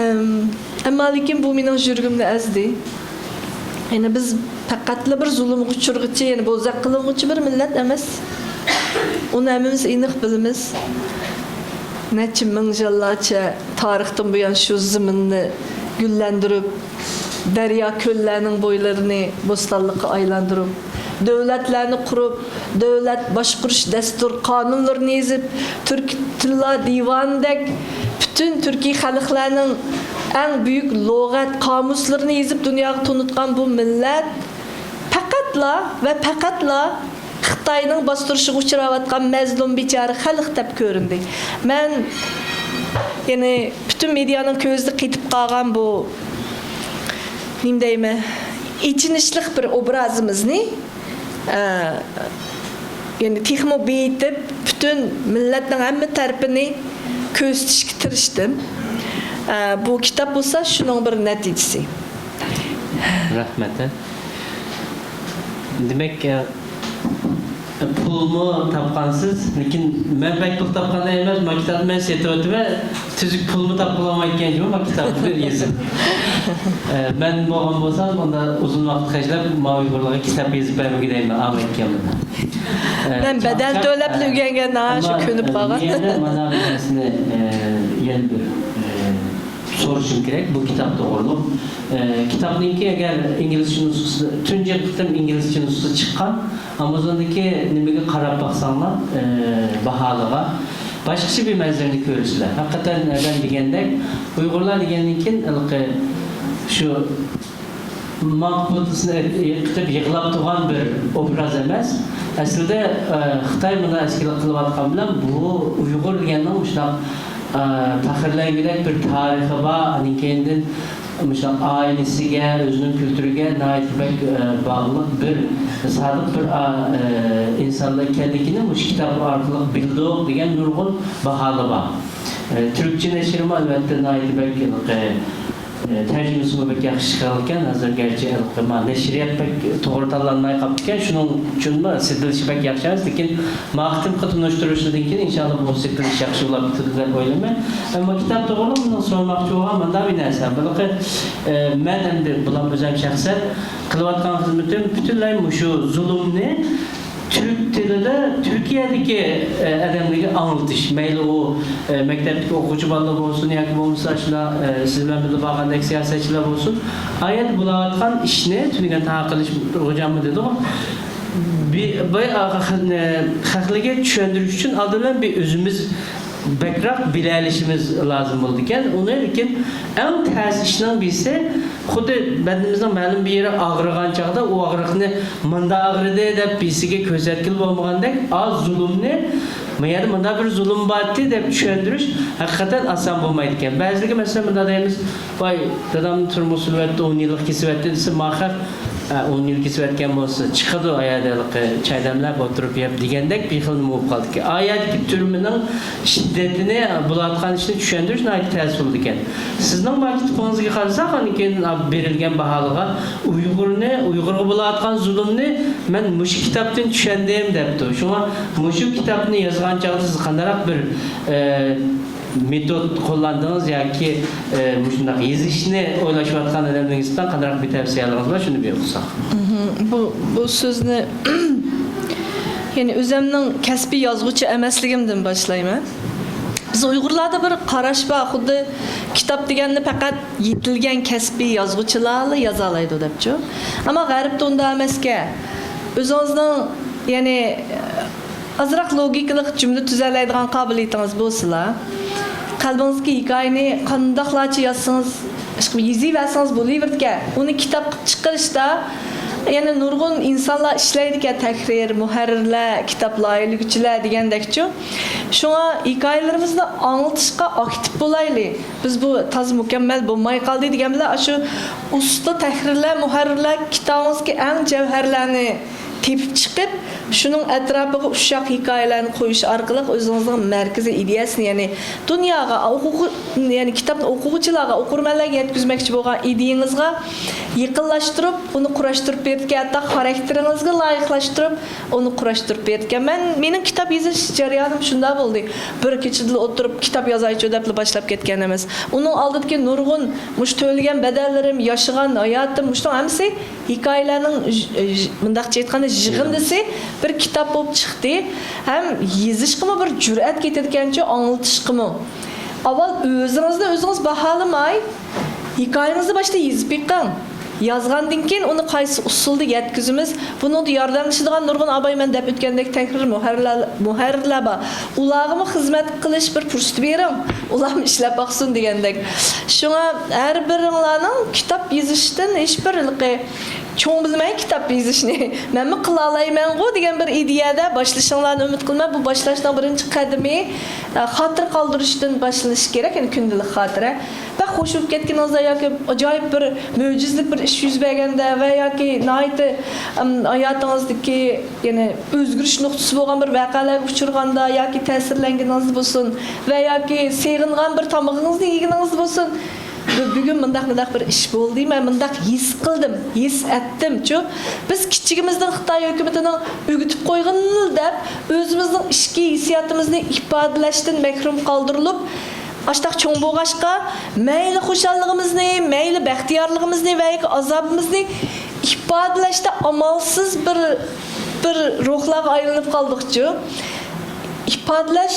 ئەم، ئەمما لېكىن بۇ مېنىڭ يۈرىكىمنى ئەزدى. يەنى بىز پەقەتلا بىر زۇلۇمغا ئۇچرىغۇچى، يەنى بوزەك قىلىنغۇچى بىر مىللەت ئەمەس. ئۇنى ھەممىمىز ئېنىق بىلىمىز. نەچچە مىڭ يىللارچە تارىختىن بۇيان شۇ زېمىننى گۈللەندۈرۈپ، دەريا كۆللەرنىڭ بويلىرىنى بوستانلىققا ئايلاندۇرۇپ، دۆلەتلەرنى قۇرۇپ، دۆلەت باشقۇرۇش دەستۇر قانۇنلىرىنى يېزىپ، تۈركىي تىللار دىۋانىدەك پۈتۈن تۈركىي خەلقلەرنىڭ ئەڭ بۈيۈك لۇغەت قامۇسلىرىنى يېزىپ دۇنياغا تونۇتقان بۇ مىللەت پەقەتلا ۋە پەقەتلا خىتاينىڭ باستۇرۇشىغا ئۇچراۋاتقان مەزلۇم بىچارە خەلق دەپ كۆرۈندى. مەن، يەنى، پۈتۈن مېدىيانىڭ كۆزىدە قېتىپ قالغان بۇ، نېمە دەيمەن، ئېچىنىشلىق بىر ئوبرازىمىزنى، ئە، يەنى تېخىمۇ بېيىتىپ، پۈتۈن مىللەتنىڭ ھەممە تەرىپىنى كۆرسىتىشكە تىرىشتىم. ئە، بۇ كىتاب بولسا شۇنىڭ بىر نەتىجىسى. رەھمەت. دېمەك، ئە، پۇلمۇ تاپقانسىز، لېكىن مەن بەك پۇل تاپقان ئەمەس، ما كىتابنى مەن سېتىۋېتىمەن، تۈزۈك پۇلمۇ تاپقىلىمايدىكەن جۇمۇ ما كىتابنى يېزىپ. ئە، مەن بولغان بولسام، ئۇندا ئۇزۇن ۋاقىت خەجلەپ، ما ئۇيغۇرلارغا كىتاب يېزىپ بەرمىگۈدەيمەن، ئامەتكەن. ئە، مەن بەدەل تۆلەپلا ئۆگەنگەن، ھە، شۇ كۆنۈپ قالغان. ئەمما، ئە، مانا بىر نەرسىنى، ئە، يەنە بىر، ئە، سورىشىم كېرەك بۇ كىتاب توغرۇلۇق. ئە، كىتابنىڭكى ئەگەر ئىنگلىزچە نۇسخىسى، تۇنجى قېتىم ئىنگلىزچە نۇسخىسى چىققان، ئامازوندىكى نېمىگە قاراپ باقساڭلار، ئە، باھالىغا باشقىچە بىر مەنزىرىنى كۆرىسىلەر. ھەقىقەتەن ئادەم دېگەندەك، ئۇيغۇرلار دېگەندىن كېيىن ھېلىقى شۇ ماڭقا پوتىسىنى قېتىپ يىغلاپ تۇرغان بىر ئوبراز ئەمەس. ئەسلىدە، ئە، خىتاي مۇنداق ئەسكىلىك قىلىۋاتقان بىلەن بۇ ئۇيغۇر دېگەننىڭ مۇشۇنداق، ئە، پەخىرلەنگۈدەك بىر تارىخى بار، ئاندىن كېيىندىن مۇشۇنداق ئائىلىسىگە، ئۆزىنىڭ كۈلتۈرىگە ناھايىتى بەك، ئە، باغلىق بىر سادىق بىر، ئا، ئە، ئىنسانلار ئىكەنلىكىنى مۇشۇ كىتاب ئارقىلىق بىلدۇق دېگەن نۇرغۇن باھالار بار. ئە، تۈركچە نەشرىمۇ ئەلۋەتتە ناھايىتى بەك، ئە، ئە، تەرجىمىسىمۇ بەك ياخشى چىققانىكەن. ھازىر گەرچە ھېلىقى ما نەشرىيات بەك توغرا تاللانماي قاپتىكەن، شۇنىڭ ئۈچۈنمۇ سېتىلىشى بەك ياخشى ئەمەس، لېكىن ما قېتىمقى تونۇشتۇرۇشىدىن كېيىن ئىنشاللا بۇ سېتىلىش ياخشى بولاپ كېتىدۇ دەپ ئويلايمەن. ئەمما كىتاب توغرۇلۇق مېنىڭ سورىماقچى بولغان مۇنداق بىر نەرسە. بۇنىقى، ئە، مەن ئەمدى بۇلام ئۆزۈم شەخسەن قىلىۋاتقان خىزمىتىم پۈتۈنلەي مۇشۇ زۇلۇمنى تۈرك تىلىدا تۈركىيەدىكى، ئە، ئادەملەرگە ئاڭلىتىش، مەيلى ئۇ، ئە، مەكتەپتىكى ئوقۇغۇچى بالىلار بولسۇن ياكى بولمىسا شۇنداق، ئە، سىز بىلەن بىللە بارغاندەك سىياسەتچىلەر بولسۇن، ئايەت بولاۋاتقان ئىشنى تۈنۈگۈن تارقىلىش غوجاممۇ دېدىغۇ. بىر، بىر، ئە، خەقلەرگە چۈشەندۈرۈش ئۈچۈن ئالدى بىلەن بىر ئۆزىمىز بەكرەك بىلەلىشىمىز لازىم بولىدىكەن. ئۇنى لېكىن ئەڭ تەس ئىشنىڭ بىرسى، خۇددى بەدىنىمىزنىڭ مەلۇم بىر يېرى ئاغرىغان چاغدا ئۇ ئاغرىقنى مۇندا ئاغرىدى دەپ بىرسىگە كۆرسەتكىلى بولمىغاندەك، ئا زۇلۇمنى، ما يەردە مۇندا بىر زۇلۇم بارتى دەپ چۈشەندۈرۈش ھەقىقەتەن ئاسان بولمايدىكەن. بەزىلىرىگە مەسىلەن مۇنداق دەيمىز، ۋاي، دادامنى تۈرمىگە سولىۋەتتى، ئون يىللىق كېسىۋەتتى دېسە، ما خەق، ئە، ئون يىل كېسىۋەتكەن بولسا، چىقىدۇ، ئايەردە ھېلىقى چاي دەملەپ ئولتۇرۇپ يەپ دېگەندەك بىر خىل نېمە بولۇپ قالدىكەن. ئايەردىكى تۈرمىنىڭ شىددىتىنى، بولۇۋاتقان ئىشنى چۈشەندۈرۈش ناھايىتى تەس بولىدىكەن. سىزنىڭ ما كىتابىڭىزغا قارىساق، ئاندىن كېيىن بېرىلگەن باھالىغا ئۇيغۇرنى، ئۇيغۇرغا بولۇۋاتقان زۇلۇمنى مەن مۇشۇ كىتابتىن چۈشەندىم دەپتۇ. شۇڭا مۇشۇ كىتابنى يازغان چاغدا سىز قانداقراق بىر، ئە، مېتود قوللاندىڭىز ياكى، ئە، مۇشۇنداق يېزىشنى ئويلىشىۋاتقان ئادەملەرگە نىسبەتەن قانداقراق بىر تەۋسىيەلىرىڭىز بار؟ شۇنى بىر ئوقۇساق. مھم. بۇ، بۇ سۆزنى يەنى ئۆزۈمنىڭ كەسپىي يازغۇچى ئەمەسلىكىمدىن باشلايمەن. بىز ئۇيغۇرلاردا بىر قاراش بار، خۇددى كىتاب دېگەننى پەقەت يېتىلگەن كەسپىي يازغۇچىلارلا يازالايدۇ دەپچۇ. ئەمما غەربتە ئۇنداق ئەمەسكەن. ئۆزىڭىزنىڭ، يەنى، ئازراق لوگىكىلىق جۈملە تۈزەلەيدىغان قابىلىيىتىڭىز بولسىلا، قەلبىڭىزدىكى ھېكايىنى قانداقلارچە يازسىڭىز، ئىشقىلىپ يېزىۋەرسىڭىز بولۇۋېرىدىكەن. ئۇنى كىتاب قىلىپ چىقىرىشتا، يەنە نۇرغۇن ئىنسانلار ئىشلەيدىكەن، تەھرىر، مۇھەررىرلەر، كىتاب لايىھىلىگۈچىلەر دېگەندەكچۇ. شۇڭا ھېكايىلىرىمىزنى ئاڭلىتىشقا ئاكتىپ بولايلى. بىز بۇ تازا مۇكەممەل بولماي قالدى دېگەن بىلەن، ئاشۇ ئۇستا تەھرىرلەر، مۇھەررىرلەر كىتابىڭىزدىكى ئەڭ جەۋھەرلەرنى تېپىپ چىقىپ، شۇنىڭ ئەتراپىغا ئۇششاق ھېكايىلەرنى قويۇش ئارقىلىق ئۆزىڭىزنىڭ مەركىزىي ئىدىيەسىنى، يەنى دۇنياغا، ئوقۇغۇ-، يەنى كىتابنى ئوقۇغۇچىلارغا، ئوقۇرمەنلەرگە يەتكۈزمەكچى بولغان ئىدىيىڭىزغا يېقىنلاشتۇرۇپ، ئۇنى قۇراشتۇرۇپ بېرىدىكەن، ھەتتا خاراكتېرىڭىزگە لايىقلاشتۇرۇپ، ئۇنى قۇراشتۇرۇپ بېرىدىكەن. مەن، مېنىڭ كىتاب يېزىش جەريانىم شۇنداق بولدى. بىر كېچىدىلا ئولتۇرۇپ كىتاب يازايچۇ دەپلا باشلاپ كەتكەن ئەمەس. ئۇنىڭ ئالدىدىكى نۇرغۇن مۇشۇ تۆلىگەن بەدەللىرىم، ياشىغان ھاياتىم، مۇشۇنىڭ ھەممىسى ھېكايىلەرنىڭ ژ-، ژ-، مۇنداقچە ئېيتقاندا يىغىندىسى بىر كىتاب بولۇپ چىقتى. ھەم يېزىشقىمۇ بىر جۈرئەت كېتىدىكەنچۇ، ئاڭلىتىشقىمۇ. ئاۋۋال ئۆزىڭىزنى ئۆزىڭىز باھالىماي، ھېكايىڭىزنى باشتا يېزىپ بېقىڭ. يازغاندىن كېيىن ئۇنى قايسى ئۇسۇلدا يەتكۈزىمىز، بۇنىڭدا ياردەملىشىدىغان نۇرغۇن ئاباي، مەن دەپ ئۆتكەندەك تەھرىر مۇھەررىرلەر، مۇھەررىرلەر بار. ئۇلارغىمۇ خىزمەت قىلىش بىر پۇرسىتى بېرىڭ. ئۇلارمۇ ئىشلەپ باقسۇن دېگەندەك. شۇڭا ھەر بىرىڭلارنىڭ كىتاب يېزىشتىن ھېچبىر ھېلىقى چوڭ بىلمەي كىتاب يېزىشنى، مەنمۇ قىلالايمەنغۇ دېگەن بىر ئىدىيەدە باشلىشىڭلارنى ئۈمىد قىلىمەن. بۇ باشلاشنىڭ بىرىنچى قەدىمى، ئە، خاتىرە قالدۇرۇشتىن باشلىنىشى كېرەك، يەنى كۈندىلىك خاتىرە. بەك خوش بولۇپ كەتكىنىڭىزدە ياكى ئاجايىپ بىر مۆجىزىلىك بىر ئىش يۈز بەرگەندە ۋە ياكى ناھايىتى، ئەم، ھاياتىڭىزدىكى، يەنى ئۆزگىرىش نۇقتىسى بولغان بىر ۋەقەلەرگە ئۇچرىغاندا ياكى تەسىرلەنگىنىڭىزدە بولسۇن ۋە ياكى سېغىنغان بىر تامىقىڭىزنى يېگىنىڭىزدە بولسۇن، بۈ-، بۈگۈن مۇنداق، مۇنداق بىر ئىش بولدى، مەن مۇنداق ھېس قىلدىم، ھېس ئەتتىمچۇ. بىز كىچىكىمىزدىن خىتاي ھۆكۈمىتىنىڭ ئۆگىتىپ قويغىنىنى دەپ، ئۆزىمىزنىڭ ئىچكى ھېسسىياتىمىزنى ئىپادىلەشتىن مەھرۇم قالدۇرۇلۇپ، ئاشتاق چوڭ بولغاچقا، مەيلى خۇشاللىقىمىزنى، مەيلى بەختىيارلىقىمىزنى ۋە ياكى ئازابىمىزنى ئىپادىلەشتە ئامالسىز بىر، بىر روھلارغا ئايلىنىپ قالدۇقچۇ. ئىپادىلەش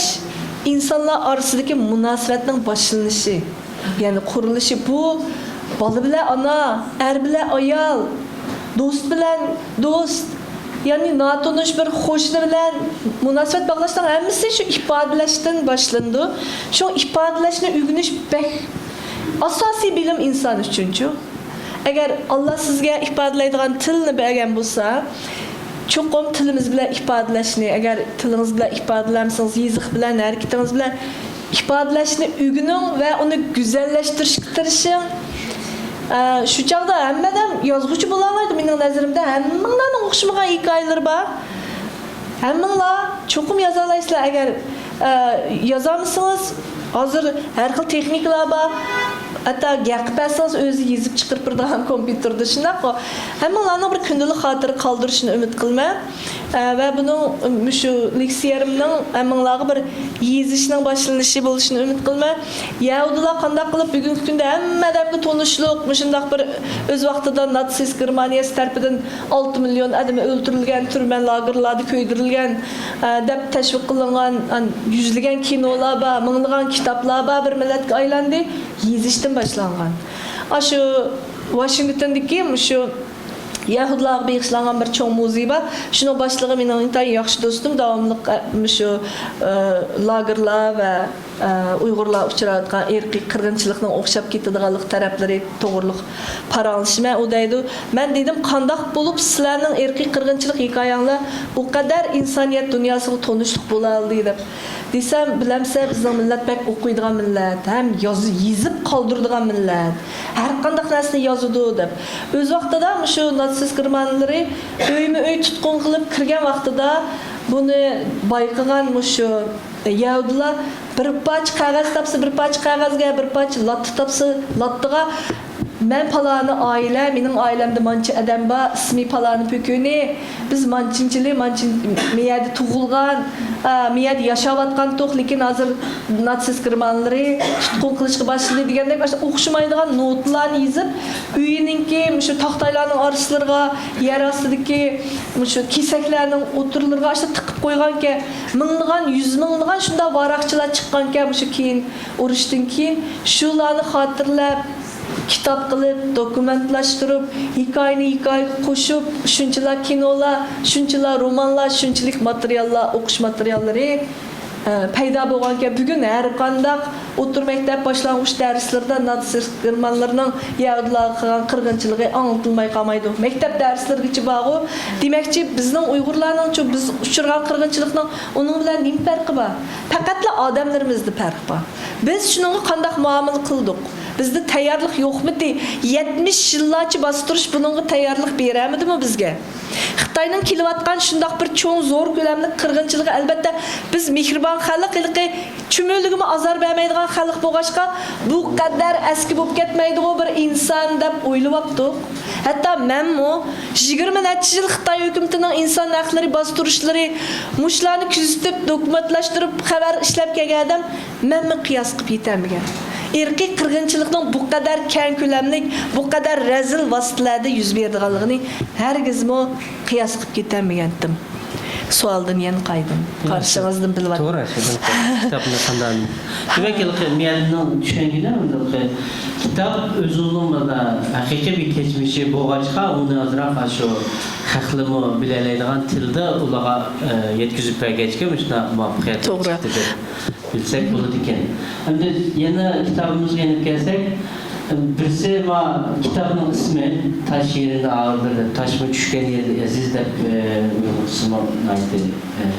ئىنسانلار ئارىسىدىكى مۇناسىۋەتنىڭ باشلىنىشى. يەنى قۇرۇلۇشى بۇ بالا بىلەن ئانا، ئەر بىلەن ئايال، دوست بىلەن دوست، يەنى ناتونۇش بىر قوشنا بىلەن مۇناسىۋەت باغلاشنىڭ ھەممىسى شۇ ئىپادىلەشتىن باشلىنىدۇ. شۇ ئىپادىلەشنى ئۆگىنىش بەك ئاساسىي بىلىم ئىنسان ئۈچۈنچۇ. ئەگەر ئاللا سىزگە ئىپادىلەيدىغان تىلنى بەرگەن بولسا، چوقۇم تىلىمىز بىلەن ئىپادىلەشنى، ئەگەر تىلىڭىز بىلەن ئىپادىلەمىسىڭىز، يېزىق بىلەن، ھەرىكىتىڭىز بىلەن ئىپادىلەشنى ئۆگىنىڭ ۋە ئۇنى گۈزەللەشتۈرۈشكە تىرىشىڭ. ئە، شۇ چاغدا ھەممە ئادەم يازغۇچى بولالايدۇ، مېنىڭ نەزىرىمدە. ھەممىڭلارنىڭ ئوخشىمىغان ھېكايىلىرى بار. ھەممىڭلار چوقۇم يازالايسىلەر. ئەگەر، ئە، يازالمىسىڭىز، ھازىر ھەر خىل تېخنىكىلار بار. ھەتتا گەپ قىلىپ بەرسىڭىز، ئۆزى يېزىپ چىقىرىپ بېرىدىغان كومپيۇتېردا، شۇنداققۇ؟ ھەممىڭلارنىڭ بىر كۈندىلىك خاتىرە قالدۇرۇشىنى ئۈمىد قىلىمەن. ئە، ۋە بۇنىڭ، مۇشۇ لېكسىيەمنىڭ ھەممىڭلارغا بىر يېزىشنىڭ باشلىنىشى بولۇشىنى ئۈمىد قىلىمەن. يەھۇدىيلار قانداق قىلىپ بۈگۈنكى كۈندە ھەممە ئادەمگە تونۇشلۇق، مۇشۇنداق بىر ئۆز ۋاقتىدا ناتسىست گېرمانىيەسى تەرىپىدىن ئالتە مىليون ئادىمى ئۆلتۈرۈلگەن، تۈرمە لاگېرلاردا كۆيدۈرۈلگەن، ئە، دەپ تەشۋىق قىلىنغان، ئە، يۈزلىگەن كىنولار بار، مىڭلىغان كىتابلار بار، بىر مىللەتكە ئايلاندى، يېزىشتىن باشلانغان. ئاشۇ ۋاشىنگتوندىكى مۇشۇ يەھۇدىيلارغا بېغىشلانغان بىر چوڭ مۇزېي بار. شۇنىڭ باشلىقى مېنىڭ ئىنتايىن ياخشى دوستۇم، داۋاملىق، ئە، مۇشۇ، ئە، لاگېرلار ۋە، ئە، ئۇيغۇرلار ئۇچراۋاتقان ئىرقىي قىرغىنچىلىقنىڭ ئوخشاپ كېتىدىغانلىق تەرەپلىرى توغرۇلۇق پاراڭلىشىمەن. ئۇ دەيدۇ، مەن دېدىم، قانداق بولۇپ سىلەرنىڭ ئىرقىي قىرغىنچىلىق ھېكايەڭلار ئۇ قەدەر ئىنسانىيەت دۇنياسىغا تونۇشلۇق بولالىدى دەپ. دېسەم، بىلەمسە، بىزنىڭ مىللەت بەك ئوقۇيدىغان مىللەت، ھەم ياز-، يېزىپ قالدۇرىدىغان مىللەت. ھەر قانداق نەرسىنى يازىدۇ دەپ. ئۆز ۋاقتىدا مۇشۇ ناتسىست گېرمانلىرى ئۆيمۇ ئۆي تۇتقۇن قىلىپ كىرگەن ۋاقتىدا بۇنى بايقىغان مۇشۇ يەھۇدىيلار بىر پارچە قەغەز تاپسا، بىر پارچە قەغەزگە، بىر پارچە لاتا تاپسا، لاتىغا، مەن پالانى ئائىلە، مېنىڭ ئائىلەمدە مانچە ئادەم بار، ئىسمى پالانى پۆكۈنى، بىز مانچىنچىلى، مانچىن-، مېيەدە تۇغۇلغان، ئا، مېيەدە ياشاۋاتقانتۇق، لېكىن ھازىر ناتسىست گېرمانلىرى تۇتقۇن قىلىشقا باشلىدى دېگەندەك، ئاشۇ ئوخشىمايدىغان نوتىلارنى يېزىپ، ئۆيىنىڭكى مۇشۇ تاختايلارنىڭ ئارىسىلىرىغا، يەر ئاستىدىكى مۇشۇ كېسەكلەرنىڭ ئوتتۇرىلىرىغا ئاشۇ تىقىپ قويغانكەن. مىڭلىغان، يۈز مىڭلىغان شۇنداق ۋاراقچىلار چىققانكەن مۇشۇ كېيىن، ئۇرۇشتىن كېيىن. شۇلارنى خاتىرىلەپ، كىتاب قىلىپ، دوكۇمېنتلاشتۇرۇپ، ھېكايىنى ھېكايىگە قوشۇپ، شۇنچىلا كىنولار، شۇنچىلا رومانلار، شۇنچىلىك ماتېرىياللار، ئوقۇش ماتېرىياللىرى، ئە، پەيدا بولغانكەن. بۈگۈن ھەر قانداق ئوتتۇرا مەكتەپ، باشلانغۇچ دەرسلىرىدە ناتسىست گېرمانلىرىنىڭ يەھۇدىيلارغا قىلغان قىرغىنچىلىقى ئاڭلىتىلماي قالمايدۇ. مەكتەپ دەرسلىرىگىچە بارغۇ. دېمەكچى، بىزنىڭ ئۇيغۇرلارنىڭچۇ بىز ئۇچرىغان قىرغىنچىلىقنىڭ ئۇنىڭ بىلەن نېمە پەرقى بار؟ پەقەتلا ئادەملىرىمىزدە پەرق بار. بىز شۇنىڭغا قانداق مۇئامىلە قىلدۇق؟ بىزدە تەييارلىق يوقمىدى؟ يەتمىش يىللارچە باستۇرۇش بۇنىڭغا تەييارلىق بېرەلمىدىمۇ بىزگە؟ خىتاينىڭ كېلىۋاتقان شۇنداق بىر چوڭ، زور كۆلەملىك قىرغىنچىلىقى، ئەلۋەتتە، بىز مېھرىبان خەلق، ھېلىقى چۈمۈلىگىمۇ ئازار بەرمەيدىغان خەلق بولغاچقا، بۇ قەدەر ئەسكى بولۇپ كەتمەيدىغۇ بىر ئىنسان دەپ ئويلىۋاپتۇق. ھەتتا مەنمۇ يىگىرمە نەچچە يىل خىتاي ھۆكۈمىتىنىڭ ئىنسان ھەقلىرى باستۇرۇشلىرى، مۇشۇلارنى كۆزىتىپ، دوكۇمېنتلاشتۇرۇپ، خەۋەر ئىشلەپ كەلگەن ئادەم، مەنمۇ قىياس قىلىپ يېتەلمىگەن. ئىرقىي قىرغىنچىلىقنىڭ بۇ قەدەر كەڭ كۆلەملىك، بۇ قەدەر رەزىل ۋاسىتىلەردە يۈز بېرىدىغانلىقىنى ھەرگىزمۇ قىياس قىلىپ يېتەلمىگەنتىم. سوئالدىن يەنە قايتىم. قارىشىڭىزدىن بىلىۋاتىمەن. توغرا، شۇنداق. كىتابنى قانداق. دېمەك، ھېلىقى مىيەدىنىڭ چۈشەنگىنى، ھېلىقى كىتاب ئۆزىنىڭ مانا ھەقىقىي بىر كەچمىشى بولغاچقا، ئۇنى ئازراق شۇ خەقلىمۇ بىلەلەيدىغان تىلدا ئۇلارغا، ئە، يەتكۈزۈپ بەرگەچكە، مۇشۇنداق مۇۋەپپەقىيەتلىك توغرا. چىقتى دەپ بىلسەك بولىدىكەن. ئەمدى يەنە كىتابىمىزغا يېنىپ كەلسەك، بىرسى ما كىتابنىڭ ئىسمى تاش يېرىدە ئاغرىدۇر دەپ، تاشمۇ چۈشكەن يېرىدە ئەزىز دەپ، ئە، ئۇيغۇرچىسىمۇ ناھايىتى، ئە،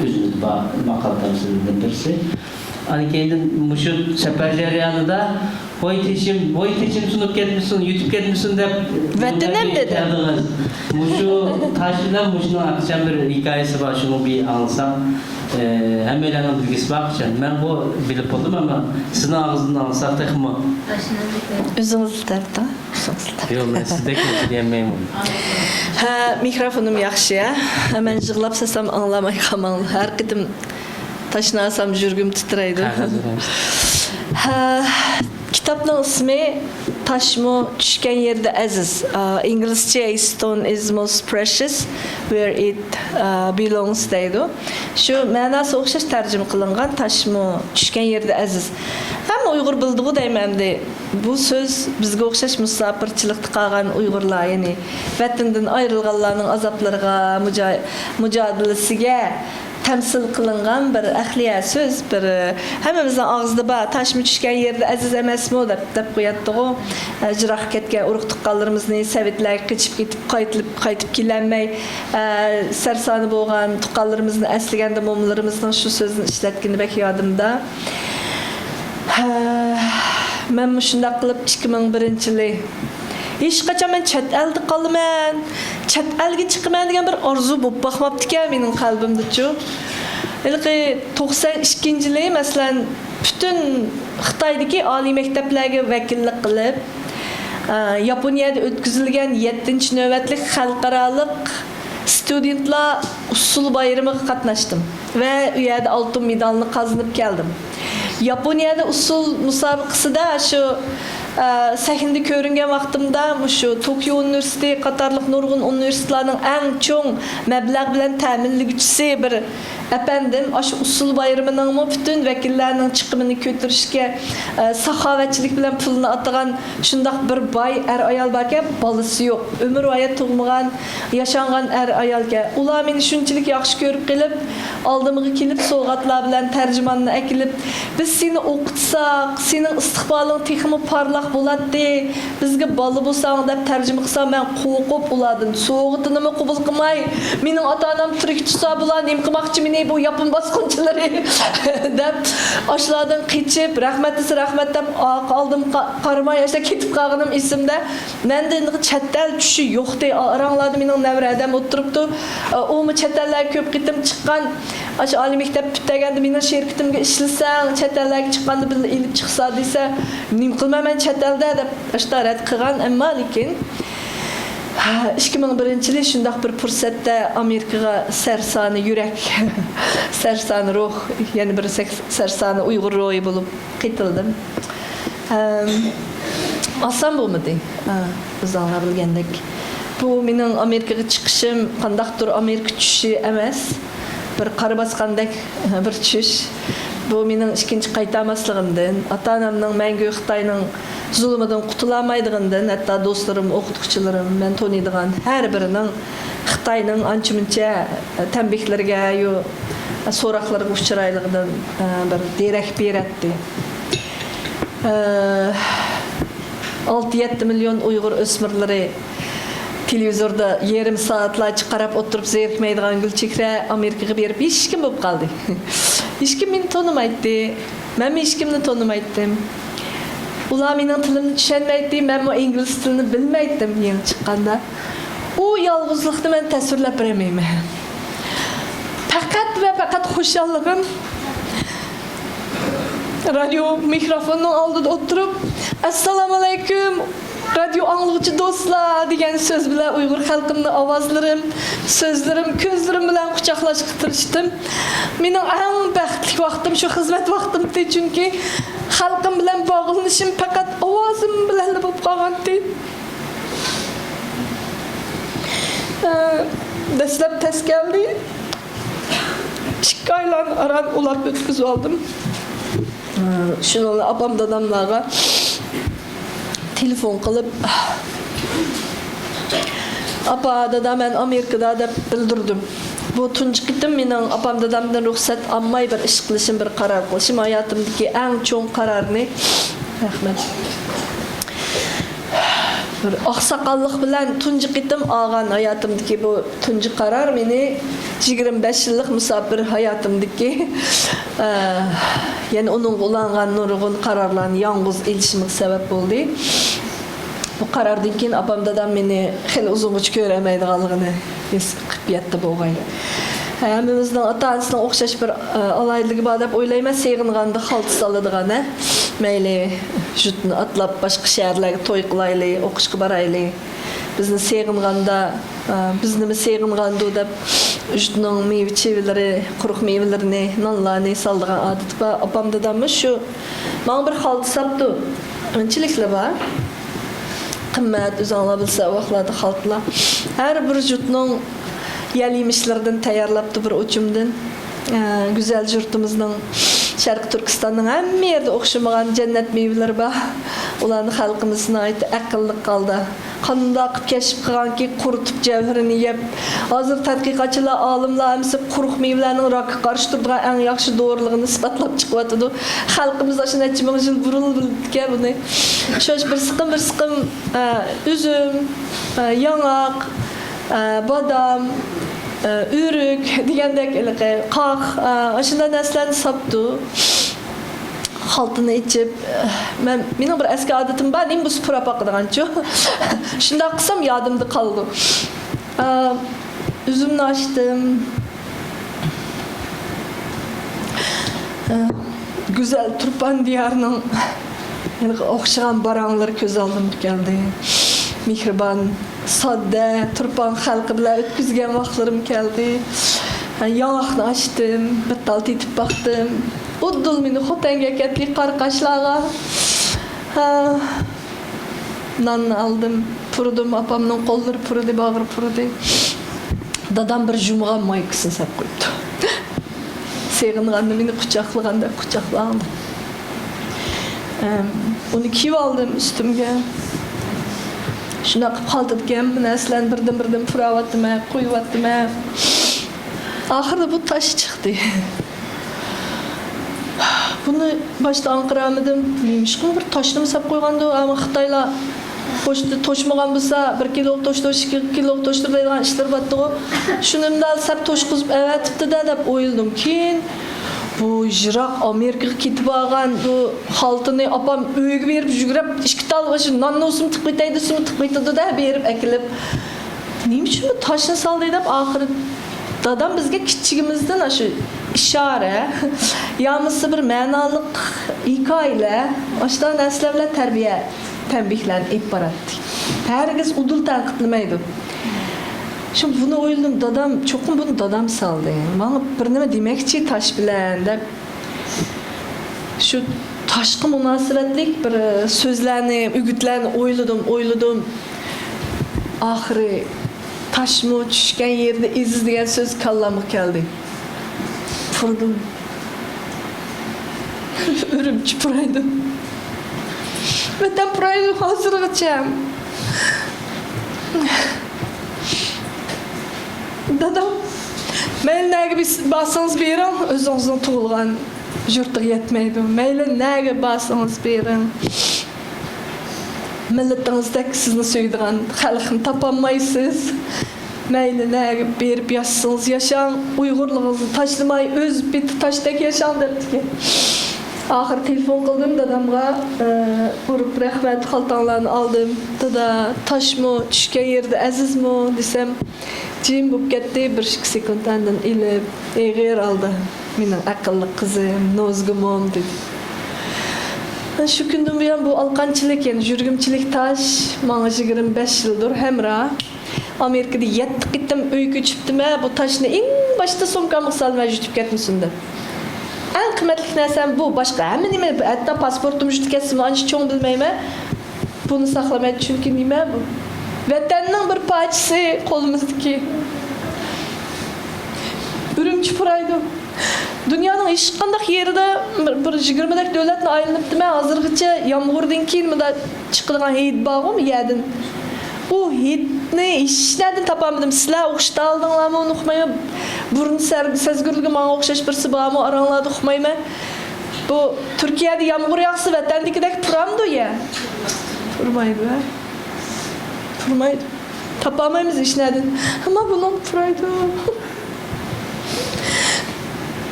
ئۆزىمىزدە بار ماقال-تەمسىللەردىن بىرسى. ئاندىن كېيىن مۇشۇ سەپەر جەريانىدا ۋاي تېشىم، ۋاي تېشىم سۇنۇپ كەتمىسۇن، يۈتۈپ كەتمىسۇن دەپ ۋەتىنىم دېدىم. كەلدىڭىز. مۇشۇ تاش بىلەن مۇشۇنىڭ ھەقىچان بىر ھېكايىسى بار، شۇنى بىر ئاڭلىساڭ، ئە، ھەممەيلەننىڭ بىلگۈسى بار قىچان. مەن بۇ بىلىپ بولدۇم، ئەمما سىزنىڭ ئاغزىدىن ئاڭلىساق تېخىمۇ. ئۆزىڭىز تارتىڭ. يوق، مەن سىزدەك دېيەلمەيمەن. ھە، مىكروفونۇم ياخشى، ھە؟ مەن يىغلاپ سالسام ئاڭلاماي قالماڭلار. ھەر قېتىم تاشنى ئالسام يۈرىكىم تىترەيدۇ. ھە، كىتابنىڭ ئىسمى تاشمۇ چۈشكەن يېرىدە ئەزىز. ئا، ئىنگلىزچە A stone is most precious where it, ئا، belongs دەيدۇ. شۇ مەناسى ئوخشاش تەرجىمە قىلىنغان تاشمۇ چۈشكەن يېرىدە ئەزىز. ھەممە ئۇيغۇر بىلىدىغۇ دەيمەن ئەمدى. بۇ سۆز بىزگە ئوخشاش مۇساپىرچىلىقتا قالغان ئۇيغۇرلار، يەنى ۋەتىنىدىن ئايرىلغانلارنىڭ ئازابلىرىغا، مۇجا-، مۇجادىلىسىگە تەمسىل قىلىنغان بىر ئەقلىيە سۆز، بىر، ھەممىمىزنىڭ ئاغزىدا بار، «تاشمۇ چۈشكەن يېرىدە ئەزىز ئەمەسمۇ؟» دەپ، دەپ قوياتتىغۇ. يىراققا كەتكەن ئۇرۇق-تۇغقانلىرىمىزنى سەۋدلەرگە قېچىپ كېتىپ، قايتىپ، قايتىپ كېلەلمەي، سەرسانى بولغان تۇغقانلىرىمىزنى ئەسلىگەندە، مومىلىرىمىزنىڭ شۇ سۆزنى ئىشلەتكىنى بەك يادىمدا. ھە، مەنمۇ شۇنداق قىلىپ ئىككى مىڭ بىرىنچى يىلى، ھېچقاچان مەن چەت ئەلدە قالىمەن، چەت ئەلگە چىقىمەن دېگەن بىر ئارزۇ بولۇپ باقماپتىكەن مېنىڭ قەلبىمدىچۇ. ھېلىقى توقسان ئىككىنچى يىلى، مەسىلەن، پۈتۈن خىتايدىكى ئالىي مەكتەپلەرگە ۋەكىللىك قىلىپ، ئە، ياپونىيەدە ئۆتكۈزۈلگەن يەتتىنچى نۆۋەتلىك خەلقئارالىق ستۇدېنتلار ئۇسسۇل بايرىمىغا قاتناشتىم ۋە ئۇ يەردە ئالتۇن مېدالنى قازىنىپ كەلدىم. ياپونىيەدە ئۇسسۇل مۇسابىقىسىدە شۇ، ئە، سەھنىدە كۆرۈنگەن ۋاقتىمدا مۇشۇ توكيو ئۇنىۋېرسىتېتى قاتارلىق نۇرغۇن ئۇنىۋېرسىتېتلارنىڭ ئەڭ چوڭ مەبلەغ بىلەن تەمىنلىگۈچىسى بىر ئەپەندىم ئاشۇ ئۇسسۇل بايرىمىنىڭمۇ پۈتۈن ۋەكىللەرنىڭ چىقىمىنى كۆتۈرۈشكە، ئە، ساخاۋەتچىلىك بىلەن پۇلىنى ئاتىغان شۇنداق بىر باي ئەر-ئايال باركەن، بالىسى يوق، ئۆمۈرۋايەت تۇغمىغان، ياشانغان ئەر-ئايالكەن. ئۇلار مېنى شۇنچىلىك ياخشى كۆرۈپ قېلىپ، ئالدىمغا كېلىپ، سوۋغاتلار بىلەن تەرجىماننى ئەكېلىپ، «بىز سېنى ئوقۇتساق، سېنىڭ ئىستىقبالىڭ تېخىمۇ پارلاق بولاتتى، بىزگە بالا بولساڭ» دەپ تەرجىمە قىلسا، مەن قورقۇپ ئۇلاردىن سوۋغىتىنىمۇ قوبۇل قىلماي، مېنىڭ ئاتا-ئانام تىرىك تۇرسا، بۇلار نېمە قىلماقچى مېنى، بۇ ياپون باسقۇنچىلىرى دەپ، ئاشۇلاردىن قېچىپ، رەھمەت دېسە رەھمەت دەپ، ئارقا ئالدىم قا-، قارىماي، ئاشۇنداق كېتىپ قالغىنىم ئېسىمدە. مەندە چەت ئەل چۈشى يوقتى. ئاراڭلاردا مېنىڭ نەۋرە ئادەم ئولتۇرۇپتۇ. ئۇمۇ چەت ئەللەرگە كۆپ قېتىم چىققان. ئاشۇ ئالىي مەكتەپ پۈتتۈرگەندە مېنىڭ شىركىتىمگە ئىشلىسەڭ، چەت ئەللەرگە چىققاندا بىللە ئېلىپ چىقسا دېسە، نېمە قىلىمەن مەن چەت ئەلدە دەپ، ئاشتا رەت قىلغان. ئەمما لېكىن، ھە، ئىككى مىڭ بىرىنچى يىلى شۇنداق بىر پۇرسەتتە ئامېرىكىغا سەرسانە يۈرەك، سەرسانە روھ، يەنە بىر سەك-، سەرسانە ئۇيغۇر روھى بولۇپ قېتىلدىم. ئەم، ئاسان بولمىدى. ئا، ئۆزۈڭلار بىلگەندەك. بۇ مېنىڭ ئامېرىكىغا چىقىشىم قانداقتۇر ئامېرىكا چۈشۈشى ئەمەس. بىر قارا باسقاندەك بىر چۈش. بۇ مېنىڭ ئىككىنچى قايتالماسلىقىمدىن، ئاتا-ئانامنىڭ مەڭگۈ خىتاينىڭ زۇلۇمىدىن قۇتۇلالمايدىغىنىدىن، ھەتتا دوستلىرىم، ئوقۇتقۇچىلىرىم، مەن تونۇيدىغان ھەر بىرىنىڭ خىتاينىڭ ئانچە-مۇنچە تەنبىھلىرىگە، يو-، سوراقلىرىغا ئۇچرايدىغىنىدىن، ئە، بىر دېرەك بېرەتتى. ئە، ئالتە يەتتە مىليون ئۇيغۇر ئۆسمۈرلىرى تېلېۋىزوردا يېرىم سائەتلەرچە قاراپ ئولتۇرۇپ زېرىكمەيدىغان گۈلچېھرە ئامېرىكىغا بېرىپ ھېچكىم بولۇپ قالدى. ھېچكىم مېنى تونۇمايتتى. مەنمۇ ھېچكىمنى تونۇمايتتىم. ئۇلار مېنىڭ تىلىمنى چۈشەنمەيتتى، مەنمۇ ئىنگلىز تىلىنى بىلمەيتتىم يېڭى چىققاندا. ئۇ يالغۇزلۇقنى مەن تەسۋىرلەپ بېرەلمەيمەن. پەقەت ۋە پەقەت خۇشاللىقىم رادىيو مىكروفوننىڭ ئالدىدا ئولتۇرۇپ، «ئەسسالامۇئەلەيكۇم، رادىيو ئاڭلىغۇچى دوستلار» دېگەن سۆز بىلەن ئۇيغۇر خەلقىمنى ئاۋازلىرىم، سۆزلىرىم، كۆزلىرىم بىلەن قۇچاقلاشقا تىرىشتىم. مېنىڭ ئەڭ بەختلىك ۋاقتىم شۇ خىزمەت ۋاقتىمتى، چۈنكى خەلقىم بىلەن باغلىنىشىم پەقەت ئاۋازىم بىلەنلا بولۇپ قالغانتى. ئە، دەسلەپ تەس كەلدى. ئىككى ئايلارنى ئاران ئۇلاپ ئۆتكۈزۈۋالدىم. ئە، شۇنىڭ بىلەن ئاپام داداملارغا تېلېفون قىلىپ، «ئاپا، دادا، مەن ئامېرىكىدا» دەپ بىلدۈردۈم. بۇ تۇنجى قېتىم مېنىڭ ئاپام دادامدىن رۇخسەت ئالماي بىر ئىش قىلىشىم، بىر قارار قىلىشىم، ھاياتىمدىكى ئەڭ چوڭ قارارنى. رەھمەت. بىر ئاقساقاللىق بىلەن تۇنجى قېتىم ئالغان ھاياتىمدىكى بۇ تۇنجى قارار مېنى يىگىرمە بەش يىللىق مۇساپىر ھاياتىمدىكى، ئە، يەنە ئۇنىڭغا ئۇلانغان نۇرغۇن قارارلارنى يالغۇز ئېلىشىمغا سەۋەب بولدى. بۇ قاراردىن كېيىن ئاپام دادام مېنى خېلى ئۇزۇنغىچە كۆرەلمەيدىغانلىقىنى ھېس قىلىپ يەتتە بولغايلى. ھەممىمىزنىڭ ئاتا-ئانىسىنىڭ ئوخشاش بىر، ئە، ئالاھىدىلىكى بار دەپ ئويلايمەن، سېغىنغاندا خالتا سالىدىغان، ھە؟ مەيلى يۇرتنى ئاتلاپ باشقا شەھەرلەرگە توي قىلايلى، ئوقۇشقا بارايلى. بىزنى سېغىنغاندا، ئە، بىز نېمە سېغىنغاندۇ دەپ يۇرتنىڭ مېۋە-چېۋىلىرى، قۇرۇق مېۋىلىرىنى، نانلارنى سالىدىغان ئادىتى بار. ئاپام داداممۇ شۇ ماڭا بىر خالتا ساپتۇ. ئۇنچىلىكلا بار. قىممەت، ئۆزۈڭلار بىلسە، ئۇ ۋاقىتلاردا خالتىلار. ھەر بىر يۇرتنىڭ يەل يېمىشلىرىدىن تەييارلاپتۇ بىر ئوچۇمدىن. ئە، گۈزەل يۇرتىمىزنىڭ، شەرقىي تۈركىستاننىڭ ھەممە يەردە ئوخشىمىغان جەننەت مېۋىلىرى بار. ئۇلارنى خەلقىمىز ناھايىتى ئەقىللىق ھالدا قانداق قىلىپ كەشىپ قىلغانكى، قۇرۇتۇپ جەۋھىرىنى يەپ، ھازىر تەتقىقاتچىلار، ئالىملار ھەممىسى قۇرۇق مېۋىلەرنىڭ راكقا قارشى تۇرىدىغان ئەڭ ياخشى دورىلىقىنى ئىسپاتلاپ چىقىۋاتىدۇ. خەلقىمىز ئاشۇ نەچچە مىڭ يىل بۇرۇن بىلىدىكەن بۇنى. شۇ بىر سىقىم، بىر سىقىم، ئە، ئۈزۈم، ئە، ياڭاق، ئە، بادام، ئە، ئۆرۈك دېگەندەك ھېلىقى قاق، ئە، ئاشۇنداق نەرسىلەرنى ساپتۇ. خالتىنى ئېچىپ، مەن، مېنىڭ بىر ئەسكى ئادىتىم بار، نېمە بولسا پۇراپ باقىدىغانچۇ. شۇنداق قىلسام يادىمدا قالىدۇ. ئە، ئۈزۈمنى ئاچتىم. ئە، گۈزەل تۇرپان دىيارىنىڭ ھېلىقى ئوخشىغان باراڭلىرى كۆز ئالدىمغا كەلدى. مېھرىبان، ساددە تۇرپان خەلقى بىلەن ئۆتكۈزگەن ۋاقىتلىرىم كەلدى. ھە، ياڭاقنى ئاچتىم، بىر تال تېتىپ باقتىم. ئۇدۇل مېنى خوتەنگە ئەكەتتى، قاراقاشلارغا. ھە، ناننى ئالدىم، پۇرىدىم، ئاپامنىڭ قوللىرى پۇرىدى، باغرى پۇرىدى. دادام بىر يۇمىغان مايكىسىنى سەپ قويۇپتۇ. سېغىنغاندا مېنى قۇچاقلىغاندەك قۇچاقلاڭدى. ئەم، ئۇنى كىيىۋالدىم ئۈستۈمگە. شۇنداق قىلىپ خالتىدىكى ھەممە نەرسىلەرنى بىردىن-بىردىن پۇراۋاتىمەن، قويۇۋاتىمەن. ئاخىرىدا بۇ تاش چىقتى. بۇنى باشتا ئاڭقىرالمىدىم. نېمىشقا بىر تاشنىمۇ ساپ قويغاندۇ؟ ئەمما خىتايلار پوچتا توشمىغان بولسا، بىر كىلو توشتۇر، ئىككى كىلو توشتۇر دەيدىغان ئىشلىرى بارتتىغۇ. شۇنى مۇنداق سەپ توشقۇزۇپ ئەۋەتىپتۇ-دە دەپ ئويلىدىم. كېيىن بۇ يىراق ئامېرىكىغا كېتىپ بارغان بۇ خالتىنى ئاپام ئۆيگە بېرىپ يۈگۈرۈپ، ئىككى تال ئاشۇ ناننى بولسىمۇ تىقىۋېتەي دېسىمۇ تىقىۋېتىدۇ-دە، بېرىپ ئەكېلىپ. نېمە ئۈچۈن بۇ تاشنى سالدى دەپ ئاخىرى دادام بىزگە كىچىكىمىزدىن ئاشۇ ئىشارە، يا بولمىسا بىر مەنالىق ھېكايىلەر، ئاشۇنداق نەرسىلەر بىلەن تەربىيە، تەنبىھلەرنى ئېلىپ باراتتى. ھەرگىز ئۇدۇل تەنقىدلىمەيدۇ. شۇ بۇنى ئويلىدىم، دادام، چوقۇم بۇنى دادام سالدى. ماڭا بىر نېمە دېمەكچى تاش بىلەن دەپ. شۇ تاشقا مۇناسىۋەتلىك بىر سۆزلەرنى، ئۈگۈتلەرنى ئويلىدىم، ئويلىدىم. ئاخىرى تاشمۇ چۈشكەن يېرىدە ئېزىز دېگەن سۆز كاللامغا كەلدى. پۇرىدىم. ئۈرۈمچى پۇرايدۇ. ۋەتەن پۇرايدۇ ھازىرغىچە. دادام، مەيلى نەگە بارسىڭىز بېرىڭ، ئۆزىڭىزنىڭ تۇغۇلغان يۇرتىغا يەتمەيدۇ. مەيلى نەگە بارسىڭىز بېرىڭ، مىللىتىڭىزدەك سىزنى سۆيىدىغان خەلقنى تاپالمايسىز. مەيلى نەگە بېرىپ ياشىسىڭىز ياشاڭ، ئۇيغۇرلۇقىڭىزنى تاشلىماي، ئۆز پېتى تاشتەك ياشاڭ دەپتىكەن. ئاخىرى تېلېفون قىلدىم دادامغا، ئە، ئۇرۇپ رەھمەت، خالتاڭلارنى ئالدىم. دادا، تاشمۇ چۈشكەن يېرىدە ئەزىزمۇ دېسەم، جىم بولۇپ كەتتى، بىر ئىككى سېكۇنت ئاندىن ئېلىپ، ئېغىر ھالدا، مېنىڭ ئەقىللىق قىزىم، نازۇگۇمۇم دېدى. شۇ كۈندىن بۇيان بۇ ئالقانچىلىك، يەنى يۈرگۈمچىلىك تاش ماڭا يىگىرمە بەش يىلدۇر ھەمراھ. ئامېرىكىدا يەتتە قېتىم ئۆي كۆچۈپتىمەن، بۇ تاشنى ئەڭ باشتا سومكامغا سالىمەن، يۈتۈپ كەتمىسۇن دەپ. ئەڭ قىممەتلىك نەرسەم بۇ، باشقا ھەممە نېمە، ھەتتا پاسپورتۇم يۈتۈپ كەتسىمۇ، ئانچە چوڭ بىلمەيمەن. بۇنى ساقلىمايدۇ، چۈنكى نېمە بۇ؟ ۋەتەننىڭ بىر پارچىسى قولىمىزدىكى. ئۈرۈمچى پۇرايدۇ. دۇنيانىڭ ھېچقانداق يېرىدە بىر، بىر يىگىرمىدەك دۆلەتنى ئايلىنىپتىمەن، ھازىرغىچە يامغۇردىن كېيىن مۇنداق چىقىدىغان ھىد بارغۇ يەردىن. ئۇ ھىدنى ھېچ نەدىن تاپالمىدىم. سىلەر ئوخشىتالدىڭلارمۇ ئۇقمايمەن. بۇرۇن سەر-، سەزگۈرلۈكى ماڭا ئوخشاش بىرسى بارمۇ ئاراڭلاردا ئۇقمايمەن. بۇ تۈركىيەدە يامغۇر ياغسا ۋەتەندىكىدەك پۇرامدۇ يەر؟ پۇرمايدۇ، ھە؟ تۇرمايدۇ. تاپالمايمىز ھېچنەدىن. ئەمما بۇنىڭ پۇرايدۇ.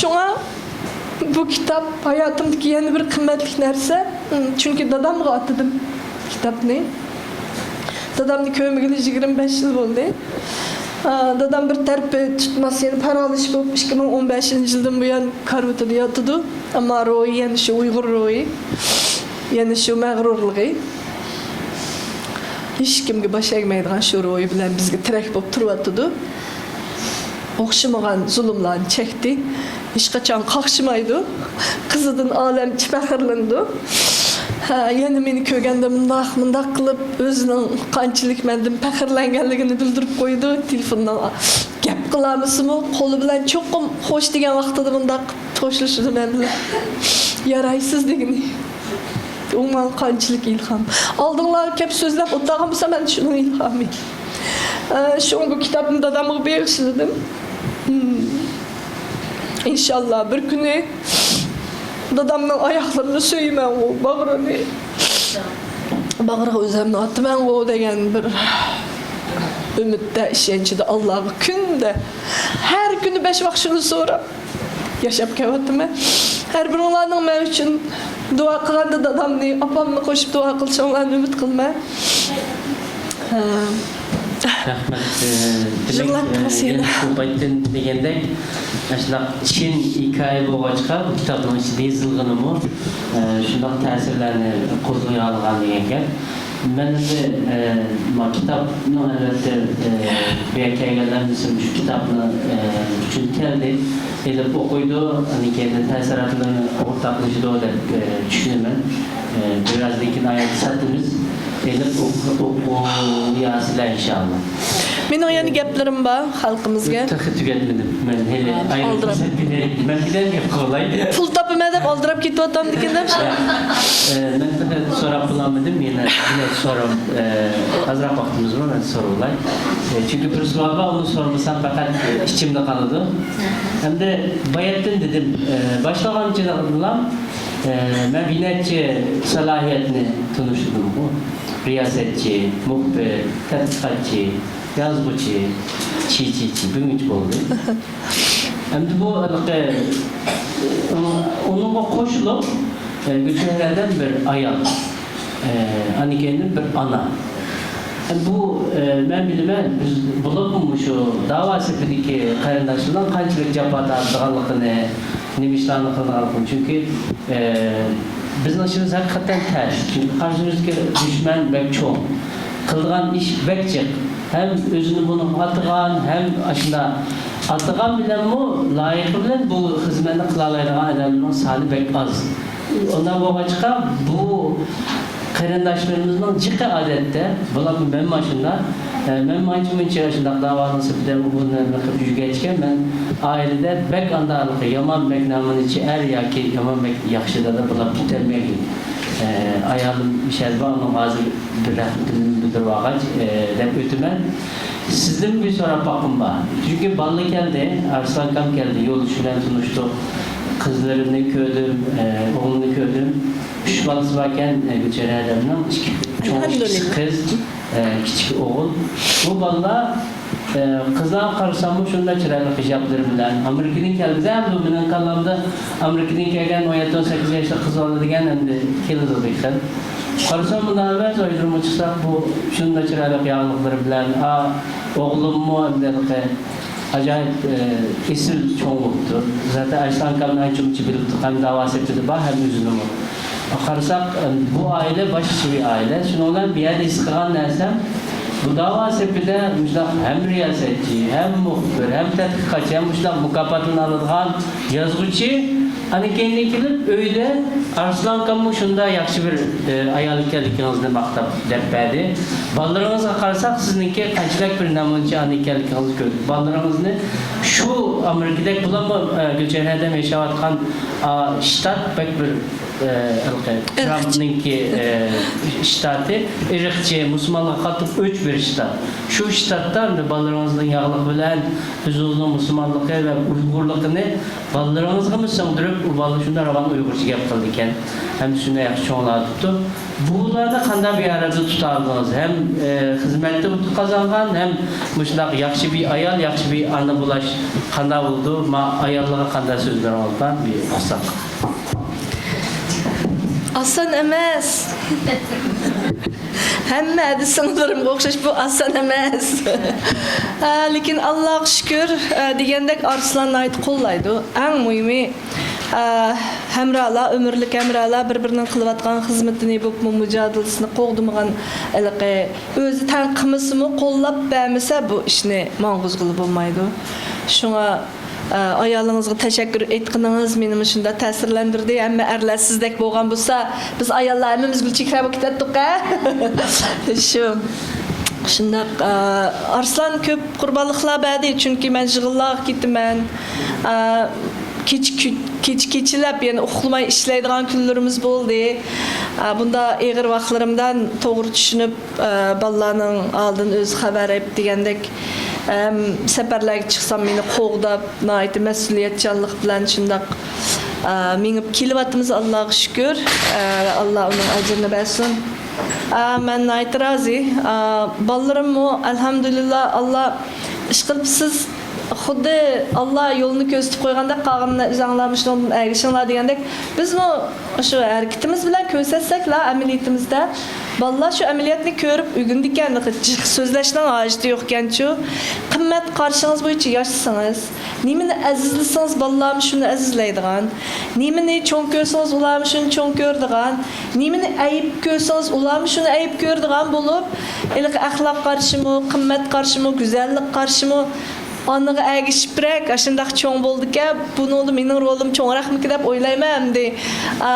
شۇڭا بۇ كىتاب ھاياتىمدىكى يەنە بىر قىممەتلىك نەرسە. چۈنكى دادامغا ئاتىدىم كىتابنى. دادامنى كۆرمىگىلى يىگىرمە بەش يىل بولدى. ئا، دادام بىر تەرىپى تۇتماس، يەنە پاراڭلىشىپ بولۇپ، ئىككى مىڭ ئون بەشىنچى يىلدىن بۇيان كارىۋىتىدا ياتىدۇ. ئەمما روھى يەنە شۇ ئۇيغۇر روھى، يەنە شۇ مەغرۇرلۇقى. ھېچكىمگە باش ئەگمەيدىغان شۇ روھى بىلەن بىزگە تىرەك بولۇپ تۇرۇۋاتىدۇ. ئوخشىمىغان زۇلۇملارنى چەكتى. ھېچقاچان قاقشىمايدۇ. قىزىدىن ئالەمچە پەخىرلىنىدۇ. ھە، يەنە مېنى كۆرگەندە مۇنداق، مۇنداق قىلىپ، ئۆزىنىڭ قانچىلىك مەندىن پەخىرلەنگەنلىكىنى بىلدۈرۈپ قويىدۇ. تېلېفوندىن گەپ قىلالمىسىمۇ، قولى بىلەن چوقۇم خوش دېگەن ۋاقتىدا مۇنداق خوشلىشىدۇ مەن بىلەن. يارايسىز دېگىنى. ئۇ ماڭا قانچىلىك ئىلھام. ئالدىڭلارغا كەپ سۆزلەپ ئولتۇرغان بولسا، مەن شۇنىڭ ئىلھامى. ئە، شۇڭا بۇ كىتابنى دادامغا بېغىشلىدىم. ھىم. ئىنشاللا بىر كۈنى دادامنىڭ ئاياقلىرىنى سۆيىمەنغۇ، باغرىنى، باغرىغا ئۆزۈمنى ئاتىمەنغۇ دېگەن بىر ئۈمىدتە، ئىشەنچىدە ئاللاغا كۈندە، ھەر كۈنى بەش ۋاق شۇنى سوراپ ياشاپ كېلىۋاتىمەن. ھەر بىرىڭلارنىڭ مەن ئۈچۈن دۇئا قىلغاندا دادامنى، ئاپامنى قوشۇپ دۇئا قىلىشىڭلارنى ئۈمىد قىلىمەن. ھە. رەھمەت. ئە، دېمەك، يىغلاپ ئە، تۇرسىلا. يەنە شۇ بايىتتىن دېگەندەك، ئاشۇنداق چىن ھېكايە بولغاچقا، بۇ كىتابنىڭ ئىچىدە يېزىلغىنىمۇ، ئە، شۇنداق تەسىرلەرنى قوزغىيالىغان دېگەن گەپ. مەن ئەمدى، ئە، ما كىتابنىڭ ئەلۋەتتە، ئە، بۇ يەرگە كەلگەنلەر مىسىل شۇ كىتابنى، ئە، ئۈچۈن كەلدى، ئېلىپ ئوقۇيدۇ، ئاندىن كېيىن تەسىراتلىرىنى ئورتاقلىشىدۇ دەپ، ئە، چۈشىنىمەن. ئە، بىرازدىن كېيىن ئايەت ساتىمىز. ئېلىپ ئوق-، ئوقۇياسىلەر ئىنشاللا. مېنىڭ يەنە گەپلىرىم بار خەلقىمىزگە. تېخى تۈگەتمىدىم. مەن ھېلى ھە، ئايرىم ئالدىراپ. پۇرسەت بېرەي. مەن بىلەن گەپ قىلاي. پۇل تاپىمەن دەپ ئالدىراپ كېتىۋاتامدىكىن دەپ. ئە، مەن تېخى سوراپ بولالمىدىم. يەنە بىلەن سوراپ، ئە، ئازراق ۋاقتىمىز بار، مەن سوراۋالاي. ئە، چۈنكى بىر سوئال بار، ئۇنى سورىمىسام پەقەت، ئە، ئىچىمدە قالىدۇ. ئەمدى باياتتىن دېدىم، ئە، باشلىغانچىلىقىملا، ئە، مەن بىر نەچچە سالاھىيەتنى تونۇشتۇردۇمغۇ. رىياسەتچى، مۇخبىر، تەتقىقاتچى، يازغۇچى، چى، چى، چى، بىر مۇنچە بولدى. ئەمدى بۇ ھېلىقى، ئۇنىڭغا قوشۇلۇپ، ئە، گۈلچېھرەدىن بىر ئايال، ئە، ئاندىن كېيىن بىر ئانا. ئە، بۇ، ئە، مەن بىلىمەن، بىز بولۇپمۇ مۇشۇ داۋا سېپىدىكى قېرىنداشلارنىڭ قانچىلىك جاپا تارتىدىغانلىقىنى، نېمە ئىشلارنى قىلىدىغانلىقىنى. چۈنكى، ئە، بىزنىڭ ئىشىمىز ھەقىقەتەن تەس. چۈنكى قارشىمىزدىكى دۈشمەن بەك چوڭ. قىلىدىغان ئىش بەك جىق. ھەم ئۆزىنى بۇنىڭغا ئاتىغان، ھەم ئاشۇنداق ئاتىغان بىلەنمۇ لايىقى بىلەن بۇ خىزمەتنى قىلالايدىغان ئادەمنىڭ سانى بەك ئاز. ئۇنداق بولغاچقا، بۇ قېرىنداشلىرىمىزنىڭ جىقى ئادەتتە، بۇلار مەنمۇ ئاشۇنداق، ئە، مەنمۇ ئانچە-مۇنچە ئاشۇنداق داۋانىڭ سېپىدە ئۇ نېمىنى قىلىپ يۈرگەچكە، مەن ئائىلىدە بەك ئانداق يامان بەك نامۇنىچى ئەر ياكى يامان بەك ياخشى دادا بولاپ كېتەلمىگەن. ئە، ئايالىم شەربا، ئۇنىڭغا ھازىر بىر رەھمىتىمنى بىلدۈرۈۋالغاچ، ئە، دەپ ئۆتىمەن. سىزدىن بىر سوراپ باققۇم بار. چۈنكى بالىلار كەلدى، ئارسلانكام كەلدى، يولدىشى بىلەن تونۇشتۇق. قىزلىرىنى كۆردۈم، ئە، ئوغلىنى كۆردۈم. ئۈچ بالىسى باركەن، ئە، گۈلچېھرە ھەدەمنىڭ. ئىككى چوڭ، ئىككىسى قىز، ئە، كىچىكى ئوغۇل. بۇ بالىلار، ئە، قىزلارغا قارىساممۇ شۇنداق چىرايلىق ھىجابلىرى بىلەن. ئامېرىكىدىن كەلدى-دە، ئەمدى مېنىڭ كاللامدا ئامېرىكىدىن كەلگەن ئون يەتتە، ئون سەككىز ياشلىق قىز بالا دېگەن ئەمدى كېلىدۇ بىر خىل. قارىسام مۇنداق ئەمەس، ئويلىرىمغا چىقسا، بۇ شۇنداق چىرايلىق ياغلىقلىرى بىلەن، ئا، ئوغلۇممۇ ئەمدى ھېلىقى ئاجايىپ، ئە، ئېسىل چوڭ بوپتۇ. زاتەن ئاشلانكامنى ئانچە مۇنچە بىلىپ تۇرغان داۋا سېپىدە بار، ھەم ئۆزىنىمۇ. قارىساق، ئە، بۇ ئائىلە باشقىچە بىر ئائىلە. شۇنىڭ بىلەن بۇ يەردە ھېس قىلغان نەرسەم، بۇ داۋا سېپىدە مۇشۇنداق ھەم رىياسەتچى، ھەم مۇخبىر، ھەم تەتقىقاتچى، ھەم مۇشۇنداق مۇكاپاتلىرىنى ئالىدىغان يازغۇچى، ئاندىن كېيىن كېلىپ ئۆيدە ئارسلانكاممۇ شۇنداق ياخشى بىر، ئە، ئايال ئىكەنلىكىڭىزنى ماختاپ دەپ بەردى. بالىلىرىڭىزغا قارىساق، سىزنىڭكى قانچىلىك بىر نەمۇنىچى ئانا ئىكەنلىكىڭىزنى كۆردۇق. بالىلىرىڭىزنى شۇ ئامېرىكىدەك بولۇپمۇ، ئە، گۈلچېھرە ھەدەم ياشاۋاتقان، ئا، شتات بەك بىر، ئە، ھېلىقى ترامپنىڭكى، ئە، شتاتى ئىرقچى، مۇسۇلمانلارغا قاتتىق ئۆچ شتات. شۇ شتاتتا ئەمدى بالىلىرىڭىزنىڭ ياغلىقى بىلەن ئۆزىڭىزنىڭ مۇسۇلمانلىقى ۋە ئۇيغۇرلۇقىنى بالىلىرىڭىزغىمۇ سىڭدۈرۈپ، ئۇ بالا شۇنداق راۋان ئۇيغۇرچە گەپ قىلىدىكەن. ھەم شۇنداق ياخشى چوڭلاۋاتىپتۇ. بۇلارنى قانداق بىر ئارىدا تۇتالدىڭىز؟ ھەم، ئە، خىزمەتتە ئۇتۇق قازانغان، ھەم مۇشۇنداق ياخشى بىر ئايال، ياخشى بىر ئانا بولاش قانداق بولىدۇ؟ ما ئاياللارغا قانداق سۆزلىرىڭىز بار؟ بىر ئۇقساق. ئاسان ئەمەس. ھەممە ھەدىس سىڭىللىرىمغا ئوخشاش، بۇ ئاسان ئەمەس. ھە، لېكىن ئاللاغا شۈكۈر، ھە، دېگەندەك ئارسلان ناھايىتى قوللايدۇ. ئەڭ مۇھىمى، ھە، ھەمراھلار، ئۆمۈرلۈك ھەمراھلار بىر-بىرىنىڭ قىلىۋاتقان خىزمىتىنى، بولۇپمۇ مۇجادىلىسىنى قوغدىمىغان، ھېلىقى ئۆزى تەڭ قىلمىسىمۇ، قوللاپ بەرمىسە بۇ ئىشنى ماڭغۇزغىلى بولمايدۇ. شۇڭا ئايالىڭىزغا تەشەككۈر ئېيتقىنىڭىز مېنى مۇشۇنداق تەسىرلەندۈردى. ھەممە ئەرلەر سىزدەك بولغان بولسا، بىز ئاياللار ھەممىمىز گۈلچېھرە بولۇپ كېتەتتۇق-ھە. شۇ. شۇنداق، ئارسلان كۆپ قۇربانلىقلار بەردى، چۈنكى مەن يىغىنلارغا كېتىمەن. كېچە، كېچە، كېچىلەپ، يەنە ئۇخلىماي ئىشلەيدىغان كۈنلىرىمىز بولدى. بۇنداق ئېغىر ۋاقىتلىرىمدىن توغرا چۈشىنىپ، ئە، بالىلارنىڭ ئالدىن ئۆزى خەۋەر ئېلىپ دېگەندەك، ئەم، سەپەرلەرگە چىقسام مېنى قوغداپ، ناھايىتى مەسئۇلىيەتچانلىق بىلەن شۇنداق، ئە، مېڭىپ كېلىۋاتىمىز، ئاللاغا شۈكۈر. ئە، ئاللا ئۇنىڭ ئەجرىنى بەرسۇن. ئە، مەن ناھايىتى رازى. ئە، بالىلىرىممۇ، ئەلھەمدۇلىللا، ئاللا ئىشقىلىپ سىز خۇددى ئاللا يولنى كۆرسىتىپ قويغاندەك، قالغىنىنى ئۆزۈڭلار مۇشۇنىڭدىن ئەگىشىڭلار دېگەندەك، بىزمۇ شۇ ھەرىكىتىمىز بىلەن كۆرسەتسەكلا ئەمەلىيىتىمىزدە، بالىلار شۇ ئەمەلىيەتنى كۆرۈپ ئۆگىنىدىكەن، جىق سۆزلەشنىڭ ھاجىتى يوقكەنچۇ. قىممەت قارىشىڭىز بويىچە ياشىسىڭىز، نېمىنى ئەزىزلىسىڭىز، بالىلارمۇ شۇنى ئەزىزلەيدىغان، نېمىنى چوڭ كۆرسىڭىز، ئۇلارمۇ شۇنى چوڭ كۆرىدىغان، نېمىنى ئەيىب كۆرسىڭىز، ئۇلارمۇ شۇنى ئەيىب كۆرىدىغان بولۇپ، ھېلىقى ئەخلاق قارىشىمۇ، قىممەت قارىشىمۇ، گۈزەللىك قارىشىمۇ، ئانىغا ئەگىشىپرەك ئاشۇنداق چوڭ بولدىكەن، بۇنىڭدا مېنىڭ رولۇم چوڭراقمىكىن دەپ ئويلايمەن ئەمدى. ئا،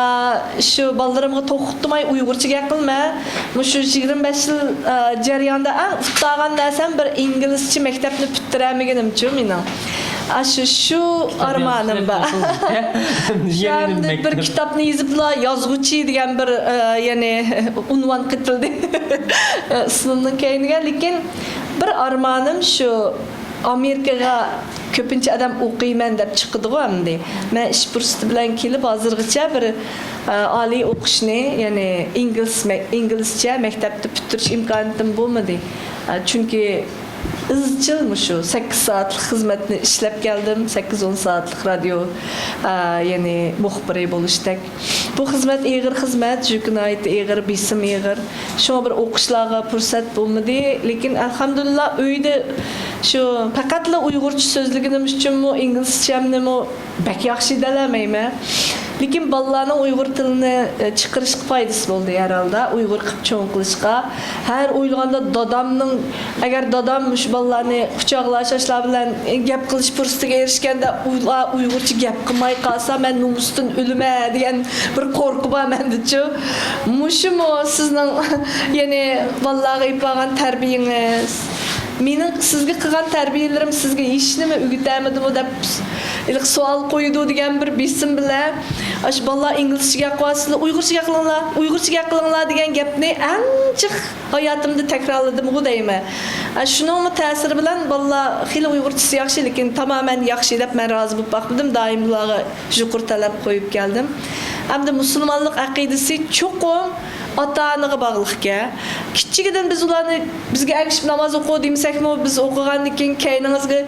شۇ بالىلىرىمغا توختىماي ئۇيغۇرچە گەپ قىلىمەن. مۇشۇ يىگىرمە بەش يىل، ئا، جەريانىدا ئەڭ ئۇتالغان نەرسەم بىر ئىنگلىزچە مەكتەپنى پۈتتۈرەلمىگىنىمچۇ مېنىڭ. ئاشۇ، شۇ ئارمانىم بار. شۇ ئەمدى بىر كىتابنى يېزىپلا يازغۇچى دېگەن بىر، ئا، يەنى ئۇنۋان قېتىلدى. ئىسمىمنىڭ كەينىگە، لېكىن بىر ئارمانىم شۇ. ئامېرىكىغا كۆپىنچە ئادەم ئوقۇيمەن دەپ چىقىدىغۇ ئەمدى. مەن ئىش پۇرسىتى بىلەن كېلىپ، ھازىرغىچە بىر، ئە، ئالىي ئوقۇشنى، يەنى ئىنگلىز مە-، ئىنگلىزچە مەكتەپتە پۈتتۈرۈش ئىمكانىيىتىم بولمىدى. ئە، چۈنكى ئىزچىل مۇشۇ سەككىز سائەتلىك خىزمەتنى ئىشلەپ كەلدىم، سەككىز ئون سائەتلىك رادىيو، ئە، يەنى مۇخبىرى بولۇشتەك. بۇ خىزمەت ئېغىر خىزمەت، يۈكى ناھايىتى ئېغىر، بېسىمى ئېغىر. شۇڭا بىر ئوقۇشلارغا پۇرسەت بولمىدى. لېكىن ئەلھەمدۇلىللا ئۆيدە شۇ پەقەتلا ئۇيغۇرچە سۆزلىگىنىم ئۈچۈنمۇ، ئىنگلىزچەمنىمۇ بەك ياخشى دېيەلمەيمەن. لېكىن بالىلارنىڭ ئۇيغۇر تىلىنى، ئە، چىقىرىشقا پايدىسى بولدى ھەر ھالدا، ئۇيغۇر قىلىپ چوڭ قىلىشقا. ھەر ئويلىغاندا دادامنىڭ، ئەگەر دادام مۇشۇ بالىلارنى قۇچاقلاش، ئاشۇلار بىلەن گەپ قىلىش پۇرسىتىگە ئېرىشكەندە، ئۇلار ئۇيغۇرچە گەپ قىلماي قالسا، مەن نومۇستىن ئۆلىمەن دېگەن بىر قورقۇ بار مەندىچۇ. مۇشۇمۇ سىزنىڭ، يەنى بالىلارغا ئېلىپ بارغان تەربىيىڭىز؟ مېنىڭ سىزگە قىلغان تەربىيىلىرىم سىزگە ھېچنېمە ئۆگىتەلمىدىمۇ دەپ ھېلىقى سوئال قويىدۇ دېگەن بىر بېسىم بىلەن، ئاشۇ بالىلار ئىنگلىزچە گەپ قىلىۋاتسىلا، ئۇيغۇرچە گەپ قىلىڭلار، ئۇيغۇرچە گەپ قىلىڭلار دېگەن گەپنى ئەڭ جىق ھاياتىمدا تەكرارلىدىمغۇ دەيمەن. ئە، شۇنىڭمۇ تەسىرى بىلەن بالىلار خېلى ئۇيغۇرچىسى ياخشى، لېكىن تامامەن ياخشى دەپ مەن رازى بولۇپ باقمىدىم. دائىم ئۇلارغا يۇقىرى تەلەپ قويۇپ كەلدىم. ئەمدى مۇسۇلمانلىق ئەقىدىسى چوقۇم ئاتا-ئانىغا باغلىقكەن. كىچىكىدىن بىز ئۇلارنى بىزگە ئەگىشىپ ناماز ئوقۇ دېمىسەكمۇ، بىز ئوقۇغاندىن كېيىن كەينىڭىزگە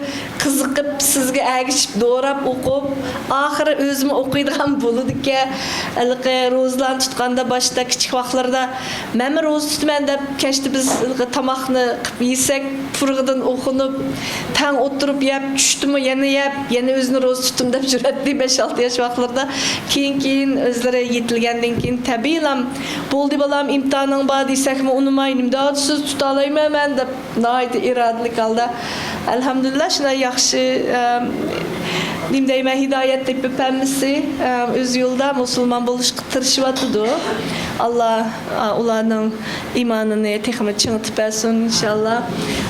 قىزىقىپ، سىزگە ئەگىشىپ دوراپ ئوقۇپ، ئاخىرى ئۆزىمۇ ئوقۇيدىغان بولىدىكەن. ھېلىقى روزىلارنى تۇتقاندا باشتا كىچىك ۋاقىتلىرىدا مەنمۇ روزا تۇتىمەن دەپ، كەچتە بىز ھېلىقى تاماقنى قىلىپ يېسەك، پۇرىقىدىن ئوخۇنۇپ، تەڭ ئولتۇرۇپ يەپ، چۈشتىمۇ يەنە يەپ، يەنە ئۆزىنى روزا تۇتتۇم دەپ يۈرەتتى بەش-ئالتە ياش ۋاقىتلىرىدا. كېيىن-كېيىن ئۆزلىرى يېتىلگەندىن كېيىن تەبىئىيلا، بولدى بالام، ئىمتىھانىڭ بار دېسەكمۇ ئۇنىماي، نېمە دەۋاتىسىز، تۇتالايمەن مەن دەپ ناھايىتى ئىرادىلىك ھالدا، ئەلھەمدۇلىللا، شۇنداق ياخشى، ئەم، نېمە دەيمەن، ھىدايەت تېپىپ ھەممىسى، ئە، ئۆز يولىدا مۇسۇلمان بولۇشقا تىرىشىۋاتىدۇ. ئاللا، ئە، ئۇلارنىڭ ئىمانىنى تېخىمۇ چىڭىتىپ بەرسۇن، ئىنشاللا.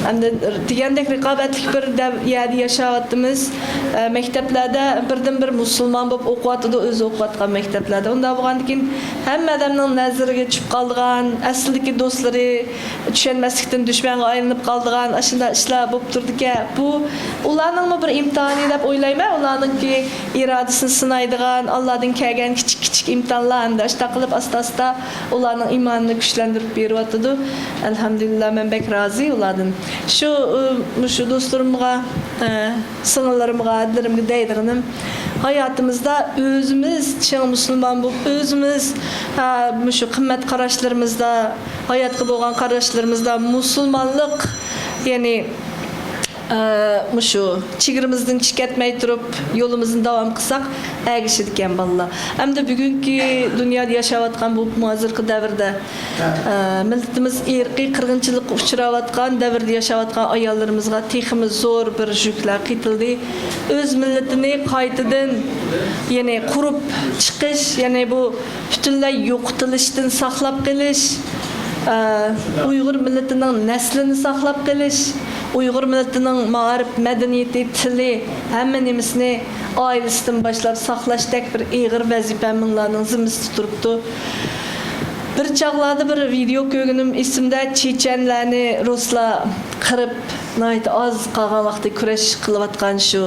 ئەمدى دېگەندەك رىقابەتلىك بىر دەۋ-، يەردە ياشاۋاتىمىز. ئە، مەكتەپلەردە بىردىنبىر مۇسۇلمان بولۇپ ئوقۇۋاتىدۇ، ئۆزى ئوقۇۋاتقان مەكتەپلەردە. ئۇنداق بولغاندىكىن ھەممە ئادەمنىڭ نەزىرىگە چۈشۈپ قالىدىغان، ئەسلىدىكى دوستلىرى چۈشەنمەسلىكتىن دۈشمەنگە ئايلىنىپ قالىدىغان ئاشۇنداق ئىشلار بولۇپ تۇرىدىكەن. بۇ ئۇلارنىڭمۇ بىر ئىمتىھانى دەپ ئويلايمەن. ئۇلارنىڭكى ئىرادىسىنى سىنايدىغان، ئاللادىن كەلگەن كىچىك كىچىك ئىمتىھانلار ھەمدە ئاشۇنداق قىلىپ ئاستا ئاستا ئۇلارنىڭ ئىمانىنى كۈچلەندۈرۈپ بېرىۋاتىدۇ. ئەلھەمدۇلىللا، مەن بەك رازى ئۇلاردىن. شۇ، ئۇ، مۇشۇ دوستلىرىمغا، ئە، سىڭىللىرىمغا، ئادىلىرىمگە دەيدىغىنىم، ھاياتىمىزدا ئۆزىمىز چىڭ مۇسۇلمان بولۇپ، ئۆزىمىز، ھە، مۇشۇ قىممەت قاراشلىرىمىزدا، ھاياتقا بولغان قاراشلىرىمىزدا مۇسۇلمانلىق، يەنى، ئە، مۇشۇ چېگرىمىزدىن چىقىپ كەتمەي تۇرۇپ، يولىمىزنى داۋام قىلساق، ئەگىشىدىكەن بالىلار. ئەمدى بۈگۈنكى دۇنيادا ياشاۋاتقان بۇ ھازىرقى دەۋردە، ئە، مىللىتىمىز ئىرقىي قىرغىنچىلىققا ئۇچراۋاتقان دەۋردە ياشاۋاتقان ئاياللىرىمىزغا تېخىمۇ زور بىر يۈكلەر قېتىلدى. ئۆز مىللىتىنى قايتىدىن، يەنى قۇرۇپ چىقىش، يەنى بۇ پۈتۈنلەي يوقىتىلىشتىن ساقلاپ قېلىش، ئە، ئۇيغۇر مىللىتىنىڭ نەسلىنى ساقلاپ قېلىش، ئۇيغۇر مىللىتىنىڭ مائارىپ، مەدەنىيىتى، تىلى، ھەممە نېمىسىنى ئائىلىسىدىن باشلاپ ساقلاشتەك بىر ئېغىر ۋەزىپە مىڭلارنىڭ زىممىسىدە تۇرۇپتۇ. بىر چاغلاردا بىر ۋىدېئو كۆرگىنىم ئېسىمدە، چېچەنلەرنى رۇسلار قىرىپ، ناھايىتى ئاز قالغان ۋاقىتتا كۈرەش قىلىۋاتقان شۇ،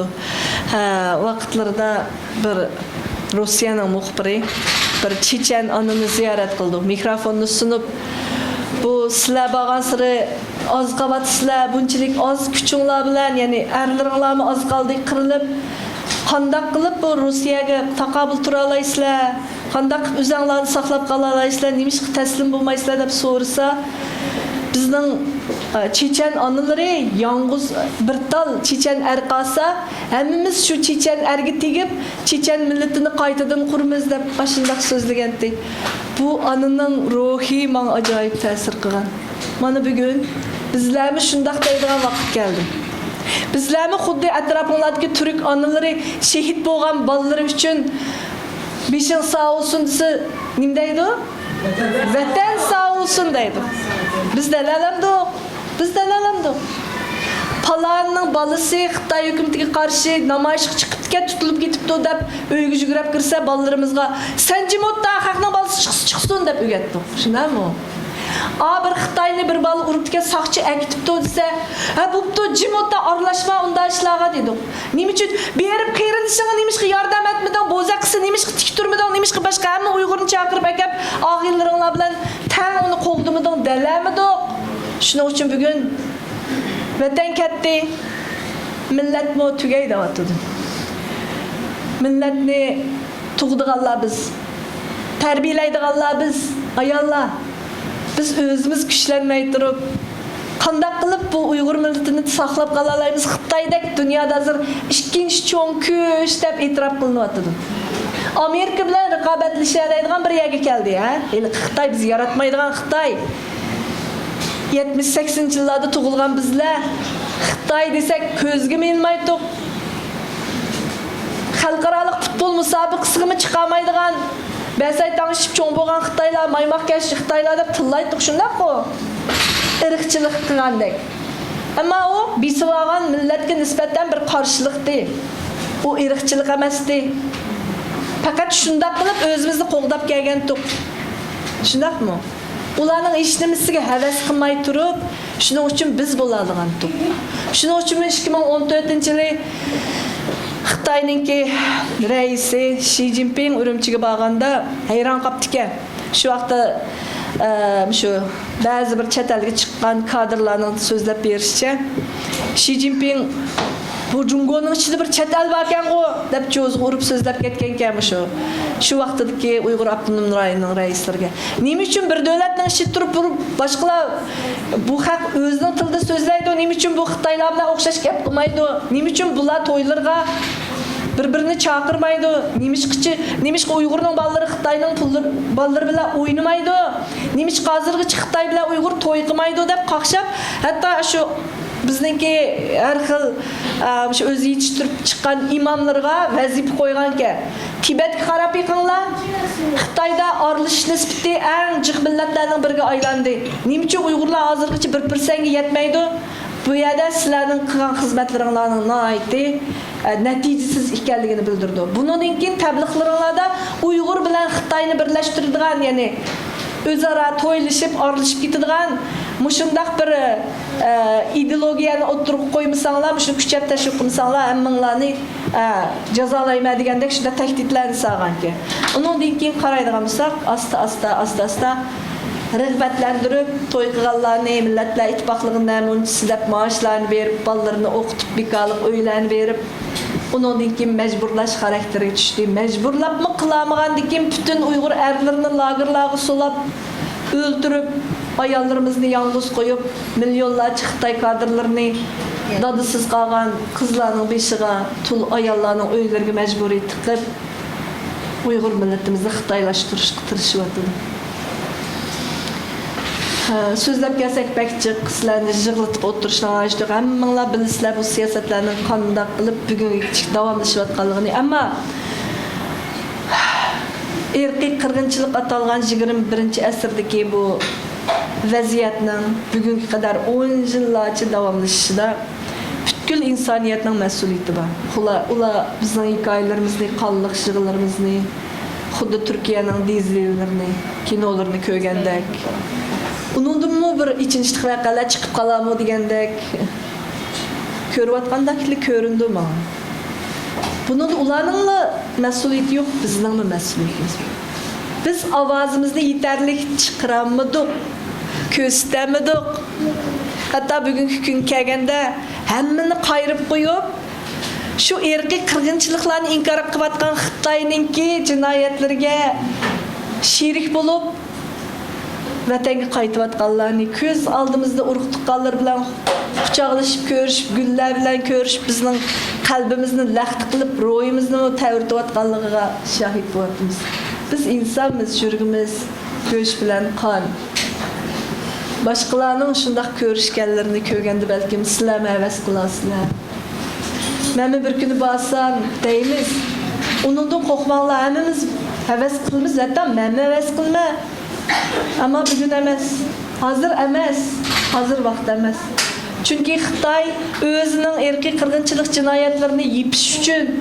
ھە، ۋاقىتلىرىدا بىر روسىيەنىڭ مۇخبىرى بىر چېچەن ئانىنى زىيارەت قىلىدۇ. مىكروفوننى سۇنۇپ، بۇ سىلەر بارغانسېرى ئاز قالىۋاتىسىلەر، بۇنچىلىك ئاز كۈچۈڭلار بىلەن، يەنى ئەرلىرىڭلارمۇ ئاز قالدى قىرىلىپ، قانداق قىلىپ بۇ روسىيەگە تاقابىل تۇرالايسىلەر؟ قانداق قىلىپ ئۆزەڭلارنى ساقلاپ قالالايسىلەر؟ نېمىشقا تەسلىم بولمايسىلەر دەپ سورىسا، بىزنىڭ، ئە، چېچەن ئانىلىرى يالغۇز بىر تال چېچەن ئەر قالسا، ھەممىمىز شۇ چېچەن ئەرگە تېگىپ، چېچەن مىللىتىنى قايتىدىن قۇرىمىز دەپ ئاشۇنداق سۆزلىگەنتى. بۇ ئانىنىڭ روھى ماڭا ئاجايىپ تەسىر قىلغان. مانا بۈگۈن بىزلەرمۇ شۇنداق دەيدىغان ۋاقىت كەلدى. بىزلەرمۇ خۇددى ئەتراپىڭلاردىكى تۈرك ئانىلىرى شېھىت بولغان بالىلىرى ئۈچۈن بېشىڭ ساغ بولسۇن دېسە، نېمە دەيدۇ؟ ۋەتەن ساغ بولسۇن دەيدۇ. بىز دەلەلەمدۇق؟ بىز دەلەلەمدۇق؟ پالاننىڭ بالىسى خىتاي ھۆكۈمىتىگە قارشى نامايىشقا چىقىپتىكەن، تۇتۇلۇپ كېتىپتۇ دەپ ئۆيگە يۈگۈرۈپ كىرسە، بالىلىرىمىزغا، سەن جىم ئولتۇر، خەقنىڭ بالىسى چىقسا چىقسۇن دەپ ئۆگەتتۇق. شۇنداقمۇ؟ ئا، بىر خىتاينى بىر بالا ئۇرۇپتىكەن، ساقچى ئەكېتىپتۇ دېسە، ھە، بوپتۇ، جىم ئولتۇر، ئارىلاشما ئۇنداق ئىشلارغا دېدۇق. نېمە ئۈچۈن؟ بېرىپ قېرىندىشىڭغا نېمىشقا ياردەم ئەتمىدىڭ؟ بوزەك قىلسا نېمىشقا تىك تۇرمىدىڭ؟ نېمىشقا باشقا ھەممە ئۇيغۇرنى چاقىرىپ ئەكەپ، ئاغىنىلىرىڭلار بىلەن تەڭ ئۇنى قوغدىمىدىڭ، دەلەمىدۇق؟ شۇنىڭ ئۈچۈن بۈگۈن ۋەتەن كەتتى، مىللەتمۇ تۈگەي دەۋاتىدۇ. مىللەتنى تۇغىدىغانلار بىز، تەربىيەلەيدىغانلار بىز، ئاياللار. بىز ئۆزىمىز كۈچلەنمەي تۇرۇپ، قانداق قىلىپ بۇ ئۇيغۇر مىللىتىنى ساقلاپ قالالايمىز؟ خىتايدەك دۇنيادا ھازىر ئىككىنچى چوڭ كۈچ دەپ ئېتىراپ قىلىنىۋاتىدۇ. ئامېرىكا بىلەن رىقابەتلىشەلەيدىغان بىر يەرگە كەلدى، ھە؟ ھېلىقى خىتاي، بىز ياراتمايدىغان خىتاي. يەتمىش، سەكسىنىنچى يىللاردا تۇغۇلغان بىزلەر خىتاي دېسەك كۆزگىمۇ ئىلمايتتۇق. خەلقئارالىق پۇتبول مۇسابىقىسىگىمۇ چىقالمايدىغان، بەسەي تاڭشىپ چوڭ بولغان خىتايلار، مايماق كەشلىك خىتايلار دەپ تىللايتتۇق، شۇنداققۇ؟ ئىرقچىلىق قىلغاندەك. ئەمما ئۇ بېسىۋالغان مىللەتكە نىسبەتەن بىر قارشىلىقتى. ئۇ ئىرقچىلىق ئەمەستى. پەقەت شۇنداق قىلىپ ئۆزىمىزنى قوغداپ كەلگەنتۇق. شۇنداقمۇ؟ ئۇلارنىڭ ھېچنېمىسىگە ھەۋەس قىلماي تۇرۇپ، شۇنىڭ ئۈچۈن بىز بولالىغانتۇق. شۇنىڭ ئۈچۈنمۇ ئىككى مىڭ ئون تۆتىنچى يىلى خىتاينىڭكى رەئىسى شى جىنپىڭ ئۈرۈمچىگە بارغاندا ھەيران قاپتىكەن. شۇ ۋاقىتتا، ئە، شۇ بەزى بىر چەت ئەلگە چىققان كادىرلارنىڭ سۆزلەپ بېرىشىچە، شى جىنپىڭ، بۇ جۇڭگونىڭ ئىچىدە بىر چەت ئەل باركەنغۇ دەپ جوزىغا ئۇرۇپ سۆزلەپ كەتكەنكەن مۇشۇ. شۇ ۋاقتىدىكى ئۇيغۇر ئاپتونوم رايونىنىڭ رەئىسلىرىگە. نېمە ئۈچۈن بىر دۆلەتنىڭ ئىچىدە تۇرۇپ، بىر باشقىلار، بۇ خەق ئۆزىنىڭ تىلىدا سۆزلەيدۇ، نېمە ئۈچۈن بۇ خىتايلار بىلەن ئوخشاش گەپ قىلمايدۇ؟ نېمە ئۈچۈن بۇلار تويلىرىغا بىر-بىرىنى چاقىرمايدۇ؟ نېمىشقىچە، نېمىشقا ئۇيغۇرنىڭ بالىلىرى خىتاينىڭ پۇللىرى، بالىلىرى بىلەن ئوينىمايدۇ؟ نېمىشقا ھازىرغىچە خىتاي بىلەن ئۇيغۇر توي قىلمايدۇ دەپ قاقشاپ، ھەتتا شۇ بىزنىڭكى ھەر خىل، ئە، شۇ ئۆزى يېتىشتۈرۈپ چىققان ئىماملىرىغا ۋەزىپە قويغانكەن. تىبەتكە قاراپ بېقىڭلار. خىتايدا ئارىلىشىش نىسبىتى ئەڭ جىق مىللەتلەرنىڭ بىرىگە ئايلاندى. نېمە ئۈچۈن ئۇيغۇرلار ھازىرغىچە بىر پىرسەنتكە يەتمەيدۇ؟ بۇ يەردە سىلەرنىڭ قىلغان خىزمەتلىرىڭلارنىڭ ناھايىتى، ئە، نەتىجىسىز ئىكەنلىكىنى بىلدۈرىدۇ. بۇنىڭدىن كېيىن تەبلىغلىرىڭلاردا ئۇيغۇر بىلەن خىتاينى بىرلەشتۈرىدىغان، يەنى ئۆزئارا تويلىشىپ، ئارىلىشىپ كېتىدىغان مۇشۇنداق بىر، ئە، ئىدېئولوگىيەنى ئوتتۇرىغا قويمىساڭلار، مۇشۇنى كۈچەپ تەشۋىق قىلمىساڭلار، ھەممىڭلارنى، ئە، جازالايمەن دېگەندەك شۇنداق تەھدىتلەرنى سالغانىكەن. ئۇنىڭدىن كېيىن قارايدىغان بولساق، ئاستا-ئاستا، ئاستا-ئاستا رىغبەتلەندۈرۈپ، توي قىلغانلارنى مىللەتلەر ئىتتىپاقلىقىنى نەمۇنىچىسى دەپ مائاشلارنى بېرىپ، بالىلىرىنى ئوقۇتۇپ، بىكارلىق ئۆيلەرنى بېرىپ، ئۇنىڭدىن كېيىن مەجبۇرلاش خاراكتېرىگە چۈشتى. مەجبۇرلاپمۇ قىلالمىغاندىن كېيىن پۈتۈن ئۇيغۇر ئەرلىرىنى لاگېرلارغا سولاپ، ئۆلتۈرۈپ، ئاياللىرىمىزنى يالغۇز قويۇپ، مىليونلارچە خىتاي كادىرلىرىنى دادىسىز قالغان قىزلارنىڭ بېشىغا، تۇل ئاياللارنىڭ ئۆيلىرىگە مەجبۇرىي تىقىپ، ئۇيغۇر مىللىتىمىزنى خىتايلاشتۇرۇشقا تىرىشىۋاتىدۇ. ھە، سۆزلەپ كەلسەك بەك جىق، سىلەرنى يىغلىتىپ ئولتۇرۇشنىڭ ھاجىتى يوق. ھەممىڭلار بىلىسىلەر بۇ سىياسەتلەرنىڭ قانداق قىلىپ بۈگۈنگىچە داۋاملىشىۋاتقانلىقىنى. ئەمما ئىرقىي قىرغىنچىلىق ئاتالغان يىگىرمە بىرىنچى ئەسىردىكى بۇ ۋەزىيەتنىڭ بۈگۈنگە قەدەر ئون يىللارچە داۋاملىشىشىدا پۈتكۈل ئىنسانىيەتنىڭ مەسئۇلىيىتى بار. ئۇلار، ئۇلار بىزنىڭ ھېكايىلىرىمىزنى، قانلىق يىغىلىرىمىزنى، خۇددى تۈركىيەنىڭ دىزىلىرىنى، كىنولىرىنى كۆرگەندەك، ئۇنىڭدىنمۇ بىر ئېچىنىشلىق ۋەقەلەر چىقىپ قالارمۇ دېگەندەك كۆرۈۋاتقاندەكلا كۆرۈندى ماڭا. بۇنىڭدا ئۇلارنىڭلا مەسئۇلىيىتى يوق، بىزنىڭمۇ مەسئۇلىيىتىمىز يوق. بىز ئاۋازىمىزنى يېتەرلىك چىقىرالمىدۇق، كۆرسىتەلمىدۇق. ھەتتا بۈگۈنكى كۈنگە كەلگەندە ھەممىنى قايرىپ قويۇپ، شۇ ئىرقىي قىرغىنچىلىقلارنى ئىنكار قىلىۋاتقان خىتاينىڭكى جىنايەتلىرىگە شېرىك بولۇپ، ۋەتەنگە قايتىۋاتقانلارنى، كۆز ئالدىمىزدا ئۇرۇق-تۇغقانلىرى بىلەن قۇچاقلىشىپ كۆرۈشۈپ، گۈللەر بىلەن كۆرۈشۈپ، بىزنىڭ قەلبىمىزنى لەختە قىلىپ، روھىمىزنىمۇ تەۋرىتىۋاتقانلىقىغا شاھىت بولۇۋاتىمىز. بىز ئىنسانمىز، يۈرىكىمىز گۆش بىلەن قان. باشقىلارنىڭ شۇنداق كۆرۈشكەنلىرىنى كۆرگەندە، بەلكىم سىلەرمۇ ھەۋەس قىلارسىلەر. مەنمۇ بىر كۈنى بارسام دەيمىز. ئۇنىڭدىن قورقماڭلار، ھەممىمىز ھەۋەس قىلىمىز، ھەتتا مەنمۇ ھەۋەس قىلىمەن. ئەمما بۈگۈن ئەمەس، ھازىر ئەمەس، ھازىر ۋاقىت ئەمەس. چۈنكى خىتاي ئۆزىنىڭ ئىرقىي قىرغىنچىلىق جىنايەتلىرىنى يېپىش ئۈچۈن،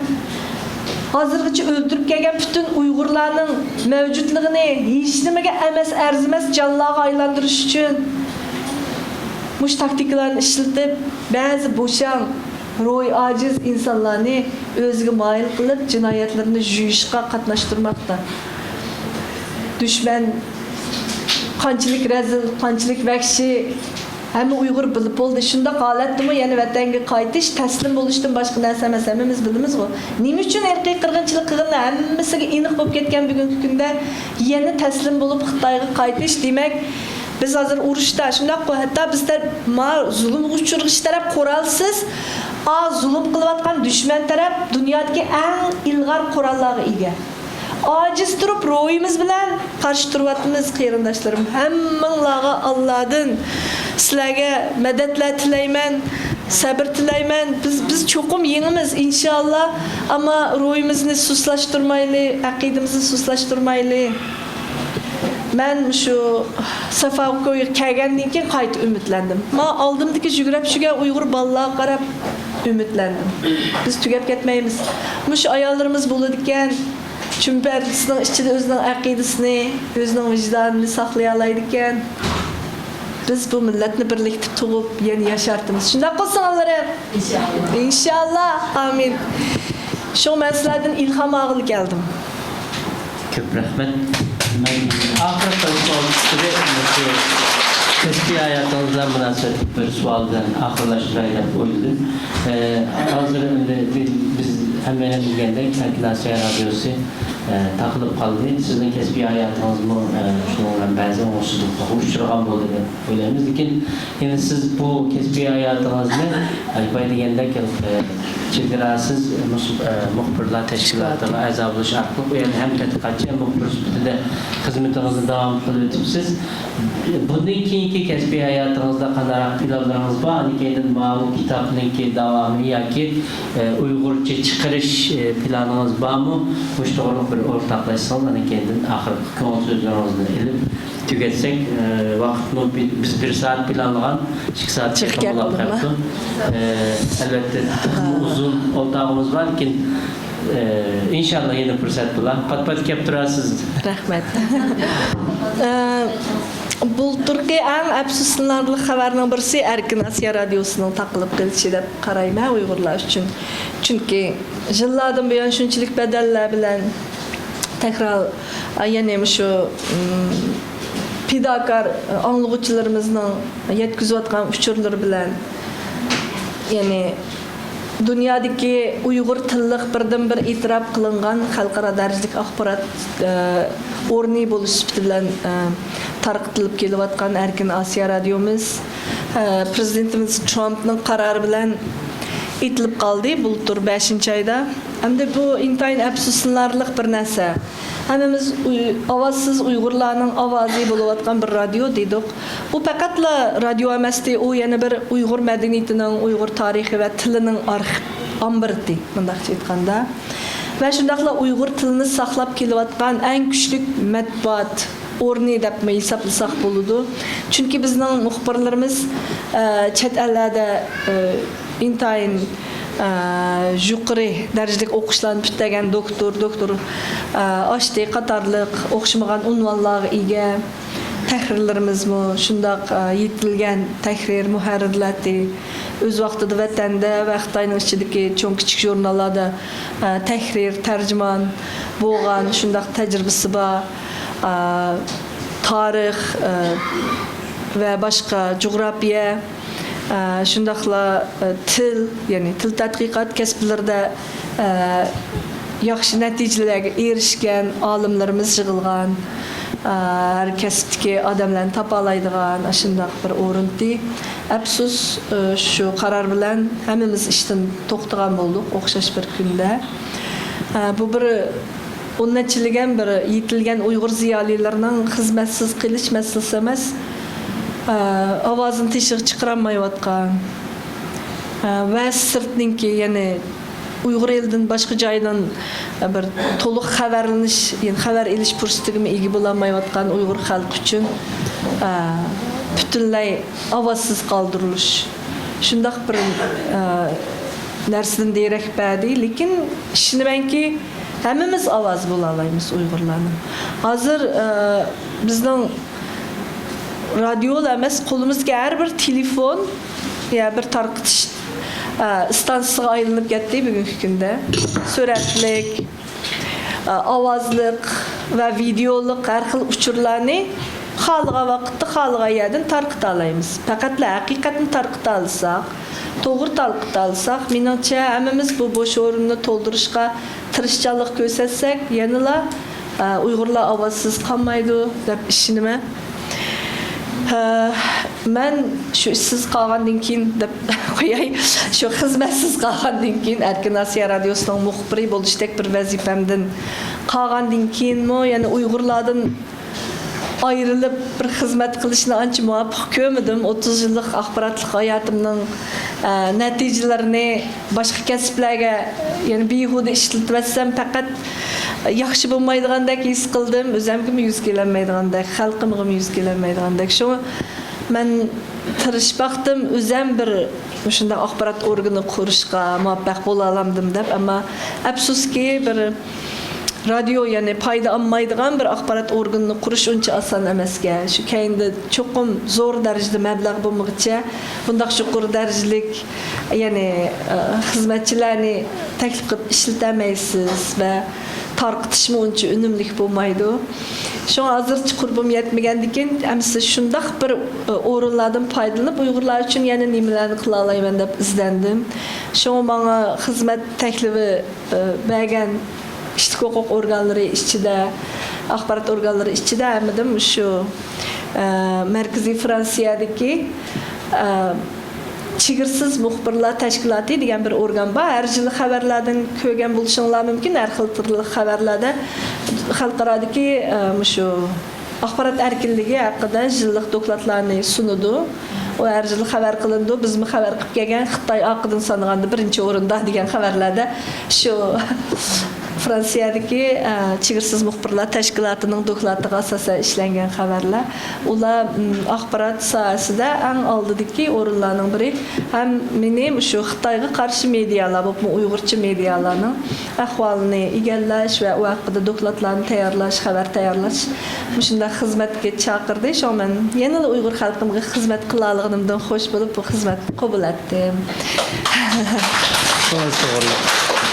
ھازىرغىچە ئۆلتۈرۈپ كەلگەن پۈتۈن ئۇيغۇرلارنىڭ مەۋجۇتلۇقىنى ھېچنېمىگە ئەمەس، ئەرزىمەس جانلارغا ئايلاندۇرۇش ئۈچۈن مۇشۇ تاكتىكىلارنى ئىشلىتىپ، بەزى بوشاڭ، روھى ئاجىز ئىنسانلارنى ئۆزىگە مايىل قىلىپ، جىنايەتلىرىنى يۇيۇشقا قاتناشتۇرماقتا. دۈشمەن قانچىلىك رەزىل، قانچىلىك ۋەھشىي، ھەممە ئۇيغۇر بىلىپ بولدى. شۇنداق ھالەتتىمۇ يەنە ۋەتەنگە قايتىش تەسلىم بولۇشتىن باشقا نەرسە ئەمەس، ھەممىمىز بىلىمىزغۇ. نېمە ئۈچۈن ئىرقىي قىرغىنچىلىق قىلغىنى ھەممىسىگە ئېنىق بولۇپ كەتكەن بۈگۈنكى كۈندە يەنە تەسلىم بولۇپ خىتايغا قايتىش، دېمەك، بىز ھازىر ئۇرۇشتا، شۇنداققۇ، ھەتتا بىز تەر-، ما زۇلۇمغا ئۇچرىغۇچى تەرەپ قورالسىز، ئا زۇلۇم قىلىۋاتقان دۈشمەن تەرەپ دۇنيادىكى ئەڭ ئىلغار قوراللارغا ئىگە. ئاجىز تۇرۇپ، روھىمىز بىلەن قارشى تۇرۇۋاتىمىز، قېرىنداشلىرىم. ھەممىڭلارغا ئاللادىن سىلەرگە مەدەتلەر تىلەيمەن، سەبىر تىلەيمەن. بىز، بىز چوقۇم يېڭىمىز، ئىنشائاللا. ئەمما روھىمىزنى سۇسلاشتۇرمايلى، ئەقىدىمىزنى سۇسلاشتۇرمايلى. مەن مۇشۇ سافاكويغا كەلگەندىن كېيىن قايتا ئۈمىدلەندىم. ما ئالدىمدىكى يۈگرەپ چۈشكەن ئۇيغۇر بالىلارغا قاراپ ئۈمىدلەندىم. بىز تۈگەپ كەتمەيمىز. مۇشۇ ئاياللىرىمىز بولىدىكەن، چۈمپەرچىسىنىڭ ئىچىدە ئۆزىنىڭ ئەقىدىسىنى، ئۆزىنىڭ ۋىجدانىنى ساقلىيالايدىكەن، بىز بۇ مىللەتنى بىرلىكتە تۇغۇپ، يەنە ياشارتىمىز. شۇنداق قىلسۇن، ئاللىرىم. ئىنشاللا. ئىنشاللا. ئامىن. شۇڭا مەن سىلەردىن ئىلھام ئالغىلى كەلدىم. كۆپ رەھمەت. مەن ئاخىرقى سوئال ئۈستىدە مۇشۇ كەسپىي ھاياتىڭىز بىلەن مۇناسىۋەتلىك بىر سوئال بىلەن ئاخىرلاشتۇراي دەپ ئويلىدىم. ئە، ھازىر ئەمدى بىز ھەممەيلەن بىلگەندەك، ئەتلەس رادىيوسى، ئە، تاقىلىپ قالدى. سىزنىڭ كەسپىي ھاياتىڭىزمۇ، ئە، شۇنىڭ بىلەن بەزى ئوڭۇشسىزلىقلارغا ئۇچرىغان بولدى دەپ ئويلايمىز. لېكىن يەنە سىز بۇ كەسپىي ھاياتىڭىزنى، ئەلپاي دېگەندەك، ئە، چېگراسىز مۇس-، ئە، مۇخبىرلار تەشكىلاتىغا ئەزا بولۇش ئارقىلىق، يەنى ھەم تەتقىقاتچى، ھەم مۇخبىر سۈپىتىدە خىزمىتىڭىزنى داۋام قىلىۋېتىپسىز. بۇندىن كېيىنكى كەسپىي ھاياتىڭىزدا قانداقراق پىلانلىرىڭىز بار؟ ئاندىن كېيىن ماۋۇ كىتابنىڭكى داۋامى ياكى، ئە، ئۇيغۇرچە چىقىرىش، ئە، پىلانىڭىز بارمۇ؟ مۇشۇ توغرىلىق بىر ئورتاقلاشسىڭىز، ئاندىن كېيىن ئاخىرقى كۆڭۈل سۆزلىرىڭىزنى ئېلىپ تۈگەتسەك، ئە، ۋاقىتمۇ بى-، بىز بىر سائەت پىلانلىغان، ئىككى سائەتكە يېقىن بولاپ قاپتۇ. ئە، ئەلۋەتتە، تېخىمۇ ئۇزۇن ئولتۇرغۇمىز بار، لېكىن، ئە، ئىنشاللا يەنە پۇرسەت بولا. پات-پات كەپ تۇرارسىز. رەھمەت. ئە، بۇلتۇرقى ئەڭ ئەپسۇسلىنارلىق خەۋەرنىڭ بىرسى ئەركىن ئاسىيا رادىيوسىنىڭ تاقىلىپ قېلىشى دەپ قارايمەن ئۇيغۇرلار ئۈچۈن. چۈنكى يىللاردىن بۇيان شۇنچىلىك بەدەللەر بىلەن تەكرار، ئە، يەنى مۇشۇ، ئىم، پىداكار، ئە، ئاڭلىغۇچىلىرىمىزنىڭ يەتكۈزۈۋاتقان ئۇچۇرلىرى بىلەن، يەنى دۇنيادىكى ئۇيغۇر تىللىق بىردىنبىر ئېتىراپ قىلىنغان خەلقئارا دەرىجىلىك ئاخبارات، ئە، ئورنى بولۇش سۈپىتى بىلەن، ئە، تارقىتىلىپ كېلىۋاتقان ئەركىن ئاسىيا رادىيومىز، ئە، پىرېزىدېنتىمىز ترامپنىڭ قارارى بىلەن ئېتىلىپ قالدى بۇلتۇر بەشىنچى ئايدا. ئەمدى بۇ ئىنتايىن ئەپسۇسلىنارلىق بىر نەرسە. ھەممىمىز ئۇي-، ئاۋازسىز ئۇيغۇرلارنىڭ ئاۋازى بولۇۋاتقان بىر رادىيو دېدۇق. ئۇ پەقەتلا رادىيو ئەمەستى، ئۇ يەنە بىر ئۇيغۇر مەدەنىيىتىنىڭ، ئۇيغۇر تارىخى ۋە تىلىنىڭ ئارخىپ ئامبىرى، مۇنداقچە ئېيتقاندا. ۋە شۇنداقلا ئۇيغۇر تىلىنى ساقلاپ كېلىۋاتقان ئەڭ كۈچلۈك مەتبۇئات ئورنى دەپمۇ ھېسابلىساق بولىدۇ. چۈنكى بىزنىڭ مۇخبىرلىرىمىز، ئە، چەت ئەللەردە، ئە، ئىنتايىن، ئە، يۇقىرى دەرىجىلىك ئوقۇشلارنى پۈتتۈرگەن دوكتور، دوكتور، ئە، ئاشتى قاتارلىق ئوخشىمىغان ئۇنۋانلارغا ئىگە. تەھرىرلىرىمىزمۇ شۇنداق، ئە، يېتىلگەن تەھرىر مۇھەررىرلەردى. ئۆز ۋاقتىدا ۋەتەندە ۋە خىتاينىڭ ئىچىدىكى چوڭ كىچىك ژۇرناللاردا، ئە، تەھرىر، تەرجىمان بولغان، شۇنداق تەجرىبىسى بار، ئە، تارىخ، ئە، ۋە باشقا جۇغراپىيە، ئە، شۇنداقلا، ئە، تىل، يەنى تىل تەتقىقات كەسىپلىرىدە، ئە، ياخشى نەتىجىلەرگە ئېرىشكەن ئالىملىرىمىز يىغىلغان، ئە، ھەر كەسىپتىكى ئادەملەرنى تاپالايدىغان ئاشۇنداق بىر ئورۇنتى. ئەپسۇس، ئە، شۇ قارار بىلەن ھەممىمىز ئىشتىن توختىغان بولدۇق ئوخشاش بىر كۈندە. ئە، بۇ بىر ئون نەچچىلىگەن بىر يېتىلگەن ئۇيغۇر زىيالىيلىرىنىڭ خىزمەتسىز قېلىش مەسىلىسى ئەمەس، ئە، ئاۋازىنى تېشىغا چىقىرالمايۋاتقان، ئە، ۋە سىرتنىڭكى، يەنى ئۇيغۇر ئېلىدىن باشقا جايدىن، ئە، بىر تولۇق خەۋەرلىنىش، يەنى خەۋەر ئېلىش پۇرسىتىگىمۇ ئىگە بولالمايۋاتقان ئۇيغۇر خەلقى ئۈچۈن، ئە، پۈتۈنلەي ئاۋازسىز قالدۇرۇلۇش. شۇنداق بىر، ئە، نەرسىدىن دېرەك بەردى. لېكىن ئىشىنىمەنكى، ھەممىمىز ئاۋاز بولالايمىز ئۇيغۇرلارنىڭ. ھازىر، ئە، بىزنىڭ رادىيولا ئەمەس، قولىمىزدىكى ھەر بىر تېلېفون يا بىر تارقىتىش، ئە، ئىستانسىسىغا ئايلىنىپ كەتتى بۈگۈنكى كۈندە. سۈرەتلىك، ئاۋازلىق ۋە ۋىدېئولۇق ھەر خىل ئۇچۇرلارنى خالىغان ۋاقىتتا، خالىغان يەردىن تارقىتالايمىز. پەقەتلا ھەقىقەتنى تارقىتالىساق، توغرا تارقىتالىساق، مېنىڭچە، ھەممىمىز بۇ بوش ئورۇننى تولدۇرۇشقا تىرىشچانلىق كۆرسەتسەك، يەنىلا، ئە، ئۇيغۇرلار ئاۋازسىز قالمايدۇ دەپ ئىشىنىمەن. ئە، مەن شۇ ئىشسىز قالغاندىن كېيىن دەپ قوياي، شۇ خىزمەتسىز قالغاندىن كېيىن، ئەركىن ئاسىيا رادىيوسىنىڭ مۇخبىرى بولۇشتەك بىر ۋەزىپەمدىن قالغاندىن كېيىنمۇ يەنە ئۇيغۇرلاردىن ئايرىلىپ بىر خىزمەت قىلىشنى ئانچە مۇۋاپىق كۆرمىدىم. ئوتتۇز يىللىق ئاخباراتلىق ھاياتىمنىڭ، ئە، نەتىجىلىرىنى باشقا كەسىپلەرگە، يەنى بىھۇدە ئىشلىتىۋەتسەم، پەقەت ياخشى بولمايدىغاندەك ھېس قىلدىم. ئۆزەمگىمۇ يۈز كېلەلمەيدىغاندەك، خەلقىمغىمۇ يۈز كېلەلمەيدىغاندەك. شۇڭا مەن تىرىشىپ باقتىم، ئۆزەم بىر مۇشۇنداق ئاخبارات ئورگىنى قۇرۇشقا مۇۋەپپەق بولالامدىم دەپ. ئەمما ئەپسۇسكى، بىر رادىيو، يەنى پايدا ئالمايدىغان بىر ئاخبارات ئورگىنىنى قۇرۇش ئۇنچە ئاسان ئەمەسكەن. شۇ كەينىدە چوقۇم زور دەرىجىدە مەبلەغ بولمىغۇچە بۇنداق يۇقىرى دەرىجىلىك، يەنى، ئە، خىزمەتچىلەرنى تەكلىپ قىلىپ ئىشلىتەلمەيسىز ۋە تارقىتىشمۇ ئۇنچە ئۈنۈملۈك بولمايدۇ. شۇڭا ھازىرچە قۇربۇم يەتمىگەندىكىن، ئەمىسە شۇنداق بىر، ئە، ئورۇنلاردىن پايدىلىنىپ، ئۇيغۇرلار ئۈچۈن يەنە نېمىلەرنى قىلالايمەن دەپ ئىزدەندىم. شۇڭا ماڭا خىزمەت تەكلىپى بەرگەن كىشىلىك ھوقۇق ئورگانلىرى ئىچىدە، ئاخبارات ئورگانلىرى ئىچىدە ھەممىدىن شۇ، ئە، مەركىزىي فرانسىيەدىكى، ئە، چېگرىسىز مۇخبىرلار تەشكىلاتى دېگەن بىر ئورگان بار. ھەر يىل خەۋەرلەردىن كۆرگەن بولۇشۇڭلار مۇمكىن، ھەر خىل تۈرلۈك خەۋەرلەردە خەلقئارادىكى، ئە، مۇشۇ ئاخبارات ئەركىنلىكى ھەققىدە يىللىق دوكلاتلارنى سۇنىدۇ. ئۇ ھەر يىل خەۋەر قىلىنىدۇ. بىزمۇ خەۋەر قىلىپ كەلگەن، خىتاي ئارقىدىن سانىغاندا بىرىنچى ئورۇندا دېگەن خەۋەرلەردە شۇ فرانسىيەدىكى، ئە، چېگرىسىز مۇخبىرلار تەشكىلاتىنىڭ دوكلاتىغا ئاساسەن ئىشلەنگەن خەۋەرلەر. ئۇلار، م، ئاخبارات ساھەسىدە ئەڭ ئالدىدىكى ئورۇنلارنىڭ بىرى. ھەم مېنى مۇشۇ خىتايغا قارشى مېدىيالار، بولۇپمۇ ئۇيغۇرچە مېدىيالارنىڭ ئەھۋالىنى ئىگىلەش ۋە ئۇ ھەققىدە دوكلاتلارنى تەييارلاش، خەۋەر تەييارلاش، مۇشۇنداق خىزمەتكە چاقىردى. شۇڭا مەن يەنىلا ئۇيغۇر خەلقىمگە خىزمەت قىلالىغىنىمدىن خوش بولۇپ، بۇ خىزمەتنى قوبۇل ئەتتىم. ئىسمىڭىز توغرۇلۇق.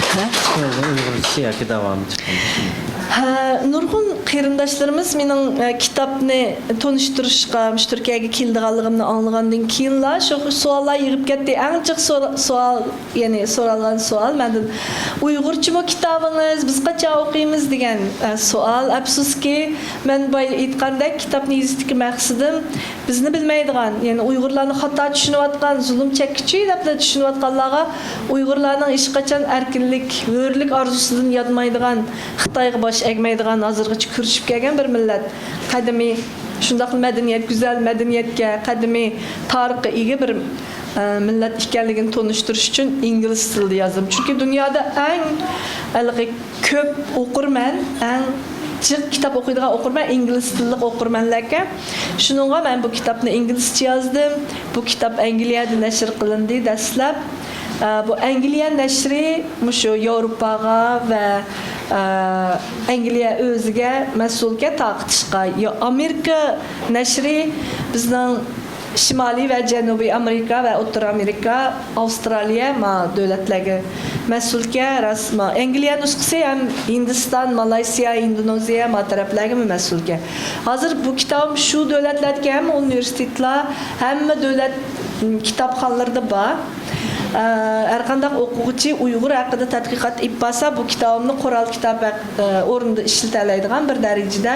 ھە؟ ئىسمىڭىزنى ئۇيغۇرچە ياكى داۋامى چىققان؟ ھە، نۇرغۇن قېرىنداشلىرىمىز مېنىڭ، ئە، كىتابنى تونۇشتۇرۇشقا، مۇشۇ تۈركىيەگە كېلىدىغانلىقىمنى ئاڭلىغاندىن كېيىنلا شۇ سوئاللار يېغىپ كەتتى. ئەڭ جىق سورا-، سوئال، يەنى سورالغان سوئال مەندىن، «ئۇيغۇرچىمۇ كىتابىڭىز؟ بىز قاچان ئوقۇيمىز؟» دېگەن، ئە، سوئال. ئەپسۇسكى، مەن بايا ئېيتقاندەك، كىتابنى يېزىشتىكى مەقسىتىم بىزنى بىلمەيدىغان، يەنى ئۇيغۇرلارنى خاتا چۈشىنىۋاتقان، زۇلۇم چەككۈچى دەپلا چۈشىنىۋاتقانلارغا ئۇيغۇرلارنىڭ ھېچقاچان ئەركىنلىك، ھۆرلۈك ئارزۇسىدىن يانمايدىغان، خىتايغا باش ئەگمەيدىغان، ھازىرغىچە كۈرىشىپ كەلگەن بىر مىللەت. قەدىمىي شۇنداقلا مەدەنىيەت، گۈزەل مەدەنىيەتكە، قەدىمىي تارىخقا ئىگە بىر، ئە، مىللەت ئىكەنلىكىنى تونۇشتۇرۇش ئۈچۈن ئىنگلىز تىلىدا يازدىم. چۈنكى دۇنيادا ئەڭ ھېلىقى كۆپ ئوقۇرمەن، ئەڭ جىق كىتاب ئوقۇيدىغان ئوقۇرمەن ئىنگلىز تىللىق ئوقۇرمەنلەركەن. شۇنىڭغا مەن بۇ كىتابنى ئىنگلىزچە يازدىم. بۇ كىتاب ئەنگلىيەدە نەشر قىلىندى دەسلەپ. ئە، بۇ ئەنگلىيە نەشرى مۇشۇ ياۋروپاغا ۋە، ئە، ئەنگلىيە ئۆزىگە مەسئۇلكەن تارقىتىشقا. يا-، ئامېرىكا نەشرى بىزنىڭ شىمالىي ۋە جەنۇبىي ئامېرىكا ۋە ئوتتۇرا ئامېرىكا، ئاۋسترالىيە، ما دۆلەتلەرگە مەسئۇلكەن، راست، ما ئەنگلىيە نۇسخىسى ھەم ھىندىستان، مالايسىيا، ئىندونېزىيە، ما تەرەپلەرگىمۇ مەسئۇلكەن. ھازىر بۇ كىتابىم شۇ دۆلەتلەردىكى ھەممە ئۇنىۋېرسىتېتلار، ھەممە دۆلەت، م، كىتابخانىلىرىدا بار. ئە، ھەرقانداق ئوقۇغۇچى ئۇيغۇر ھەققىدە تەتقىقات ئېلىپ بارسا، بۇ كىتابىمنى قورال كىتاب ھەق-، ئە، ئورنىدا ئىشلىتەلەيدىغان بىر دەرىجىدە،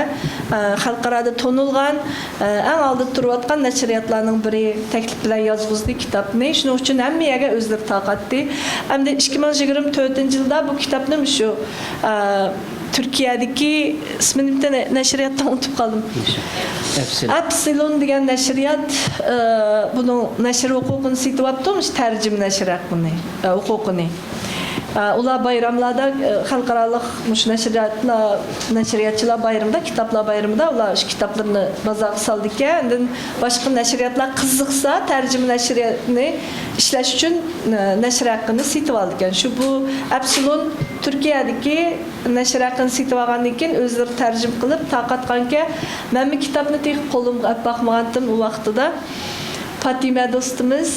ئە، خەلقئارادا تونۇلغان، ئە، ئەڭ ئالدىدا تۇرۇۋاتقان نەشرىياتلارنىڭ بىرى تەكلىپ بىلەن يازغۇزدى كىتابنى. شۇنىڭ ئۈچۈن ھەممە يەرگە ئۆزلىرى تارقاتتى. ئەمدى ئىككى مىڭ يىگىرمە تۆتىنچى يىلدا بۇ كىتابنى مۇشۇ، ئە، تۈركىيەدىكى، ئىسمىنى بىتتە نە-، نەشرىياتنى ئۇنتۇپ قالدىم. ئەپسىلون. ئەپسىلون دېگەن نەشرىيات، ئە، بۇنىڭ نەشر ھوقۇقىنى سېتىۋاپتۇ، مۇشۇ تەرجىمە نەشر ھەققىنى، ئە، ھوقۇقىنى. ئە، ئۇلار بايراملاردا، ئە، خەلقئارالىق مۇشۇ نەشرىياتلار، نەشرىياتچىلار بايرىمىدا، كىتابلار بايرىمىدا ئۇلار شۇ كىتابلىرىنى بازارغا سالىدىكەن. ئاندىن باشقا نەشرىياتلار قىزىقسا، تەرجىمە نەشرىياتنى ئىشلەش ئۈچۈن، ئە، نەشر ھەققىنى سېتىۋالىدىكەن. شۇ بۇ ئەپسىلون تۈركىيەدىكى نەشر ھەققىنى سېتىۋالغاندىن كېيىن ئۆزلىرى تەرجىمە قىلىپ تارقاتقانىكەن. مەنمۇ كىتابنى تېخى قولۇمغا ئەپ باقمىغانتىم ئۇ ۋاقتىدا. پاتىمە دوستىمىز،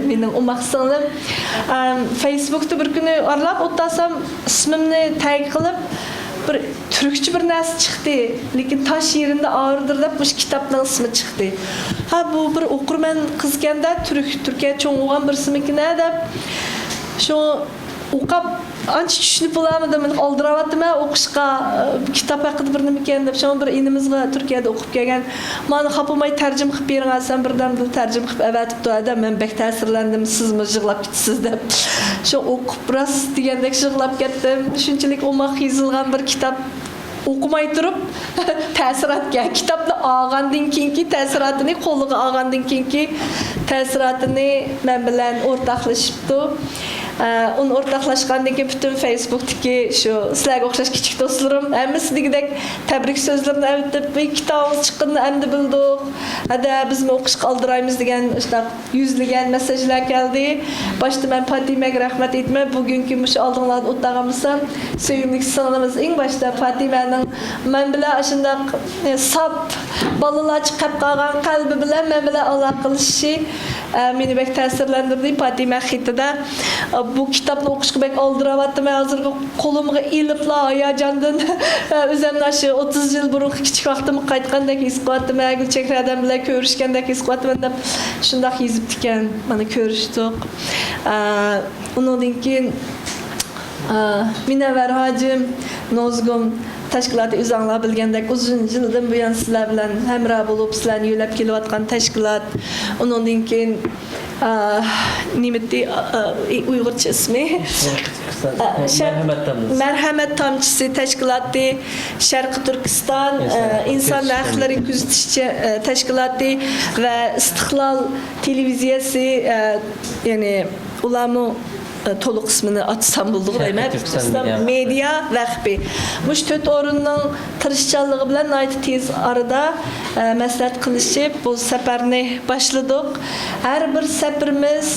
مېنىڭ ئوماق سىڭلىم، ئەم، فېيسبۇكتا بىر كۈنى ئارىلاپ ئولتۇرسام، ئىسمىمنى تەگ قىلىپ، بىر تۈركچە بىر نەرسە چىقتى، لېكىن تاش يېرىندە ئاغرىدۇر دەپ مۇشۇ كىتابنىڭ ئىسمى چىقتى. ھا، بۇ بىر ئوقۇرمەن قىزكەن-دە، تۈرك، تۈركىيەدە چوڭ بولغان بىرسىمىكىن-ە دەپ، شۇ ئوقۇپ، ئانچە چۈشىنىپ بولالمىدىم. مەن ئالدىراۋاتىمەن ئوقۇشقا، ئە، كىتاب ھەققىدە بىر نېمىكەن دەپ. شۇڭا بىر ئىنىمىزغا، تۈركىيەدە ئوقۇپ كەلگەن، مانا خاپىماي تەرجىمە قىلىپ بېرىڭ، سەن بىردەم بۇ تەرجىمە قىلىپ ئەۋەتىپتۇ ھەدە، مەن بەك تەسىرلەندىم، سىزمۇ يىغلاپ كېتىسىز دەپ. شۇ ئوقۇپ راست دېگەندەك يىغلاپ كەتتىم. شۇنچىلىك ئوماق يېزىلغان بىر كىتاب. ئوقۇماي تۇرۇپ، تەسىراتكە، كىتابنى ئالغاندىن كېيىنكى تەسىراتىنى، قولىغا ئالغاندىن كېيىنكى تەسىراتىنى مەن بىلەن ئورتاقلىشىپتۇ. ئە، ئۇنى ئورتاقلاشقاندىن كېيىن پۈتۈن فېيسبۇكتىكى شۇ سىلەرگە ئوخشاش كىچىك دوستلىرىم ھەممىسى دېگۈدەك تەبرىك سۆزلىرىنى ئەۋېتىپ، «ۋاي، كىتابىڭىز چىققىنىنى ئەمدى بىلدۇق. ھەدە، بىزمۇ ئوقۇشقا ئالدىرايمىز» دېگەن شۇنداق يۈزلىگەن مېسساژلار كەلدى. باشتا مەن پاتىمەگە رەھمەت ئېيتىمەن. بۈگۈنكى مۇشۇ ئالدىڭلاردا ئولتۇرغان بولسام، سۆيۈملۈك سىڭلىمىز ئەڭ باشتا پاتىمەنىڭ مەن بىلەن ئاشۇنداق، ئە، ساپ، بالىلارچە قېلىپ قالغان قەلبى بىلەن مەن بىلەن ئالاقىلىشىشى، ئە، مېنى بەك تەسىرلەندۈردى. پاتىمە خېتىدە، ئە، بۇ كىتابنى ئوقۇشقا بەك ئالدىراۋاتىمەن ھازىرغۇ قولۇمغا ئېلىپلا ھاياجاندىن، ئۆزۈمنى ئاشۇ ئوتتۇز يىل بۇرۇنقى كىچىك ۋاقتىمغا قايتقاندەك ھېس قىلىۋاتىمەن، گۈلچېھرە ئادەم بىلەن كۆرۈشكەندەك ھېس قىلىۋاتىمەن دەپ شۇنداق يېزىپتىكەن. مانا كۆرۈشتۇق. ئە، ئۇنىڭدىن كېيىن، ئە، مۇنەۋۋەر ھاجىم، نوزگۇم، تەشكىلاتى ئۆزۈڭلار بىلگەندەك ئۇزۇن يىلدىن بۇيان سىلەر بىلەن ھەمراھ بولۇپ، سىلەرنى يۆلەپ كېلىۋاتقان تەشكىلات. ئۇنىڭدىن كېيىن، ئا، نېمىتى، ئا، ئا، ئۇيغۇرچە ئىسمى؟ ئا، شەرق-، مەرھەمەت تامچىسى. مەرھەمەت تامچىسى تەشكىلاتى، شەرقىي تۈركىستان، ئىنسان ئا، ھەققى ئىنسان ھەقلىرى كۆزىتىش چە-، ئا، تەشكىلاتى ۋە ئىستىقلال تېلېۋىزىيەسى، ئا، يەنى ئۇلارمۇ، ئە، تولۇق ئىسمىنى ئاتىسام بولىدىغۇ دەيمەن. شەرقىي تۈركىستان مېدىيا مېدىيا ۋەقپى. مۇشۇ تۆت ئورۇننىڭ تىرىشچانلىقى بىلەن ناھايىتى تېز ئارىدا، ئە، مەسلىھەت قىلىشىپ، بۇ سەپەرنى باشلىدۇق. ھەر بىر سەپىرىمىز،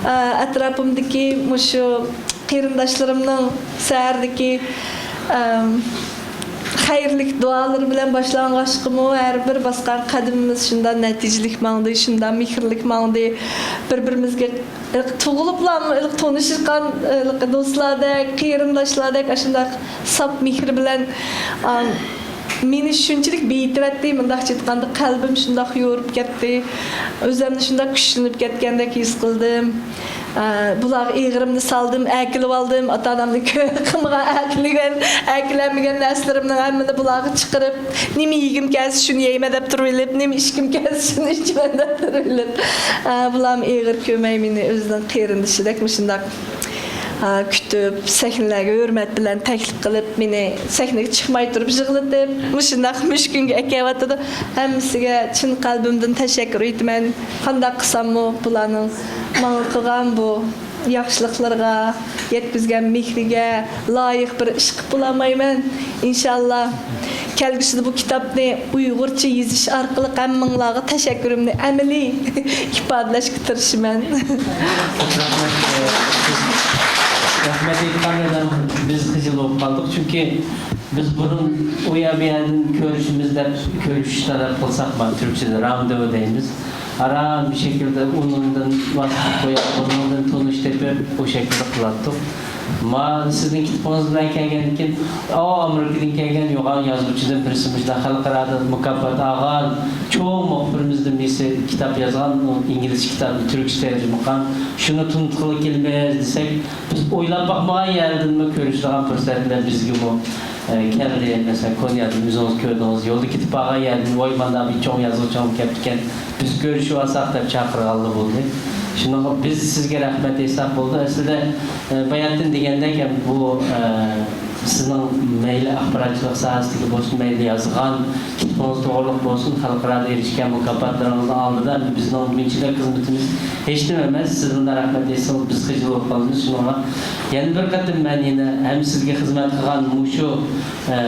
ئە، ئەتراپىمدىكى مۇشۇ قېرىنداشلىرىمنىڭ سەھەردىكى، ئەم، خەيرلىك دۇئالىرى بىلەن باشلانغاچقىمۇ، ھەر بىر باسقان قەدىمىمىز شۇنداق نەتىجىلىك ماڭدى، شۇنداق مېھىرلىك ماڭدى. بىر-بىرىمىزگە تۇغۇلۇپلا ھېلىقى تونۇشقان، ھېلىقى دوستلاردەك، قېرىنداشلاردەك، ئاشۇنداق ساپ مېھىر بىلەن، ئام، مېنى شۇنچىلىك بېيىتىۋەتتى، مۇنداقچە ئېيتقاندا، قەلبىم شۇنداق يورۇپ كەتتى، ئۆزۈمنى شۇنداق كۈچلىنىپ كەتكەندەك ھېس قىلدىم. ئە، بۇلارغا ئېغىرىمنى سالدىم، ئەركىلىۋالدىم، ئاتا-ئانامنى كۆ-، قىلمىغان، ئەركىلىگەن، ئەركىلەنمىگەن نەرسىلىرىمنىڭ ھەممىنى بۇلارغا چىقىرىپ، نېمە يېگۈم كەلسە شۇنى يەيمەن دەپ تۇرۇۋېلىپ، نېمە ئىچكۈم كەلسە شۇنى ئىچىمەن دەپ تۇرۇۋېلىپ، ئە، بۇلارمۇ ئېغىر كۆرمەي مېنى ئۆزىنىڭ قېرىندىشىدەك مۇشۇنداق، ئە، كۈتۈپ، سەھنىلەرگە ھۆرمەت بىلەن تەكلىپ قىلىپ، مېنى سەھنىگە چىقماي تۇرۇپ يىغلىتىپ، مۇشۇنداق مۈشكۈلگە ئەكەۋاتىدۇ. ھەممىسىگە چىن قەلبىمدىن تەشەككۈر ئېيتىمەن. قانداق قىلساممۇ بۇلارنىڭ ماڭا قىلغان بۇ ياخشىلىقلىرىغا، يەتكۈزگەن مېھرىگە لايىق بىر ئىش قىلىپ بولالمايمەن. ئىنشاللا، كەلگۈسىدە بۇ كىتابنى ئۇيغۇرچە يېزىش ئارقىلىق ھەممىڭلارغا تەشەككۈرۈمنى ئەمەلىي ئىپادىلەشكە تىرىشىمەن. رەھمەت، رەھمەت ئېيتقاندا بىز خىجىل بولۇپ قالدۇق، چۈنكى بىز بۇرۇن ئۇ يەر بۇ يەردىن كۆرۈشىمىز دەپ، كۆرۈشۈش تەلەپ قىلساق، مانا تۈركچىدە راندېۋۇ دەيمىز. ئاران بىر شەكىلدە ئۇنىڭدىن ۋاسىتە قويۇپ، ئۇنىڭدىن تونۇش تېپىپ، ئۇ شەكىلدە قىلاتتۇق. ما سىزنىڭ كىتابىڭىز بىلەن كەلگەندىن كېيىن، ئاۋۇ ئامېرىكىدىن كەلگەن يوغان يازغۇچىدىن بىرسى مۇشۇنداق خەلقئارادا مۇكاپات ئالغان چوڭ مۇخبىرىمىزدىن بىرسى كىتاب يازغان، ئۇ ئىنگلىزچە كىتابنى تۈركچە تەرجىمە قىلغان. شۇنى تونۇتقىلى كېلىمىز دېسەك، بىز ئويلاپ باقمىغان يەردىنمۇ كۆرۈشىدىغان پۇرسەتلەر بىزگىمۇ، ئە، كەلدى. مەسىلەن، كونيادىن ئۆزىڭىز كۆردىڭىز، يولدا كېتىپ بارغان يەردىن، ۋاي، مانداق بىر چوڭ يازغۇچىڭىز كەپتىكەن، بىز كۆرۈشۈۋالساق دەپ چاقىرغانلا بولدى. شۇنىڭغا بىز سىزگە رەھمەت ئېيتساق بولدى. ئەسلىدە، ئە، باياتىن دېگەندەك، بۇ، ئە، سىزنىڭ مەيلى ئاخباراتچىلىق ساھەسىدىكى بولسۇن، مەيلى يازغان كىتابىڭىز توغرۇلۇق بولسۇن، خەلقئارادا ئېرىشكەن مۇكاپاتلىرىڭىزنىڭ ئالدىدا بىزنىڭ بۇنچىلىك خىزمىتىمىز ھېچنېمە ئەمەس. سىز مۇنداق رەھمەت ئېيتسىڭىز، بىز خىجىل بولۇپ قالىمىز. شۇنىڭغا يەنە بىر قېتىم مەن يەنە ھەم سىزگە خىزمەت قىلغان مۇشۇ، ئە،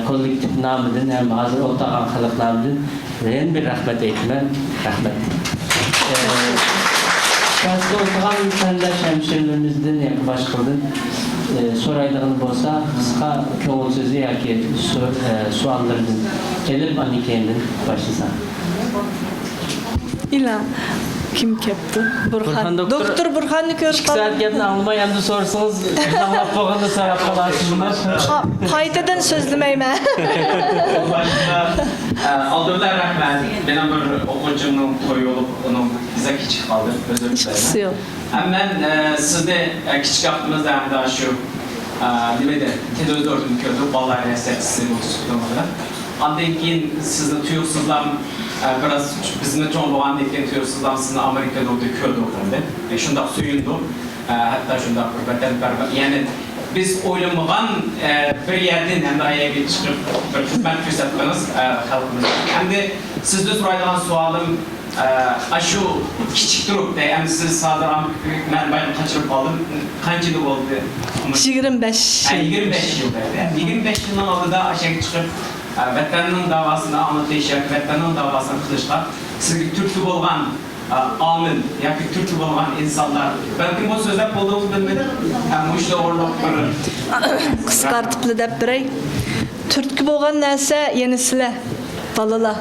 كوللېكتىپ نامىدىن، ھەم ھازىر ئولتۇرغان خەلق نامىدىن يەنە بىر رەھمەت ئېيتىمەن. رەھمەت. ئە، پەستە ئولتۇرغان قېرىنداش ھەمشىرىلىرىمىزدىن ياكى باشقىلاردىن، ئە، سورايدىغىنى بولسا، قىسقا كۆڭۈل سۆزى ياكى سو-، ئە، سوئاللىرىدىن ئېلىپ، ئاندىن كېيىندىن باشلىسا. ئىلا، كىم كەپتۇ؟ بۇرھان. بۇرھان دوكتور. دوكتور بۇرھاننى كۆرۈپ ئىككى سائەت قالدىم. گەپنى ئاڭلىماي، ئەمدى سورىسىڭىز، ئاڭلاپ بولغاندا سوراپ قالارسىز بۇنى. قا-، قايتىدىن سۆزلىمەيمەن. ئالدى بىلەن رەھمەت. مېنىڭ بىر ئوقۇغۇچىمنىڭ تويى بولۇپ، ئۇنىڭ بىزدە كىچىك قالدى. ئۆزۈم ئىككىسى يوق. ھەم مەن، ئە، سىزنى، ئە، كىچىك ۋاقتىمىزدا ھەمدە شۇ، ئە، نېمىدە، تېلېۋىزوردىن كۆردۇق، بالىلار رەسىدىسى بولسا. ئاندىن كېيىن سىزنى تۇيۇقسىزلا، ئە، بىراز بىزمۇ چوڭ بولغاندىن كېيىن تۇيۇقسىزلا سىزنى ئامېرىكىدا كۆردۇق ئەمدى. ئە، شۇنداق سۆيۈندۇق. ئە، ھەتتا شۇنداق بىر ۋەتەنپەرۋەر، يەنى بىز ئويلىمىغان، ئە، بىر يەردىن ھەمدە ئايەگە چىقىپ بىر خىزمەت كۆرسەتتىڭىز، ئە، خەلقىمىزگە. ئەمدى سىزدىن سورايدىغان سوئالىم، ئە، ئاشۇ كىچىك تۇرۇپ، دەي، ئەمدى سىز ھازىر ئام-، مەن بايام قاچۇرۇپ قالدىم. قانچە يىل بولدى؟ يىگىرمە بەش. ھە، يىگىرمە بەش يىل بولدى. يىگىرمە بەش يىلنىڭ ئالدىدا ئاشۇ يەرگە چىقىپ، ئە، ۋەتەننىڭ داۋاسىنى ئاڭلىتىش ياكى ۋەتەننىڭ داۋاسىنى قىلىشقا سىزگە تۈرتكە بولغان، ئە، ئامىل ياكى تۈرتكە بولغان ئىنسانلار، بەلكىم بۇ سۆزلەپ بولدىڭىز بىلمىدىم. ئە، مۇشۇ توغرىلىق بىر قىسقارتىپلا دەپ بېرەي. تۈرتكە بولغان نەرسە يەنە سىلەر، بالىلار.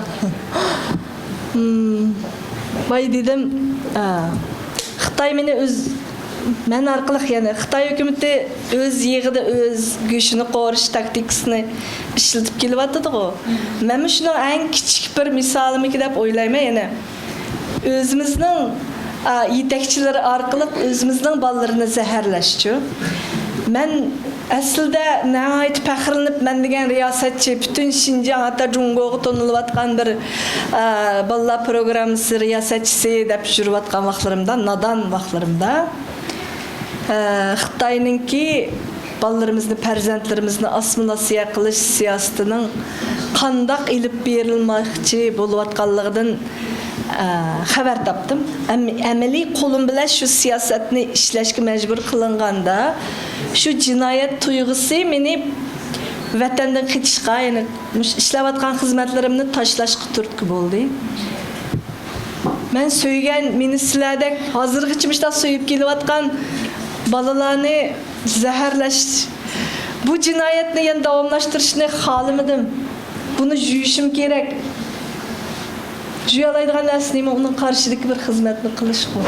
ھىم، ۋاي دېدىم، ئا، خىتاي مېنى ئۆز، مەن ئارقىلىق يەنە خىتاي ھۆكۈمىتى ئۆز يېغىدا ئۆز گۆشىنى قورۇش تاكتىكىسىنى ئىشلىتىپ كېلىۋاتىدىغۇ. مەنمۇ شۇنىڭ ئەڭ كىچىك بىر مىسالىمىكى دەپ ئويلايمەن يەنە. ئۆزىمىزنىڭ، ئا، يېتەكچىلىرى ئارقىلىق ئۆزىمىزنىڭ بالىلىرىنى زەھەرلەشچۇ. مەن ئەسلىدە ناھايىتى پەخىرلىنىپ، مەن دېگەن رىياسەتچى، پۈتۈن شىنجاڭ، ھەتتا جۇڭگوغا تونۇلۇۋاتقان بىر، ئە، بالىلار پروگراممىسى رىياسەتچىسى دەپ يۈرۈۋاتقان ۋاقىتلىرىمدا، نادان ۋاقىتلىرىمدا، ئە، خىتاينىڭكى بالىلىرىمىزنى، پەرزەنتلىرىمىزنى ئاسسىمىلياتسىيە قىلىش سىياسىتىنىڭ قانداق ئېلىپ بېرىلماقچى بولۇۋاتقانلىقىدىن، ئە، خەۋەر تاپتىم. ئەم-، ئەمەلىي قولۇم بىلەن شۇ سىياسەتنى ئىشلەشكە مەجبۇر قىلىنغاندا، شۇ جىنايەت تۇيغۇسى مېنى ۋەتەندىن قېچىشقا، يەنى مۇشۇ ئىشلەۋاتقان خىزمەتلىرىمنى تاشلاشقا تۈرتكە بولدى. مەن سۆيگەن، مېنى سىلەردەك ھازىرغىچە مۇشۇنداق سۆيۈپ كېلىۋاتقان بالىلارنى زەھەرلەش، بۇ جىنايەتنى يەنە داۋاملاشتۇرۇشنى خالىمىدىم. بۇنى جۇيۇشۇم كېرەك. جۇيالايدىغان نەرسە نېمە؟ ئۇنىڭ قارشىدىكى بىر خىزمەتنى قىلىشقۇ.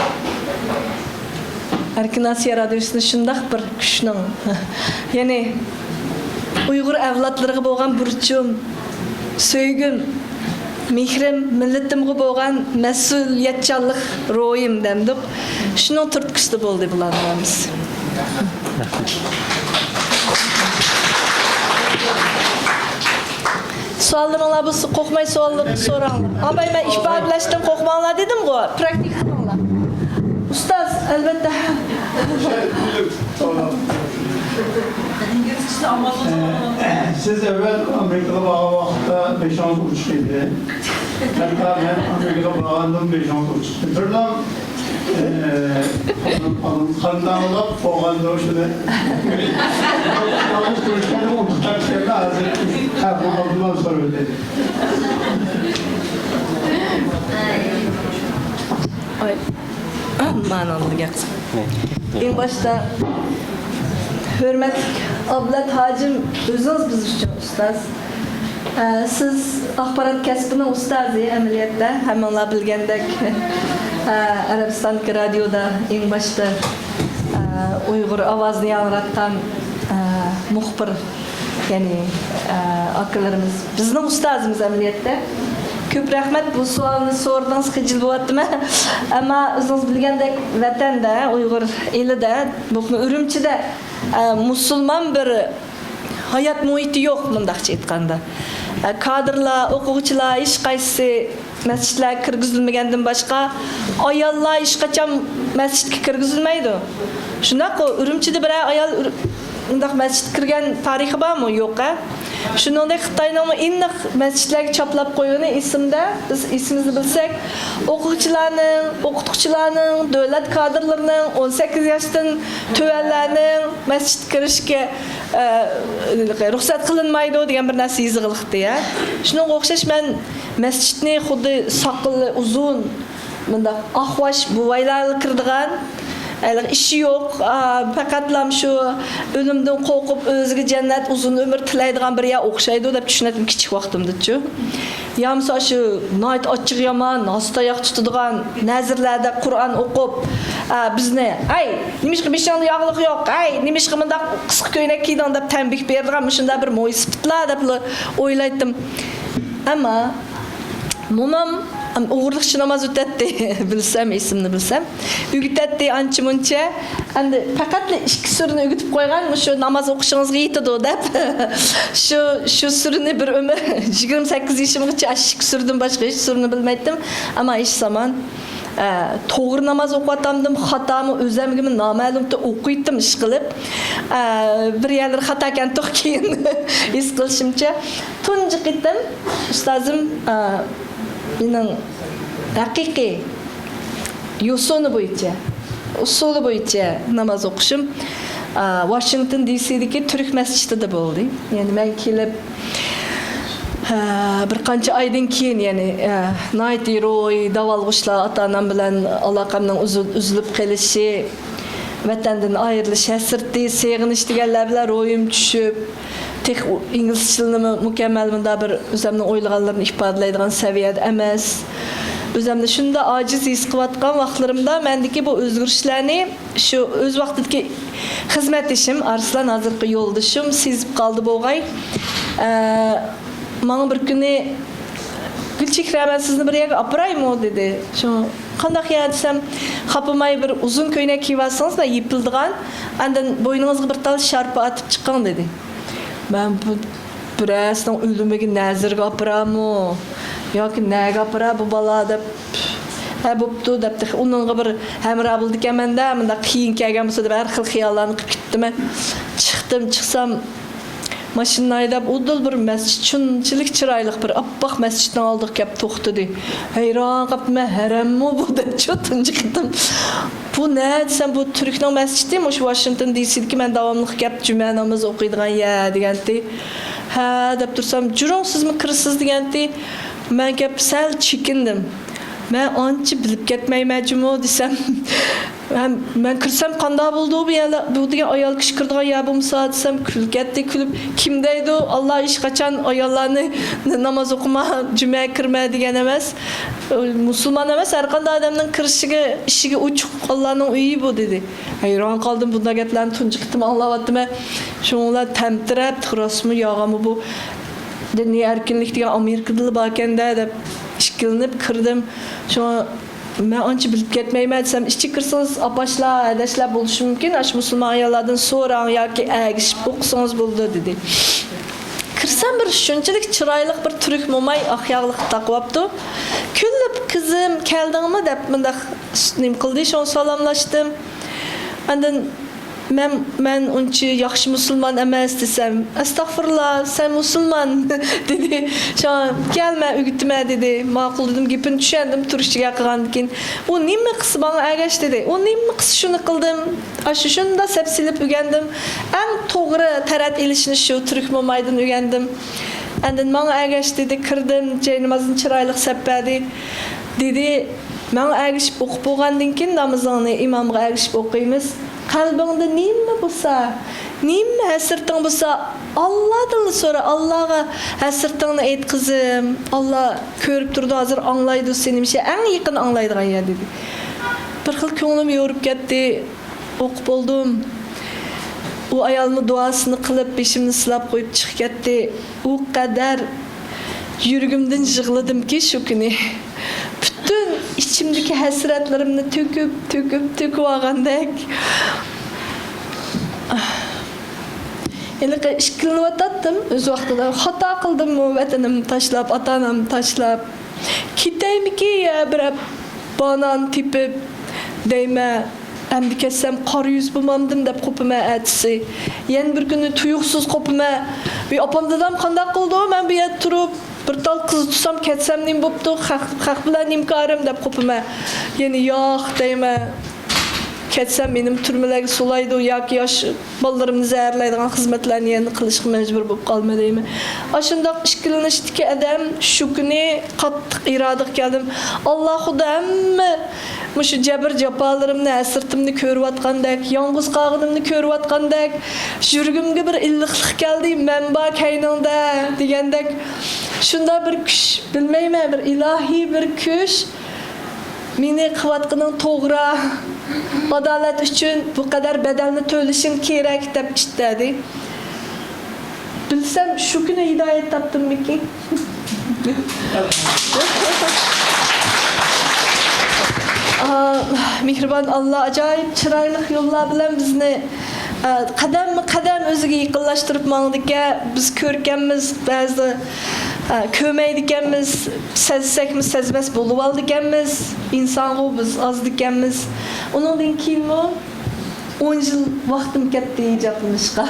ئەركىن ئاسىيا رادىيوسىنى شۇنداق بىر كۈچنىڭ، يەنى ئۇيغۇر ئەۋلادلىرىغا بولغان بۇرچۇم، سۆيگۈم، مېھرىم، مىللىتىمغا بولغان مەسئۇلىيەتچانلىق روھىم دەمدۇق. شۇنىڭ تۈرتكىسىدە بولدى بۇلارنىڭ ھەممىسى. سوئاللىرىڭلار بولسا، قورقماي سوئاللىرىڭلارنى سوراڭلار. ئاباي، مەن ئىپادىلەشتىن قورقماڭلار دېدىمغۇ، پراكتىكا قىلىڭلار. ئۇستاز، ئەلۋەتتە. سىز ئەۋۋەل ئامېرىكىغا بارغان ۋاقىتتا بېشىڭىز ئوچۇق ئىدى. ھەتتا مەن ئامېرىكىغا بارغاندىمۇ بېشىڭىز ئوچۇق ئىدى. بىرلا، ئە، قانداقلاپ بولغاندۇ شۇنى. يالغۇز كۆرۈشكەننى ئۇنتۇپ قاپتىكەنمەن، ھازىر خەقنىڭ ئالدىدا سوراپ ئۆتەي. ئاي. مانالىق گەپ. ئەڭ باشتا، ھۆرمەتلىك ئابلەت ھاجىم، ئۆزىڭىز بىز ئۈچۈن ئۇستاز. ئە، سىز ئاخبارات كەسپىنىڭ ئۇستازى ئەمەلىيەتتە، ھەممىڭلار بىلگەندەك، ئە، ئەرەبىستاندىكى رادىيودا ئەڭ باشتا، ئە، ئۇيغۇر ئاۋازىنى ياڭراتقان، ئە، مۇخبىر. يەنى، ئە، ئاكىلىرىمىز بىزنىڭ ئۇستازىمىز ئەمەلىيەتتە. كۆپ رەھمەت، بۇ سوئالنى سورىدىڭىز، خىجىل بولۇۋاتىمەن. ئەمما ئۆزىڭىز بىلگەندەك، ۋەتەندە، ئۇيغۇر ئېلىدە، بولۇپمۇ ئۈرۈمچىدە، ئە، مۇسۇلمان بىر ھايات مۇھىتى يوق، مۇنداقچە ئېيتقاندا. ئە، كادىرلار، ئوقۇغۇچىلار، ھېچقايسىسى مەسچىتلەرگە كىرگۈزۈلمىگەندىن باشقا، ئاياللار ھېچقاچان مەسچىتكە كىرگۈزۈلمەيدۇ. شۇنداققۇ، ئۈرۈمچىدە بىرەر ئايال ئۈر-، مۇنداق مەسچىتكە كىرگەن تارىخى بارمۇ؟ يوق، ھە؟ شۇنىڭدەك خىتاينىڭمۇ ئېنىق مەسچىتلەرگە چاپلاپ قويغىنى ئېسىمدە، بىز ئېسىمىزنى بىلسەك، ئوقۇغۇچىلارنىڭ، ئوقۇتقۇچىلارنىڭ، دۆلەت كادىرلىرىنىڭ، ئون سەككىز ياشتىن تۆۋەنلەرنىڭ مەسچىتكە كىرىشكە، ئە، رۇخسەت قىلىنمايدۇ دېگەن بىر نەرسە يېزىلغىلىقتى، ھە؟ شۇنىڭغا ئوخشاش مەن مەسچىتنى خۇددى ساقىلى ئۇزۇن، مۇنداق ئاقباش بوۋايلارلا كىرىدىغان، ھېلىقى ئىشى يوق، ئا، پەقەتلا شۇ ئۆلۈمدىن قورقۇپ، ئۆزىگە جەننەت، ئۇزۇن ئۆمۈر تىلەيدىغان بىر يەر ئوخشايدۇ دەپ چۈشىنەتتىم كىچىك ۋاقتىمدىچۇ. يا بولمىسا شۇ ناھايىتى ئاچچىقى يامان، ھاسا تاياق تۇتىدىغان نەزىرلەردە قۇرئان ئوقۇپ، ئا، بىزنى، «ھەي، نېمىشقا بېشىڭدا ياغلىق يوق؟ ھەي، نېمىشقا مۇنداق قىسقا كۆينەك كىيدىڭ؟» دەپ تەنبىھ بېرىدىغان مۇشۇنداق بىر مويسىپىتلار دەپلا ئويلايتتىم. ئەمما مومام ئوغرىلىقچە ناماز ئۆتەتتى، بىلسەم، ئېسىمنى بىلسەم. ئۆگىتەتتى ئانچە-مۇنچە. ئەمدى پەقەتلا ئىككى سۈرىنى ئۆگىتىپ قويغان، مۇشۇ ناماز ئوقۇشىڭىزغا يېتىدۇ دەپ. شۇ، شۇ سۈرىنى بىر ئۆمۈر، يىگىرمە سەككىز يېشىمغىچە ئاشۇ ئىككى سۈرىدىن باشقا ھېچ سۈرىنى بىلمەيتتىم. ئەمما ھېچ زامان، ئە، توغرا ناماز ئوقۇۋاتامدىم، خاتامۇ ئۆزەمگىمۇ نامەلۇمتۇ ئوقۇيتتىم ئىشقىلىپ. ئە، بىر يەرلىرى خاتاكەنتۇق كېيىن ھېس قىلىشىمچە. تۇنجى قېتىم ئۇستازىم، ئا، مېنىڭ ھەقىقىي يوسۇنى بويىچە، ئۇسۇلى بويىچە ناماز ئوقۇشۇم، ئا، ۋاشىنگتون دى سىدىكى تۈرك مەسچىتىدە بولدى. يەنى مەن كېلىپ، ئا، بىر قانچە ئايدىن كېيىن، يەنى، ئا، ناھايىتى روھىي داۋالغۇشلار، ئاتا-ئانام بىلەن ئالاقەمنىڭ ئۈزۈل-، ئۈزۈلۈپ قېلىشى، ۋەتەندىن ئايرىلىش ھەسرىتى، سېغىنىش دېگەنلەر بىلەن روھىم چۈشۈپ، تېخى ئۇ-، ئىنگلىزچىلىرىممۇ مۇكەممەل مۇنداق بىر ئۆزەمنىڭ ئويلىغانلىرىنى ئىپادىلەيدىغان سەۋىيەدە ئەمەس. ئۆزەمنى شۇنداق ئاجىز ھېس قىلىۋاتقان ۋاقىتلىرىمدا مەندىكى بۇ ئۆزگىرىشلەرنى شۇ ئۆز ۋاقتىدىكى خىزمەتدىشىم ئارسلان، ھازىرقى يولدىشىم سېزىپ قالدى بوغاي. ئە، ماڭا بىر كۈنى، «گۈلچېھرە، مەن سىزنى بىر يەرگە ئاپىرايمۇ؟» دېدى. شۇ قانداق يا دېسەم، خاپىماي بىر ئۇزۇن كۆينەك كىيىۋالسىڭىزلا يېپىلىدىغان، ئاندىن بوينىڭىزغا بىر تال شارپا ئاتىپ چىقىڭ دېدى. مەن بۇ بىرەرسىنىڭ ئۆلۈمىگە نەزىرگە ئاپىرامۇ ياكى نەگە ئاپىرا بۇ بالا دەپ، ھە بوپتۇ دەپ، تېخى ئۇنىڭغا بىر ھەمراھ بولىدىكەنمەن-دە، مۇنداق قىيىن كەلگەن بولسا دەپ ھەر خىل خىياللارنى قىلىپ كەتتىم. چىقتىم، چىقسام، ماشىنىنى ھەيدەپ، ئۇدۇل بىر مەسچىت، شۇنچىلىك چىرايلىق بىر ئاپئاق مەسچىتنىڭ ئالدىغا كەپ توختىدى. ھەيران قاپتىمەن، ھەرەممۇ بۇ دەپچۇ تۇنجى قېتىم. بۇ نە دېسەم، بۇ تۈركنىڭ مەسچىتى، مۇشۇ ۋاشىنگتون دى سىدىكى مەن داۋاملىق كەپ جۈمە نامىزى ئوقۇيدىغان يەر دېگەنتى. ھە دەپ تۇرسام، جۈرۈڭ سىزمۇ كىرىسىز دېگەنتى. مەن كەپ سەل چېكىندىم. مەن ئانچە بىلىپ كەتمەيمەن جۇمۇ دېسەم، مەن، مەن كىرسەم قانداق بولىدۇ بۇ يەردە؟ بۇ دېگەن ئايال كىشى كىرىدىغان يەر بولمىسا دېسەم، كۈلكەتتى كۈلۈپ. كىم دەيدۇ، ئاللا ھېچقاچان ئاياللارنى ناماز ئوقۇما، جۈمەگە كىرمە دېگەن ئەمەس. مۇسۇلمان ئەمەس، ھەر قانداق ئادەمنىڭ كىرىشىگە، ئىشىكى ئوچۇق، ئاللانىڭ ئۆيى بۇ دېدى. ھەيران قالدىم، بۇنداق گەپلەرنى تۇنجى قېتىم ئاڭلاۋاتىمەن. شۇنىڭ بىلەن تەمتىرەپ، راستمۇ يالغانمۇ بۇ دىنىي ئەركىنلىك دېگەن ئامېرىكىدىلا باركەن-دە دەپ ئىككىلىنىپ كىردىم. شۇڭا مەن ئانچە بىلىپ كەتمەيمەن دېسەم، ئىچىگە كىرسىڭىز ئاپاشلار، ھەدەشلەر بولۇشى مۇمكىن، ئاشۇ مۇسۇلمان ئاياللاردىن سوراڭ ياكى ئەگىشىپ ئوقۇسىڭىز بولىدۇ دېدى. كىرسەم بىر شۇنچىلىك چىرايلىق بىر تۈرك موماي ئاق ياغلىق تاقىۋاپتۇ. كۈلۈپ، قىزىم، كەلدىڭمۇ دەپ مۇنداق نېمە قىلدى، شۇڭا سالاملاشتىم. ئاندىن مەن، مەن ئۇنچە ياخشى مۇسۇلمان ئەمەس دېسەم، ئەستەغپۇرۇللا، سەن مۇسۇلمان دېدى. شۇڭا كەل، مەن ئۆگىتىمەن دېدى. ماقۇل دېدىم، گېپىنى چۈشەندىم تۈركچە گەپ قىلغاندىن كېيىن. ئۇ نېمە قىلسا ماڭا ئەگەش دېدى. ئۇ نېمە قىلسا شۇنى قىلدىم. ئاشۇ شۇنداق سەپ سېلىپ ئۆگەندىم. ئەڭ توغرا تەرەت ئېلىشنى شۇ تۈرك مومايدىن ئۆگەندىم. ئاندىن ماڭا ئەگەش دېدى، كىردىم، جاينامازنى چىرايلىق سەپ بەردى. دېدى، ماڭا ئەگىشىپ ئوقۇپ بولغاندىن كېيىن نامىزىڭنى ئىمامغا ئەگىشىپ ئوقۇيمىز. قەلبىڭدە نېمە بولسا، نېمە ھەسرىتىڭ بولسا، ئاللادىنلا سورا، ئاللاغا ھەسرىتىڭنى ئېيت، قىزىم. ئاللا كۆرۈپ تۇرىدۇ، ھازىر ئاڭلايدۇ سېنى، مۇشۇ ئەڭ يېقىن ئاڭلايدىغان يەر دېدى. بىر خىل كۆڭلۈم يورۇپ كەتتى. ئوقۇپ بولدۇم. ئۇ ئايالمۇ دۇئاسىنى قىلىپ، بېشىمنى سىلاپ قويۇپ چىقىپ كەتتى. ئۇ قەدەر يۈرىكىمدىن يىغلىدىمكى شۇ كۈنى. پۈتۈن ئىچىمدىكى ھەسرەتلىرىمنى تۆكۈپ، تۆكۈپ، تۆكۈۋالغاندەك. ھېلىقى ئىككىلىنىۋاتاتتىم ئۆز ۋاقتىدا. خاتا قىلدىممۇ ۋەتىنىمنى تاشلاپ، ئاتا-ئانامنى تاشلاپ؟ كېتەيمىكى يا بىرەر بانان تېپىپ دەيمەن. ئەمدى كەتسەم قارا يۈز بولمامدىم دەپ قوپىمەن ئەتىسى. يەنە بىر كۈنى تۇيۇقسىز قوپىمەن. ۋى ئاپام دادام قانداق قىلىدۇ؟ مەن بۇ يەردە تۇرۇپ بىر تال قىز تۇتسام كەتسەم نېمە بوپتۇ؟ خەق، خەق بىلەن نېمە كارىم دەپ قوپىمەن. يەنە ياق دەيمەن. كەتسەم مېنىمۇ تۈرمىلەرگە سولايدۇ ياكى ياش بالىلىرىمنى زەھەرلەيدىغان خىزمەتلەرنى يەنە قىلىشقا مەجبۇر بولۇپ قالىمەن دەيمەن. ئاشۇنداق ئىككىلىنىشتىكى ئادەم شۇ كۈنى قاتتىق ئىرادىگە كەلدىم. ئاللا خۇدا ھەممە مۇشۇ جەبىر-جاپالىرىمنى، ھەسرىتىمنى كۆرۈۋاتقاندەك، يالغۇز قالغىنىمنى كۆرۈۋاتقاندەك، يۈرىكىمگە بىر ئىللىقلىق كەلدى، مەن بار كەينىڭدە دېگەندەك. شۇنداق بىر كۈچ، بىلمەيمەن، بىر ئىلاھىي بىر كۈچ. مېنى قىلىۋاتقىنىڭ توغرا، ئادالەت ئۈچۈن بۇ قەدەر بەدەلنى تۆلىشىڭ كېرەك دەپ ئىتتەدى. بىلسەم شۇ كۈنى ھىدايەت تاپتىممىكىن؟ ئا، مېھرىبان ئاللا ئاجايىپ چىرايلىق يوللار بىلەن بىزنى، ئا، قەدەممۇ قەدەم ئۆزىگە يېقىنلاشتۇرۇپ ماڭىدىكەن. بىز كۆركەممىز، بەزىدە، ئا، كۆرمەيدىكەنمىز، سەزسەكمۇ سەزمەس بولۇۋالىدىكەنمىز. ئىنسانغۇ بىز، ئازدىكەنمىز. ئۇنىڭدىن كېيىنمۇ ئون يىل ۋاقتىم كەتتى ھىجابلىنىشقا.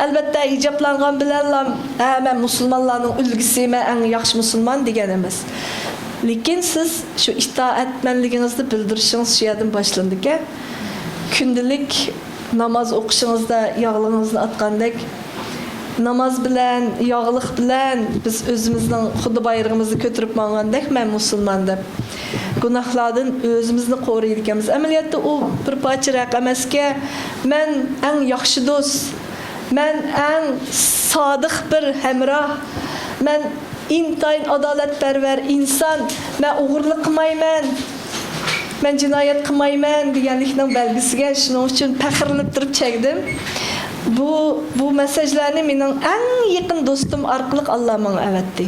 ئەلۋەتتە، ھىجابلانغان بىلەنلا، ھە، مەن مۇسۇلمانلارنىڭ ئۈلگىسى، مەن ئەڭ ياخشى مۇسۇلمان دېگەن ئەمەس. لېكىن سىز شۇ ئىتائەتمەنلىكىڭىزنى بىلدۈرۈشىڭىز شۇ يەردىن باشلىنىدىكەن. كۈندىلىك ناماز ئوقۇشىڭىزدا ياغلىقىڭىزنى ئاتقاندەك، ناماز بىلەن، ياغلىق بىلەن بىز ئۆزىمىزنىڭ خۇددى بايرىقىمىزنى كۆتۈرۈپ ماڭغاندەك، مەن مۇسۇلمان دەپ. گۇناھلاردىن ئۆزىمىزنى قورۇيدىكەنمىز. ئەمەلىيەتتە ئۇ بىر پارچە رەق ئەمەسكەن. مەن ئەڭ ياخشى دوست، مەن ئەڭ سادىق بىر ھەمراھ، مەن ئىنتايىن ئادالەتپەرۋەر ئىنسان، مەن ئوغرىلىق قىلمايمەن، مەن جىنايەت قىلمايمەن دېگەنلىكنىڭ بەلگىسىگە شۇنىڭ ئۈچۈن پەخىرلىنىپ تۇرۇپ چەكدىم. بۇ، بۇ مەسساژلارنى مېنىڭ ئەڭ يېقىن دوستۇم ئارقىلىق ئاللا ماڭا ئەۋەتتى.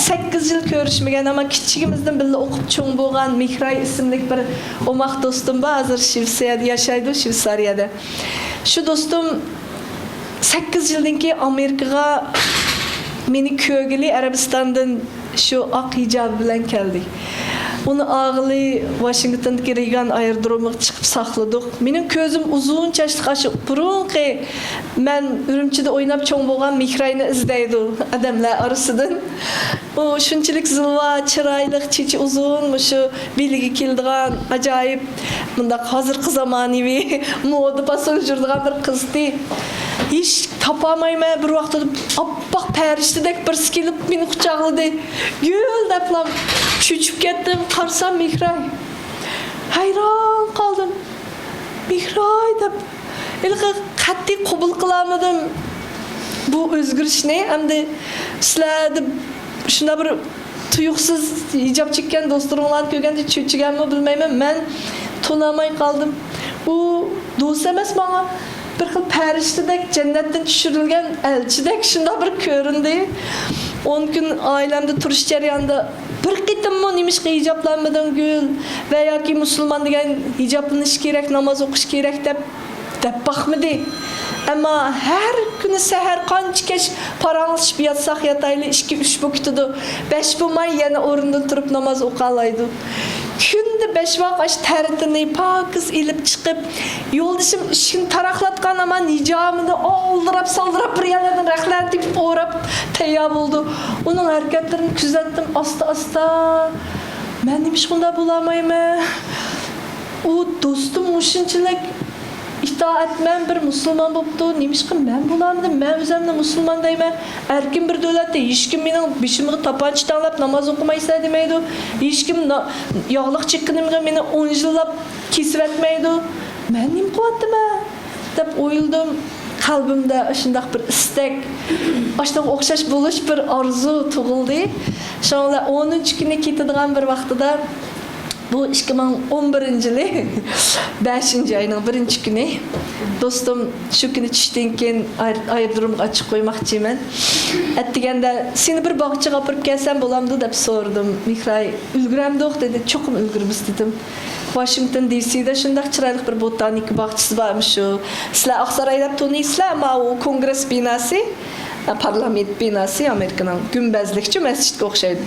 سەككىز يىل كۆرۈشمىگەن، ئەمما كىچىكىمىزدىن بىللە ئوقۇپ چوڭ بولغان مېھراي ئىسىملىك بىر ئوماق دوستۇم بار. ھازىر شىۋېتسىيەدە ياشايدۇ، شىۋېتسارىيەدە. شۇ دوستۇم سەككىز يىلدىن كېيىن ئامېرىكىغا مېنى كۆرگىلى ئەرەبىستاندىن شۇ ئاق ھىجابى بىلەن كەلدى. ئۇنى ئالغىلى ۋاشىنگتوندىكى رېيگان ئايرودرومىغا چىقىپ ساقلىدۇق. مېنىڭ كۆزۈم ئۇزۇن چاچلىق، ئاشۇ بۇرۇنقى مەن ئۈرۈمچىدە ئويناپ چوڭ بولغان مېھراينى ئىزدەيدۇ ئادەملەر ئارىسىدىن. ئۇ شۇنچىلىك زىلۋا، چىرايلىق، چېچى ئۇزۇن، مۇشۇ بېلىگە كېلىدىغان ئاجايىپ، مۇنداق ھازىرقى زامانىۋى مودا پاسونى يۈرىدىغان بىر قىزتى. ھېچ تاپالمايمەن، بىر ۋاقىتتا ئاپئاق پەرىشتىدەك بىرسى كېلىپ مېنى قۇچاقلىدى. گۈل دەپلا چۆچۈپ كەتتىم، قارىسام مېھراي. ھەيران قالدىم. مېھراي دەپ، ھېلىقى قەتئىي قوبۇل قىلالمىدىم بۇ ئۆزگىرىشنى. ئەمدى سىلەردە شۇنداق بىر تۇيۇقسىز ھىجاب چەككەن دوستلىرىڭلارنى كۆرگەندە چۆچۈگەنمۇ بىلمەيمەن، مەن تونالماي قالدىم. ئۇ دوست ئەمەس ماڭا، بىر خىل پەرىشتىدەك، جەننەتتىن چۈشۈرۈلگەن ئەلچىدەك شۇنداق بىر كۆرۈندى. ئون كۈن ئائىلەمدە تۇرۇش جەريانىدا بىر قېتىممۇ نېمىشقا ھىجابلانمىدىڭ گۈل ۋە ياكى مۇسۇلمان دېگەن ھىجابلىنىش كېرەك، ناماز ئوقۇش كېرەك دەپ دەپ باقمىدى. ئەمما ھەر كۈنى سەھەر قانچە كەچ پاراڭلىشىپ ياتساق ياتايلى، ئىككى، ئۈچ بولۇپ كېتىدۇ. بەش بولماي يەنە ئورنىدىن تۇرۇپ ناماز ئوقالايدۇ. كۈندە بەش ۋاق ئاش تەرىتىنى پاكىز ئېلىپ چىقىپ، يولدىشىم ئىشىكنى تاراقلاتقان ھامان ھىجابىنى ئالدىراپ-سالدىراپ بىر يەرلەردىن رەخلەنى تېپىپ ئوراپ تەييار بولىدۇ. ئۇنىڭ ھەرىكەتلىرىنى كۆزەتتىم ئاستا-ئاستا. مەن نېمىشقا ئۇنداق بولالمايمەن؟ ئۇ دوستۇم مۇشۇنچىلىك ئىتائەتمەن بىر مۇسۇلمان بوپتۇ، نېمىشقا مەن بولالمىدىم؟ مەن ئۆزۈمنى مۇسۇلمان دەيمەن. ئەركىن بىر دۆلەتتە ھېچكىم مېنىڭ بېشىمغا تاپانچا تەڭلەپ ناماز ئوقۇمايسەن دېمەيدۇ. ھېچكىم نا-، ياغلىق چېككىنىمگە مېنى ئون يىللاپ كېسىۋەتمەيدۇ. مەن نېمە قىلىۋاتىمەن؟ دەپ ئويلىدىم. قەلبىمدە ئاشۇنداق بىر ئىستەك، ئاشۇنىڭغا ئوخشاش بولۇش بىر ئارزۇ تۇغۇلدى. شۇنىڭ بىلەن ئونىنچى كۈنى كېتىدىغان بىر ۋاقتىدا، بۇ ئىككى مىڭ ئون بىرىنچى يىلى بەشىنچى ئاينىڭ بىرىنچى كۈنى، دوستۇم شۇ كۈنى چۈشتىن كېيىن ئاير-، ئايرودرومغا ئاچىق قويماقچىمەن. ئەتىگەندە سېنى بىر باغچىغا ئاپىرىپ كەلسەم بولامدۇ دەپ سورىدىم. مېھراي ئۈلگۈرەمدۇق دېدى. چوقۇم ئۈلگۈرىمىز دېدىم. ۋاشىنگتون دى سىدا شۇنداق چىرايلىق بىر بوتانىكا باغچىسى بار، مۇشۇ. سىلەر ئاقساراي دەپ تونۇيسىلەر، ئەمما ئۇ كونگرېس بىناسى، پارلامېنت بىناسى ئامېرىكىنىڭ گۈمبەزلىكچە مەسچىتكە ئوخشايدۇ.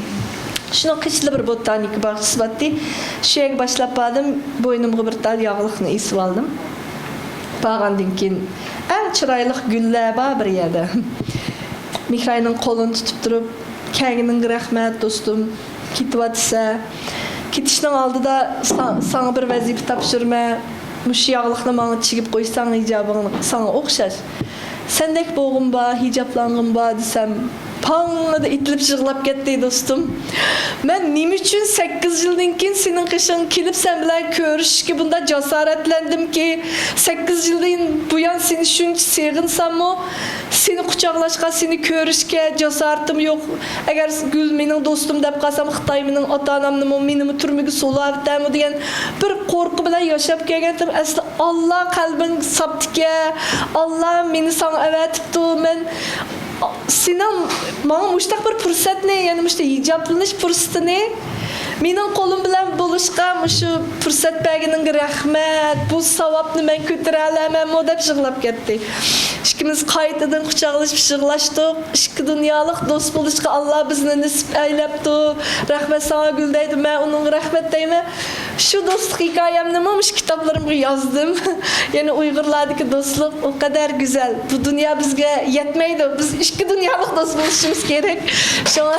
شۇنىڭ قېشىدا بىر بوتانىكا باغچىسى بارتتى. شۇ يەرگە باشلاپ باردىم، بوينۇمغا بىر تال ياغلىقنى ئېسىۋالدىم. بارغاندىن كېيىن ئەڭ چىرايلىق گۈللەر بار بىر يەردە. مېھراينىڭ قولىنى تۇتۇپ تۇرۇپ، كەلگىنىڭگە رەھمەت، دوستۇم. كېتىۋاتىسەن. كېتىشنىڭ ئالدىدا سا-، ساڭا بىر ۋەزىپە تاپشۇرىمەن. مۇشۇ ياغلىقنى ماڭا چىگىپ قويساڭ، ھىجابىڭنى ساڭا ئوخشاش. سەندەك بولغۇم بار، ھىجابلانغۇم بار دېسەم، پاڭڭىدە ئېتىلىپ يىغلاپ كەتتى، دوستۇم. مەن نېمە ئۈچۈن سەككىز يىلدىن كېيىن سېنىڭ قېشىڭغا كېلىپ، سەن بىلەن كۆرۈشۈشكە بۇنداق جاسارەتلەندىمكى؟ سەككىز يىلدىن بۇيان سېنى شۇنچە سېغىنساممۇ، سېنى قۇچاقلاشقا، سېنى كۆرۈشكە جاسارىتىم يوق. ئەگەر گۈل مېنىڭ دوستۇم دەپ قالسام، خىتاي مېنىڭ ئاتا-ئانامنىمۇ، مېنىمۇ تۈرمىگە سولاۋېتەرمۇ دېگەن بىر قورقۇ بىلەن ياشاپ كەلگەنتىم. ئەسلى ئاللا قەلبىڭ ساپتىكەن، ئاللا مېنى ساڭا ئەۋەتىپتۇ. مەن سېنىڭ ماڭا مۇشۇنداق بىر پۇرسەتنى، يەنى مۇشۇ ھىجابلىنىش پۇرسىتىنى مېنىڭ قولۇم بىلەن بولۇشقا مۇشۇ پۇرسەت بەرگىنىڭگە رەھمەت، بۇ ساۋابنى مەن كۆتۈرەلەرمەنمۇ دەپ يىغلاپ كەتتى. ئىككىمىز قايتىدىن قۇچاقلىشىپ يىغلاشتۇق. ئىككى دۇنيالىق دوست بولۇشقا ئاللا بىزنى نېسىپ ئەيلەپتۇ. رەھمەت ساڭا گۈل دەيدۇ، مەن ئۇنىڭغا رەھمەت دەيمەن. شۇ دوستلۇق ھېكايەمنىمۇ مۇشۇ كىتابلىرىمغا يازدىم. يەنى ئۇيغۇرلاردىكى دوستلۇق ئۇ قەدەر گۈزەل. بۇ دۇنيا بىزگە يەتمەيدۇ. بىز ئىككى دۇنيالىق دوست بولۇشىمىز كېرەك. شۇڭا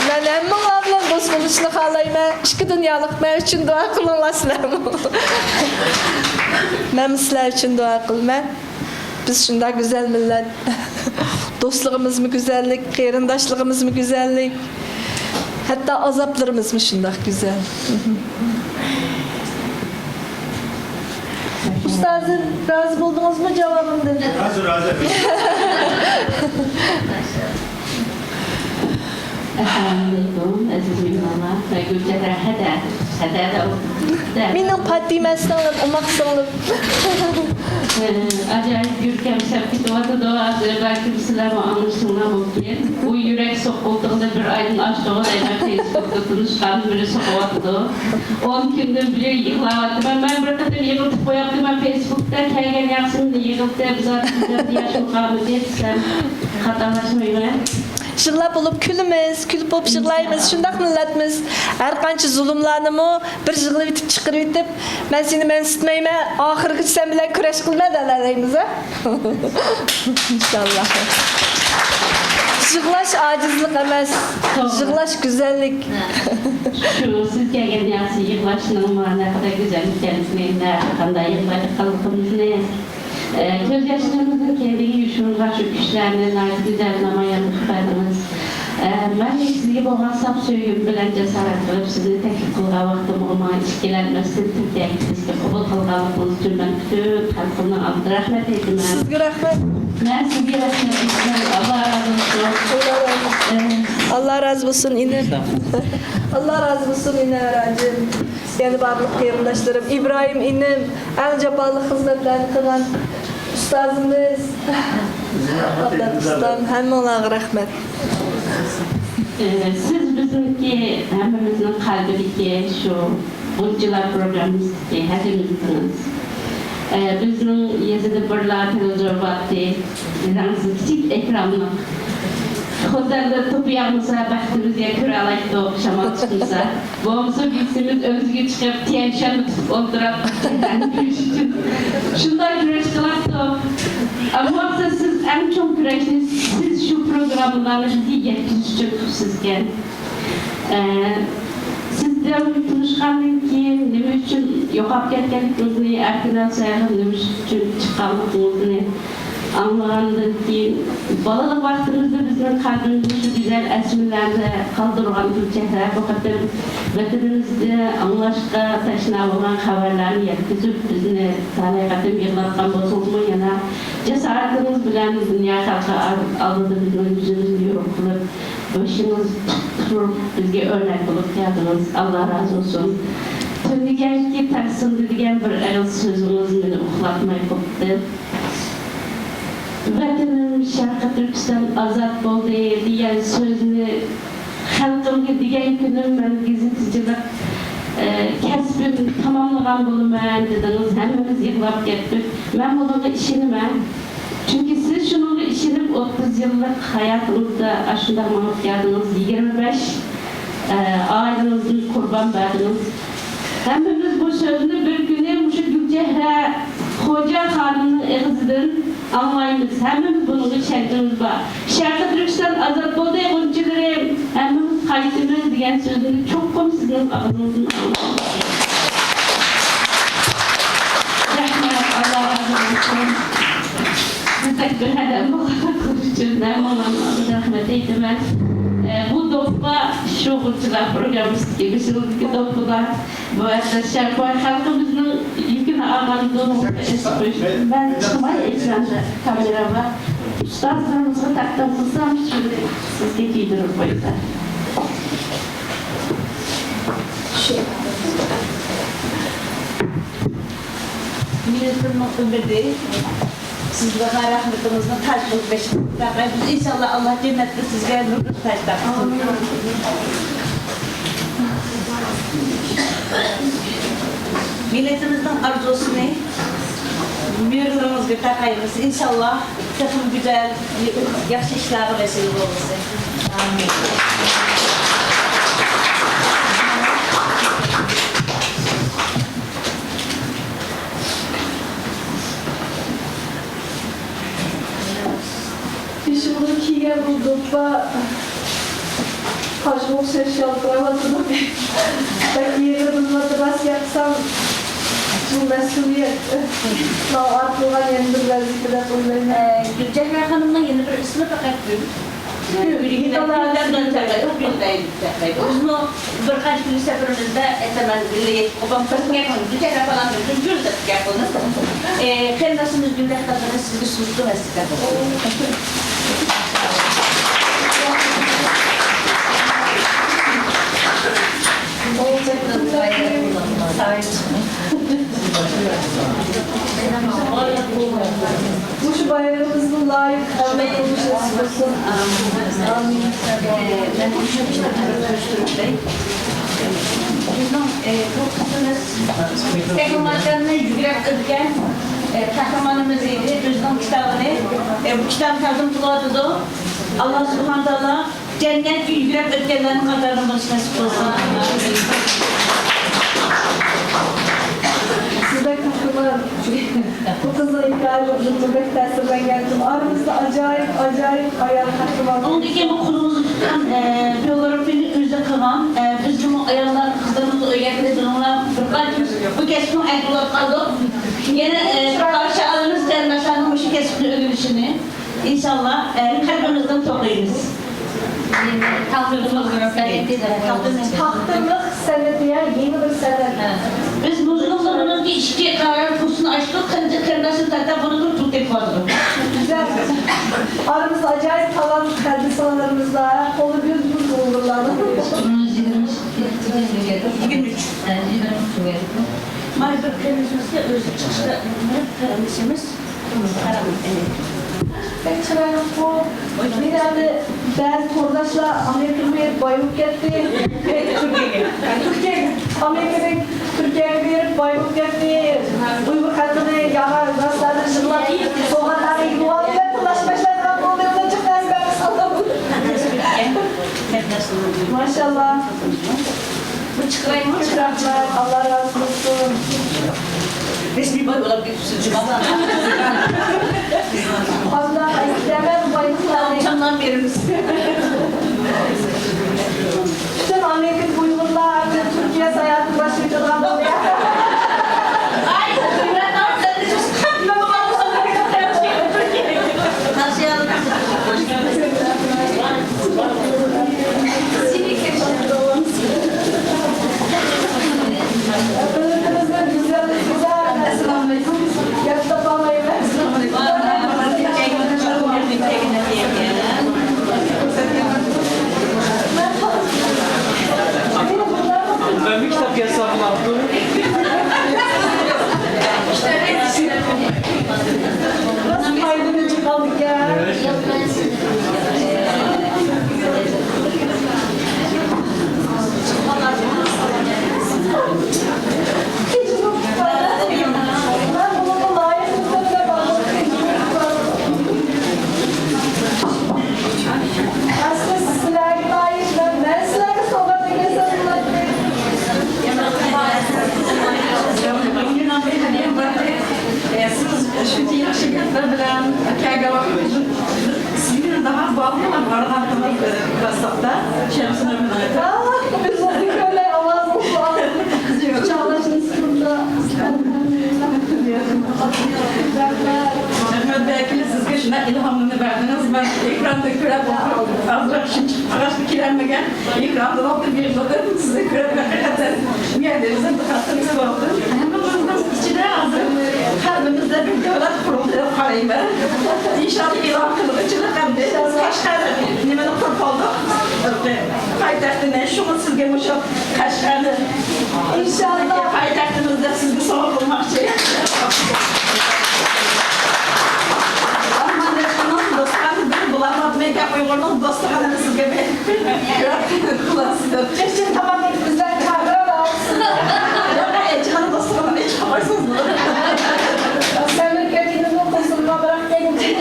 مەن ھەممىڭلار بىلەن دوست بولۇشنى خالايمەن. ئىككى دۇنيالىق، مەن ئۈچۈن دۇئا قىلىڭلار سىلەرمۇ. مەنمۇ سىلەر ئۈچۈن دۇئا قىلىمەن. بىز شۇنداق گۈزەل مىللەت. دوستلۇقىمىزمۇ گۈزەللىك، قېرىنداشلىقىمىزمۇ گۈزەللىك. ھەتتا ئازابلىرىمىزمۇ شۇنداق گۈزەل. ئۇستازىم، رازى بولدىڭىزمۇ جاۋابىمدىن؟ رازى، رازى. ئەسسالامۇئەلەيكۇم، ئەزىز مېھمانلار ۋە گۈلچېھرە ھەدە. مېنىڭ پاتىمە سىڭلىم، ئوماق سىڭلىم. ئاجايىپ يۈرىكىم سەپ كېتىۋاتىدۇ. ھازىر بەلكىم سىلەرمۇ ئاڭلىشىڭلار مۇمكىن. بۇ يۈرەك سوقۇلتىغىنى بىر ئايدىن ئاشتىغۇ دەيمەن، فېيسبۇكتا تونۇشقان بىرى سوقۇۋاتىدۇ. ئون كۈندىن بېرى يىغلاۋاتىمەن. مەن بىر قېتىم يىغلىتىپ قويۇپتىمەن فېيسبۇكتا، كەلگەن ياخشىمۇ يىغلىتىپ، زادى كۆزلەردە ياشمۇ قالمىدى دېسەم، خاتالاشمايمەن. يىغلاپ بولۇپ كۈلىمىز، كۈلۈپ بولۇپ يىغلايمىز. شۇنداق مىللەتمىز. ھەر قانچە زۇلۇملارنىمۇ بىر يىغلىۋېتىپ چىقىرىۋېتىپ، مەن سېنى مەنسىتمەيمەن، ئاخىرغىچە سەن بىلەن كۈرەش قىلىمەن دەۋالايمىز، ھە؟ ئىنشاللا. يىغلاش ئاجىزلىق ئەمەس، توغرا. يىغلاش گۈزەللىك. شۇ سىز كەلگەندىن ياخشى يىغلاشنىڭ مانا نەقەدەر گۈزەل ئىكەنلىكىنى، نەدە قانداق يىغلايدىغانلىقىمىزنى، ئە، كۆز ياشلىرىمىزنىڭ كەينىدىكى يوشۇرۇنغان شۇ كۈچلەرنى ناھايىتى گۈزەل نامايان قىلىپ بەردىڭىز. ئە، مەن سىزگە بولغان ساپ سۆيگۈم بىلەن جاسارەت قىلىپ، سىزنى تەكلىپ قىلغان ۋاقتىمغا ماڭا ئىككىلەنمەستىن تۈركىيەگە سىزگە قوبۇل قىلغانلىقىڭىز ئۈچۈن مەن پۈتۈن خەلقىمنىڭ ئالدىدا رەھمەت ئېيتىمەن. سىزگە رەھمەت. مەن سىزگە رەھمەت ئېيتىمەن. ئاللا رازى بولسۇن. ئاللا رازى بولسۇن. ئاللا رازى بولسۇن، ئىنىم. ئاللا رازى بولسۇن، ئىنە راجىم. يەنە بارلىق قېرىنداشلىرىم، ئىبراھىم ئىنىم، ئەڭ جاپالىق خىزمەتلەرنى قىلغان ئۇستازىمىز، ئابلەت ئۇستام، ھەممىڭلارغا رەھمەت. ئە، سىز بىزنىڭكى، ھەممىمىزنىڭ قەلبىدىكى شۇ غۇنچىلار پروگراممىسىدىكى ھەدىمىزدىڭىز. ئە، بىزنىڭ يېزىدا بىرلا تېلېۋىزور بارتى، رەڭسىز كىچىك ئېكرانلىق. خوتەندە توپا ياغمىسا، بەختىمىزگە كۆرەلايتتۇق، شامال چىقمىسا. بولمىسا بىرسىمىز ئۆگزىگە چىقىپ، تيەنشەننى تۇتۇپ ئولتۇرۇپ، كۆرۈش ئۈچۈن شۇنداق كۈرەش قىلاتتۇق. ئەمما سىز ئەڭ چوڭ كۈرەشنى سىز شۇ پروگراممىلارنى بىزگە يەتكۈزۈش ئۈچۈن قىپسىزكەن. ئە، سىز بىلەن تونۇشقاندىن كېيىن نېمە ئۈچۈن يوقاپ كەتكەنلىكىڭىزنى، ئەركىن ئەۋسەيغا نېمە ئۈچۈن چىققانلىقىڭىزنى ئاڭلىغاندىن كېيىن، بالىلىق ۋاقتىمىزدا بىزنىڭ قەلبىمىزنى شۇ گۈزەل ئەسلىمىلەردە قالدۇرغان گۈلچېھرە بۇ قېتىم ۋەتىنىمىزدە ئاڭلاشقا تەشنا بولغان خەۋەرلەرنى يەتكۈزۈپ، بىزنى تەلەي قېتىم يىغلاتقان بولسىڭىزمۇ، يەنە جاسارىتىڭىز بىلەن دۇنيا خەلقى ئالدىدا بىزنىڭ يۈزىمىزنى يورۇق قىلىپ، بېشىڭىز تۇرۇپ بىزگە ئۆرنەك بولۇپ كەلدىڭىز. ئاللا رازى بولسۇن. تۈن دېگەنكى تەرسىندە دېگەن بىر ئېغىز سۆزىڭىز مېنى ئۇخلاتماي قويدى. ۋەتىنىم شەرقىي تۈركىستان ئازاد بولدى دېگەن سۆزنى خەلقىمگە دېگەن كۈنۈم مەن گېزىتچىلىك، ئە، كەسپىمنى تاماملىغان بولىمەن دېدىڭىز. ھەممىمىز يىغلاپ كەتتۇق. مەن بۇنىڭغا ئىشىنىمەن. چۈنكى سىز شۇنىڭغا ئىشىنىپ، ئوتتۇز يىللىق ھاياتىڭىزدا ئاشۇنداق مېڭىپ كەلدىڭىز، يىگىرمە بەش، ئە، ئائىلىڭىزنى قۇربان بەردىڭىز. ھەممىمىز بۇ سۆزنى بىر كۈنى مۇشۇ گۈلچېھرە خوجا خانىمنىڭ ئېغىزىدىن ئاڭلايمىز. ھەممىمىز بۇنىڭغا ئىشەنچىمىز بار. شەرقىي تۈركىستان ئازاد بولدى، غۇنچىلىرىم، ھەممىمىز قايتىمىز دېگەن سۆزنى چوقۇم سىزنىڭ ئاغزىڭىزدىن ئاڭلايمىز. رەھمەت، ئاللا رازى بولسۇن. بىزدەك بىر ئادەم بولغانلىقىڭىز ئۈچۈن ھەممىڭلارنىڭ ئالدىدا رەھمەت ئېيتىمەن. ئە، بۇ دوپپا شۇ غۇنچىلار پروگراممىسىدىكى بىر يىلدىكى دوپپىلار. بۇ ئەسلى شەرقىي خەلقىمىزنىڭ يۈكىنى ئالغان دوپپا ئېسىپ قويۇش. مەن چىقماي ئېكراندا كامېرا بار. ئۇستازلىرىمىزغا تەقدىم قىلسام، شۇنى سىزگە كىيدۈرۈپ قويسا. مىللىتىمنىڭ ئۈمىدى، سىزلەرنىڭ رەھمىتىڭىزنى تاج قىلىپ بېشىڭىزغا تاقايمىز. ئىنشاللا، ئاللا جەننەتتە سىزگە نۇرلۇق تاج تاقىسۇن. مىللىتىمىزنىڭ ئارزۇسىنى مۈرىلىرىڭىزگە تاقايمىز. ئىنشاللا، تېخىمۇ گۈزەل، ياخشى ئىشلارغا ۋەسىلە بولغۇسى. ئامىن. بېشىمغا كىيگەن بۇ دوپپا تاجغا ئوخشاش يالتىراۋاتىدۇ. بەك يېغىر بولۇۋاتىدۇ، راست گەپ قىلسام، بۇ مەسئۇلىيەت. ماڭا ئارتىلغان يەنە بىر ۋەزىپە دەپ ئويلايمەن. ئە، گۈلچېھرە خانىمنىڭ يەنە بىر ئىسمى پەقەت گۈل. يۈرىكىدە گۈللەردىن چاقايدۇ، گۈلدەن چاقايدۇ. بىزمۇ بىر قانچە كۈنلۈك سەپىرىمىزدە ئېيتىمەن، بىللە يېتىپ قوپام بىر گەپ قىلدى، گۈلچېھرە پالان بىر گۈل دەپ گەپ قىلدى. ئى، قېرىنداشلىرىمىز گۈلدەك قىلغىنى سىزگە سۇنۇپتۇ، ۋەسىيەت قىلدى. بايرىمىمىزنى لايىق ئەۋلاد بولۇشى نېسىپ قىلسۇن. ئامىن. ئامىن. ئە، مەن مۇشۇ كىتابنى ئۆستۈرۈپ بېرەي. بىزنىڭ، ئە، بۇ قىزىمىز قەھرىمانلارنى يۈگرەپ ئۆتكەن، ئە، قەھرىمانىمىز ئىدى. ئۆزىنىڭ كىتابىنى، ئە، بۇ كىتابنى تەقدىم قىلىۋاتىدۇ. ئاللا سۇبھانە تائالا جەننەتكە يۈگرەپ ئۆتكەنلەرنىڭ قاتارىدا بولۇشنى نېسىپ قىلسۇن. سىزدەك قەھرىمان. بۇ قىزنىڭ ھېكايىلىرىدىن بەك تەسىرلەنگەنتىم. ئارىمىزدا ئاجايىپ، ئاجايىپ ئايال قەھرىمان. ئۇنىڭدىن كېيىن بۇ قولىمىزدا تۇتقان، ئە، بىيوگرافىيىنى ئۆزى قىلغان، ئە، بىزنىڭ ئاياللار، قىزلىرىمىز ئۆيگە كىرىدىغانلار بىر قانچىمىز بۇ كەسىپنىڭ ئەھلى بولۇپ قالدۇق. يەنە، ئە، قارشى ئالىمىز قېرىنداشلارنىڭ مۇشۇ كەسىپنى ئۆگىنىشىنى. ئىنشاللا، ئە، قەلبىمىزدىن توقۇيمىز. تاختىمىق سەنئىتى. تاختىمىق سەنئىتى، يا، يېڭى بىر سەنئەت. بىز مۇزلۇقنىڭ بۇنىڭكى ئىككى قارار كۇرسىنى ئاچتۇق، قېنى قېرىنداشلىرىمىز ھەتتا بۇنى كۆرۈپ پۇل تېپىپ ئالىدۇ. گۈزەل. ئارىمىزدا ئاجايىپ تالانت قەدىسانلىرىمىز بار. قولى گۈل گۈل ئۇيغۇرلارنىڭ. يىگىرمە ئۈچ. يىگىرمە ئۈچ. مانا بىر قېرىندىشىمىزغا ئۆزى چىقىشتا قېرىندىشىمىز. بەك چىرايلىققۇ. مېنى ئەمدى بەزى تورداشلار ئامېرىكىغا بېرىپ باي بولۇپ كەتتى. تۈركىيەگە. تۈركىيەگە. ئامېرىكىدىن تۈركىيەگە بېرىپ باي بولۇپ كەتتى. ئۇيغۇر خەلقىنى ياغا نەرسىلەرنى يىغلاپ، سوغاتلارنى يىغىۋالدى دەپ تىللاشقا باشلايدىغان بولدى. ئۇنىڭ ئۈچۈن بەزى بەك ساغ بولۇڭ. ماشاللا. بۇ چىقىرايمۇ؟ رەھمەت، ئاللا رازى بولسۇن. رەسمىي باي بولاپ كېتىپسىز جۇما. قانداق ئەيىبلەمە بۇ بايلىقلارنى؟ چاملان بېرىمىز. پۈتۈن ئامېرىكىدىكى ئۇيغۇرلار ھەمدە تۈركىيە ساياھىتىنى باشلاۋېتىدىغان بولدى. ئاي، Ben bir kitap yazsam ne yaptım? Nasıl aydınlıcı kaldık ya? Siz shuncha yaxshi gaplar bilan kelgan vaqtimizda sizga daha bağlı vardı hakkında bastakta Şemsin Ömrü'nün. Biz onu görmek Allah'ın Çağlaşın sıkıntı. Rahmet belki sizge şuna ilhamını verdiniz. Ben ekranda görüp oturup azrak şimdi çıkıp kirlenmegen. Ekranda da bir yıldır sizi görüp hakikaten yerlerinize dikkatiniz oldu. Hem de bunun içine hazır kalbimizde bir devlet kuruldu. Qarayman. İnşallah ilan kılgıçılık hem de Kaşgar nemeni kurup olduk. Paytaxtını şunu sizge muşu Kaşgar'ı İnşallah. Paytaxtımızda sizge sorup olmakçı. Rahmanlaşmanın dostlarını bir bulamadım eken Uygur'un dostlarını sizge bir kulası da. Çeşit tamam bizden çağırarak. Yok, Ece'nin dostlarını hiç yaparsınız mı? Sen bir kendini bu kusuruma bırak kendini.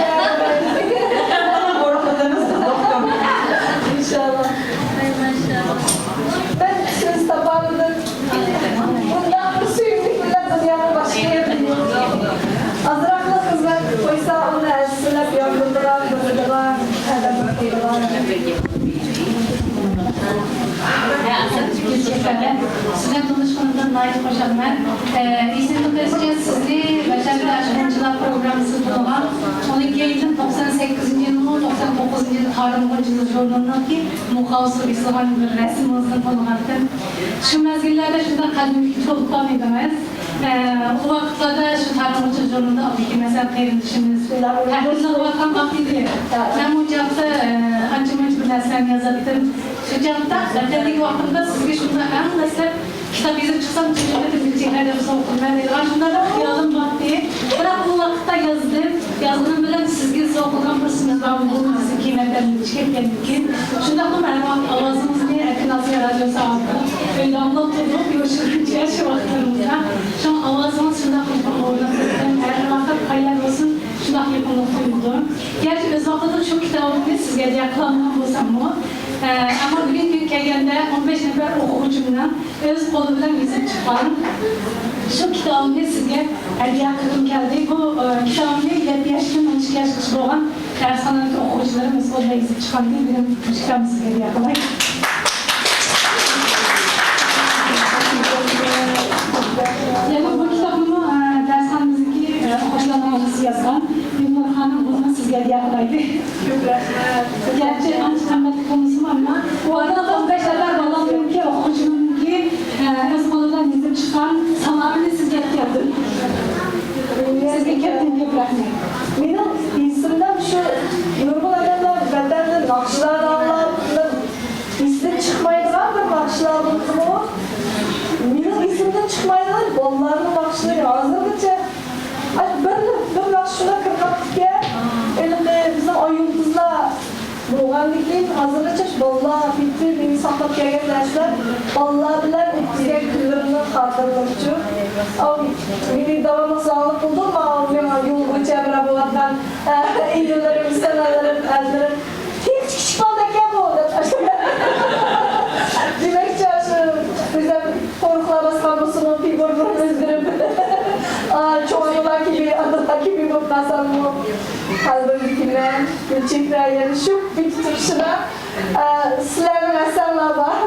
Bana korkmadınız mı doktor? İnşallah. Ay maşallah. Ben söz tapardım. بۇنداق بىر سۆيۈملۈك مىللەت دۇنيانىڭ باشقا يېرىدە يوق. ئازراقلا خىزمەت قىلىپ قويسا، ئۇنى ھەسسىلەپ ياندۇرىدىغان، بىلىدىغان، قەدىرلەپ قويىدىغان. سىزنى تونۇشقىنىمدىن ناھايىتى خۇشالمەن. ئە، ئېسىمدە قېلىشىچە سىزنى بەشەردە ئاشۇ ئوڭچىلار پروگراممىسىدا تونۇغان. ئۇنىڭ كېيىن توقسان سەككىزىنچى يىلمۇ، توقسان توققۇزىنچى يىل تارىم ئوڭچىلىق ژۇرنىلىنىڭكى مۇخاۋىسىغا بېسىلغان بىر رەسىمىڭىزدىن تونۇغانتىم. شۇ مەزگىللەردە شۇنداق قەدىمىي كۈچ بولۇپ قالمىدىڭىز. ئە، ئۇ ۋاقىتلاردا شۇ تارىم ئوڭچىلىق ژۇرنىلىدا ئابدۇكېرىم ھەسەن قېرىندىشىمىز تەھرىرلىك قىلىۋاتقان ۋاقتى ئىدى. مەن ئۇ چاغدا، ئە، ئانچە-مۇنچە بىر نەرسىلەرنى يازاتتىم. شۇ چاغدا ۋەتەندىكى ۋاقتىمدا سىزگە شۇنداق ئەڭ دەسلەپ كىتاب يېزىپ چىقسام، تۈركىي تىلدىكى ھەدەپ سوۋغا قىلىمەن دەيدىغان شۇنداق خىيالىم بار ئىدى. بىراق ئۇ ۋاقىتتا يازدىم. يازغىنىم بىلەن سىزگە سوۋغا قىلغان پۇرسىتىمىز بارمۇ؟ بۇ بىزنىڭ قىممەتلەرنى يېتىشكەن كېيىن. شۇنداقلا ھەر ۋاقىت ئاۋازىڭىزنى ئەركىن ئاسىيا رادىيوسى ئارقىلىق ئۆيدە ئاڭلاپ تۇردۇق، يوشۇرۇنچە شۇ ۋاقىتلىرىمىزدا. شۇڭا ئاۋازىڭىز شۇنداق يېقىم ئورناپ كەتكەن، ھەر ۋاقىت قايەردە بولسۇن شۇنداق يېقىملىق تۇيۇلىدۇ. گەرچە ئۆز ۋاقتىدا شۇ كىتابىمنى سىزگە ھەدىيە قىلالمىغان بولساممۇ، ئە، ئەمما بۈگۈنكى كۈنگە كەلگەندە ئون بەش نەپەر ئوقۇغۇچىمنىڭ ئۆز قولى بىلەن يېزىپ چىققان شۇ كىتابىمنى سىزگە ھەدىيە قىلغۇم كەلدى. بۇ، ئە، كىتابىمنى يەتتە ياشتىن ئون ئىككى ياشقىچە بولغان دەرسخانىدىكى ئوقۇغۇچىلىرىم ئۆز قولى بىلەن يېزىپ چىققان ئىدى. بۈگۈن مۇشۇ كىتابنى سىزگە ھەدىيە قىلاي. يەنە بۇ كىتابنىمۇ، ئە، دەرسخانىمىزدىكى، ئە، ئوقۇغۇچىلارنىڭ ھەممىسى يازغان. گۈلنۇر خانىم، بۇنىمۇ سىزگە ھەدىيە قىلايلى. كۆپ رەھمەت. گەرچە ئانچە قىممەتلىك بولمىسىمۇ، ئەمما بۇ ئارىلىق ئون بەش نەپەر بالامنىڭكى، ئوقۇغۇچىمنىڭكى، ئە، ئۆز قولى بىلەن يېزىپ چىققان سالامىنى سىزگە يەتكۈزدۈم. سىزگە كۆپتىن كۆپ رەھمەت. مېنىڭ ئېسىمدە شۇ نۇرغۇن ئادەملەر ۋەتەندىن ناخشىلار ئاڭلاپ، ئېسىدىن چىقمايدىغان بىر ناخشىلار بولسىمۇ، مېنىڭ ئېسىمدىن چىقمايدىغان بالىلارنىڭ ناخشىلىرى ھازىرغىچە. ئاي، بىر، بىر ناخشا شۇنداق كىرىپ قاپتىكەن. ھېلىقى بىزنىڭ ئاي يۇلتۇزلار بولغاندىن كېيىن ھازىرغىچە شۇ بالىلار پېتى مېنى ساقلاپ كەلگەن نەرسىلەر، بالىلار بىلەن ئۆتكۈزگەن كۈنلىرىمنىڭ خاتىرىلىرىچۇ. ئاۋۇ مېنى داۋاملىق زاڭلىق قىلدۇق، ماۋۇ مېڭە يول بويىچە بىر بولۇۋاتقان، ئە، ئىنىلىرىم، سىڭىللىرىم، ئەزىلىرىم. تېخىچە كىچىك بالىدەككەن بۇ دەپ. دېمەكچى، شۇ ئۆزۈم قورۇقلار باسقان بولسىمۇ، فىگۇرىلىرىم ئۆزگىرىپ، ئا، چوڭ ئانىلار كىبى، ئانىلار كىبى بولۇپ قالساممۇ، قەلبىمدىكى مەن، گۈلچېھرە يەنە شۇ بېكىتىپ تۇرۇشىدا، ئا، سىلەرنىڭ ئەسەرلەر بار.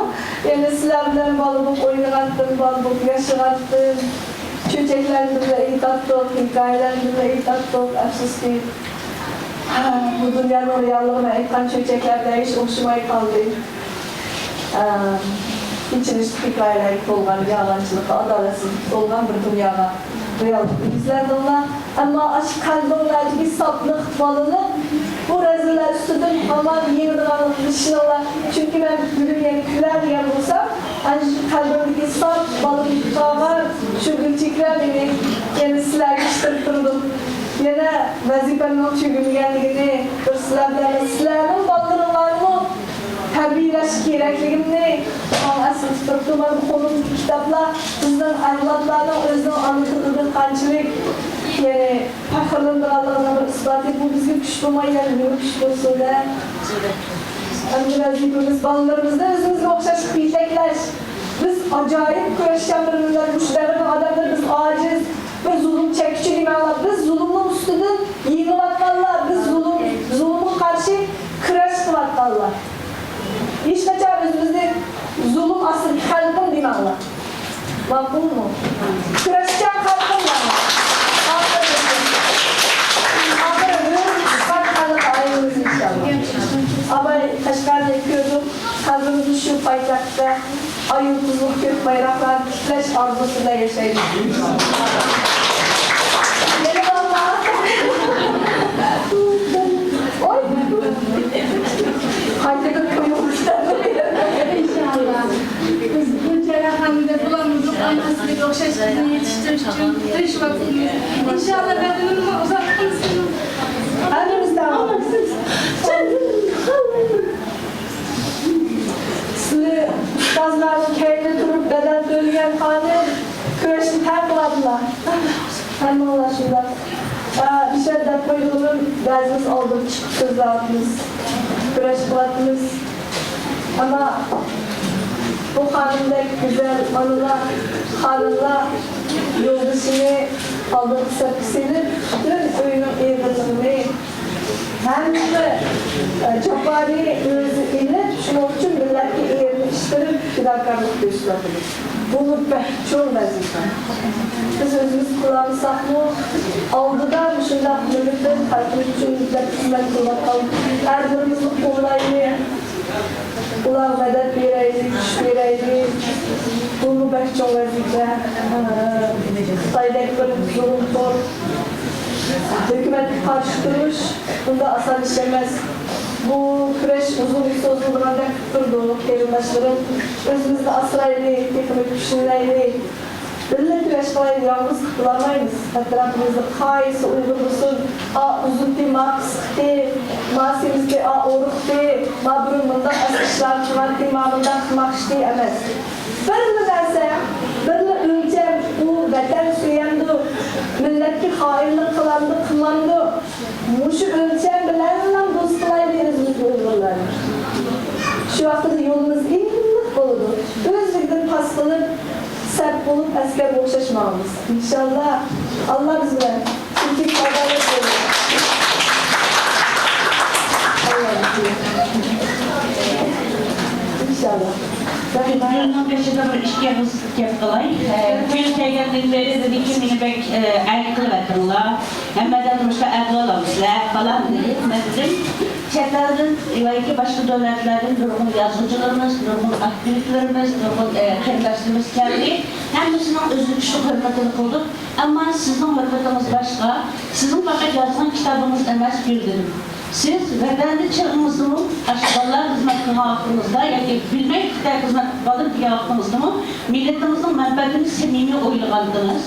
يەنە سىلەر بىلەن بالا بولۇپ ئوينىغانتىم، بالا بولۇپ ياشىغانتىم. چۆچەكلەرنى بىللە ئېيتاتتۇق، ھېكايىلەرنى بىللە ئېيتاتتۇق. ئەپسۇسكى، ھا، بۇ دۇنيانىڭ رېئاللىقىنى ئېيتقان چۆچەكلەر بىلەن ھېچ ئوخشىماي قالدى. ئە، ئېچىنىشلىق ھېكايىلەرگە تولغان، يالغانچىلىققا، ئادالەتسىزلىككە تولغان بىر دۇنياغا رېئاللىقنى يۈزلەندىڭلار. ئەمما ئاشۇ قەلبىڭلاردىكى ساپلىق، بالىلىق بۇ رەزىللەر ئۈستىدىن ھامان يېڭىدىغانلىقىغا ئىشىنىڭلار. چۈنكى مەن بۈگۈن يەنە كۈلەر دېگەن بولسام، ئەنە شۇ قەلبىمدىكى ساپ بالىلىققا قالغان شۇ گۈلچېھرە مېنى يەنە سىلەرگە ئىشتىرىپ تۇرىدۇ. يەنە ۋەزىپەمنىڭ تۈگىمىگەنلىكىنى بىر سىلەر بىلەن، سىلەرنىڭ بالىلىرىڭلارنىمۇ تەربىيەلەش كېرەكلىكىمنى ماڭا ئەسلىتىپ تۇرۇپتۇ. مانا بۇ قولۇمدىكى كىتابلار بىزنىڭ ئەۋلادلارنىڭ ئۆزىنىڭ ئانا تىلىدىن قانچىلىك، يەنى، پەخىرلىنىدىغانلىقىنىڭ بىر ئىسپاتى. بۇ بىزگە كۈچ بولماي، يەنە نېمە كۈچ بولسۇن-دە؟ ئەمدى ۋەزىپىمىز بالىلىرىمىزنى ئۆزىمىزگە ئوخشاشلىققا يېتەكلەش. بىز ئاجايىپ كۈرەشچان بىر مىللەت، مۇشۇ دەۋرنىڭ ئادەملىرى. بىز ئاجىز، بىر زۇلۇم چەككۈچى دېمەڭلار. بىز زۇلۇمنىڭ ئۈستىدىن يېڭىۋاتقانلار، بىز زۇلۇم، زۇلۇمغا قارشى كۈرەش قىلىۋاتقانلار. ھېچقاچان ئۆزىمىزنى زۇلۇم ئاستىدىكى خەلقىم دېمەڭلار. ماقۇلمۇ؟ كۈرەشچان خەلقىم دەڭلار. ئاپىرىن. ئاپىرىن. ھۆرمىتى چىققان خەلق ئائىلىمىز ئىنشاللا. ئاباي قەشقەرنى كۆردۇق. قەلبىمىزدە شۇ پايتەختتە ئاي يۇلتۇزلۇق كۆك بايراقلارنى تىكلەش ئارزۇسىدا ياشايمىز. يەنە بالىلار. ئوي. قايتىدىن قويۇڭ. ئىنشاللا. بىز بۇ جەرياندا بولالمىدۇق، ئەمما سىزگە ئوخشاش قىزنى يېتىشتۈرۈش ئۈچۈن تىرىشىۋاتىمىز. ئىنشاللا بەدىنىمۇ ئۇزارتقىمىز. ئەمىمىز داۋام. سىلى ئۇستازلارنىڭ كەينىدە تۇرۇپ بەدەن تۆلىگەن خانىم كۈرەشنى تەڭ قىلاتلا. ھەممىڭلار شۇنداق. ئە، بىشەر دەپ قويغىنىم، بەزىمىز ئالدىغا چىقىپ سۆزلەۋاتىمىز، كۈرەش قىلىۋاتىمىز. ئەمما بۇ خانىمدەك گۈزەل ئانىلار، خانىملار يولدىشىنى ئالدىنقى سەپكە سېلىپ، پۈتۈن ئۆينىڭ ئېغىرلىقىنى، ھەممە، ئە، جاپانى ئۆزى ئېلىپ، شۇنىڭ ئۈچۈن مىللەتكە ئېرىنىشتۈرۈپ پىداكارلىق كۆرسىتىۋاتىدۇ. بۇمۇ بەك چوڭ ۋەزىپە. بىز ئۆزىمىز قىلالمىساقمۇ، ئالدىدا مۇشۇنداق مىللىتىم، خەلقىم ئۈچۈن دەپ خىزمەت قىلىۋاتقان ئەرلىرىمىزنى قوللايلى. ئۇلارغا مەدەت بېرەيلى، كۈچ بېرەيلى. بۇمۇ بەك چوڭ ۋەزىپە. خىتايدەك بىر زۇلۇمخور ھۆكۈمەتكە قارشى تۇرۇش بۇنداق ئاسان ئىش ئەمەس. بۇ كۈرەش ئۇزۇنغا سوزۇلىدىغاندەك قىلىپ تۇرىدۇ، قېرىنداشلىرىم. ئۆزىمىزنى ئاسرايلى، تېخىمۇ كۈچلىنەيلى. بىللە كۈرەش قىلايلى، يالغۇز قىلالمايمىز. ئەتراپىمىزدا قايسى ئۇيغۇر بولسۇن، ئا ئۇزۇنتى، ما قىسقىتى، ما سېمىزتى، ئا ئورۇقتى، ما بۇرۇن مۇنداق ئىشلار قىلغانتى، ما مۇنداق قىلماقچىتى ئەمەس. بىرلا نەرسە، بىرلا ئۆلچەم، ئۇ ۋەتەن سۆيەمدۇ، مىللەتكە خائىنلىق قىلامدۇ، قىلمامدۇ؟ مۇشۇ ئۆلچەم بىلەنلا دوست قىلايلى ئۆزىمىزگە ئۇيغۇرلارنى. شۇ ۋاقىتتا يولىمىز ئېنىق بولىدۇ. ئۆزلۈكىدىن پاس قىلىپ، سەپ بولۇپ، ئەسكەرگە ئوخشاش ماڭىمىز. ئىنشاللا، ئاللا بىز بىلەن. چۈنكى ئادالەت بولىدۇ. ئاللا. ئىنشاللا. بۇنىڭ بېشىدا بىر ئىككى ئېغىز گەپ قىلاي. ئە، كۈن كەلگەندىن بېرى دېدىكى، مېنى بەك، ئە، ئەيىب قىلىۋەتتىڭلار. ھەممىدىن تۇرمۇشتا ئەدۋال ئالىسىلەر، پالان دېدى. مەن دېدىم، چەت ئەلدىن ياكى باشقا دۆلەتلەردىن نۇرغۇن يازغۇچىلىرىمىز، نۇرغۇن ئاكتىۋىستلىرىمىز، نۇرغۇن، ئە، قېرىنداشلىرىمىز كەلدى. ھەممىسىنىڭ ئۆزىنىڭ كىشىلىك ھۆرمىتىنى قىلدۇق. ئەمما سىزنىڭ ھۆرمىتىڭىز باشقا. سىزنىڭ پەقەت يازغان كىتابىڭىز ئەمەس، گۈل دېدىم. سىز ۋەتەندە چېغىڭىزدىمۇ، ئاشۇ بالىلارغا خىزمەت قىلغان ۋاقتىڭىزدا ياكى بىلمەي كىتاب خىزمەت قىلىپ قالدىم دېگەن ۋاقتىڭىزدىمۇ مىللىتىڭىزنىڭ مەنپەئەتىنى سەمىمىي ئويلىغانتىڭىز.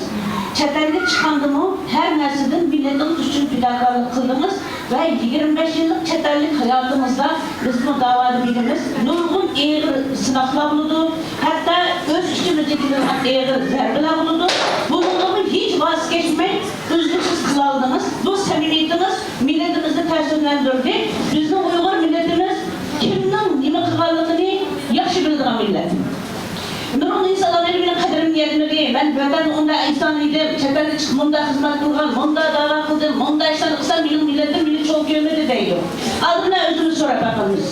چەت ئەلگە چىققاندىمۇ ھەر نەرسىدىن مىللىتىڭىز ئۈچۈن پىداكارلىق قىلدىڭىز ۋە يىگىرمە بەش يىللىق چەت ئەللىك ھاياتىڭىزدا بىزمۇ داۋادا بىلىمىز، نۇرغۇن ئېغىر سىناقلار بولىدۇ، ھەتتا ئۆز ئىچىمىزدىكى ئېغىر زەربىلەر بولىدۇ. بۇنىڭدىنمۇ ھېچ ۋاز كەچمەي، ئۈزلۈكسىز قىلالىدىڭىز. بۇ سەمىمىيىتىڭىز مىللىتىمىزنى تەسىرلەندۈردى. بىزنىڭ ئۇيغۇر مىللىتىمىز كىمنىڭ نېمە قىلغانلىقىنى ياخشى بىلىدىغان مىللەت. نۇرغۇن ئىنسانلار مېنىڭ قەدرىمنى يەتمىدى، مەن ۋەتەندە ئۇنداق ئىنسان ئىدىم، چەت ئەلدە چىقىپ مۇنداق خىزمەت قىلغان، مۇنداق دەۋا قىلدىم، مۇنداق ئىشلارنى قىلسام مېنىڭ مىللىتىم مېنى چوڭ كۆرمىدى دەيدۇ. ئالدىمدا ئۆزىمىز سوراپ باقىمىز.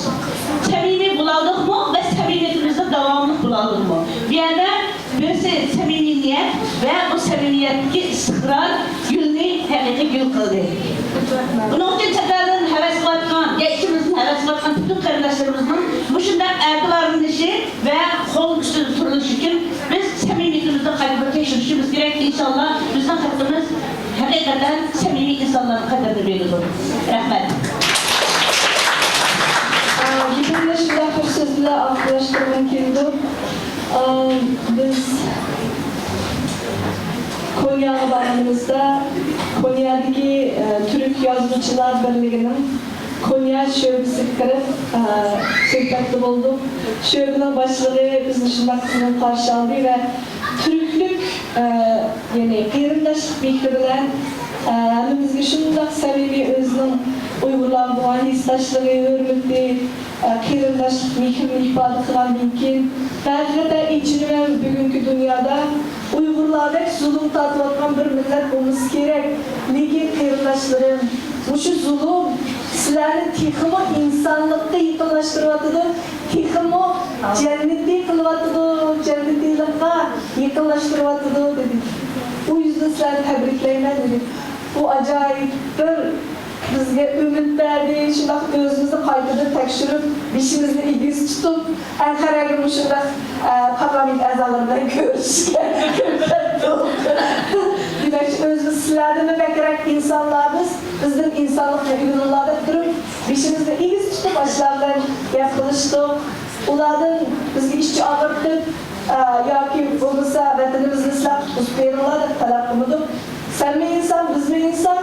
سەمىمىي بولالدۇقمۇ ۋە سەمىمىيىتىمىزنى داۋاملىق بولالدۇقمۇ؟ بۇ يەردە بىرسى سەمىمىي نىيەت ۋە بۇ سەمىمىيەتتىكى ئىستىقرار گۈلنى ھەقىقىي گۈل قىلدى. بۇنىڭ ئۈچۈن چەت ئەلدىن ھەۋەس قىلىۋاتقان، يا ئىچىمىزدىن ھەۋەس قىلىۋاتقان پۈتۈن قېرىنداشلىرىمىزنىڭ مۇشۇنداق ئەتىۋارلىنىشى ۋە قول ئۈستىدە تۇرۇلۇشى ئۈچۈن بىز سەمىمىيىتىمىزنى قايتا بىر تەكشۈرۈشىمىز كېرەك. ئىنشاللا بىزنىڭ خەلقىمىز ھەقىقەتەن سەمىمىي ئىنسانلارنىڭ قەدرىنى بىلىدۇ. رەھمەت. ئا، گېپىمنى شۇنداق بىر سۆز بىلەن ئاخىرلاشتۇرغۇم كېلىدۇ. ئا، بىز كونياغا بارغىنىمىزدا، كونيادىكى، ئە، تۈرك يازغۇچىلار بىرلىكىنىڭ كونيا شۆبىسىگە كىرىپ، ئە، سۆھبەتتە بولدۇق. شۆبىنىڭ باشلىقى بىزنى شۇنداق قىزغىن قارشى ئالدى ۋە تۈركلۈك، ئە، يەنى قېرىنداشلىق مېھرى بىلەن، ئە، ھەممىمىزگە شۇنداق سەمىمىي ئۆزىنىڭ ئۇيغۇرلارغا بولغان ھېسداشلىقى، ھۆرمىتى، ئە، قېرىنداشلىق مېھرىنى ئىپادە قىلغاندىن كېيىن، ھەقىقەتەن ئېچىنىمەن، بۈگۈنكى دۇنيادا ئۇيغۇرلاردەك زۇلۇم تارتىۋاتقان بىر مىللەت بولمىسا كېرەك. لېكىن قېرىنداشلىرىم، مۇشۇ زۇلۇم سىلەرنى تېخىمۇ ئىنسانلىققا يېقىنلاشتۇرۇۋاتىدۇ، تېخىمۇ جەننىتى قىلىۋاتىدۇ، جەننىتىيلىققا يېقىنلاشتۇرۇۋاتىدۇ، دېدى. ئۇ يۈزدىن سىلەرنى تەبرىكلەيمەن، دېدى. بۇ ئاجايىپ بىر بىزگە ئۈمىد بەردى، شۇنداق ئۆزىمىزنى قايتىدىن تەكشۈرۈپ، بېشىمىزنى ئېگىز تۇتۇپ، ئەنقەرەگە مۇشۇنداق، ئە، پارلامېنت ئەزالىرى بىلەن كۆرۈشۈشكە كۆرسەتتى. دېمەكچى، ئۆزىمىز سىلەردىنمۇ بەكرەك ئىنسانلار بىز، بىزدىن ئىنسانلىقنى ئۆگىنىڭلار دەپ تۇرۇپ، بېشىمىزنى ئېگىز تۇتۇپ، ئاشۇلار بىلەن گەپ قىلىشتۇق. ئۇلاردىن بىزگە ئىچ ئاغرىتىپ، ئە، ياكى بولمىسا ۋەتىنىمىزنى سىلەر قۇتقۇزۇپ بېرىڭلار دەپ تەلەپ قىلمىدۇق. سەنمۇ ئىنسان، بىزمۇ ئىنسان.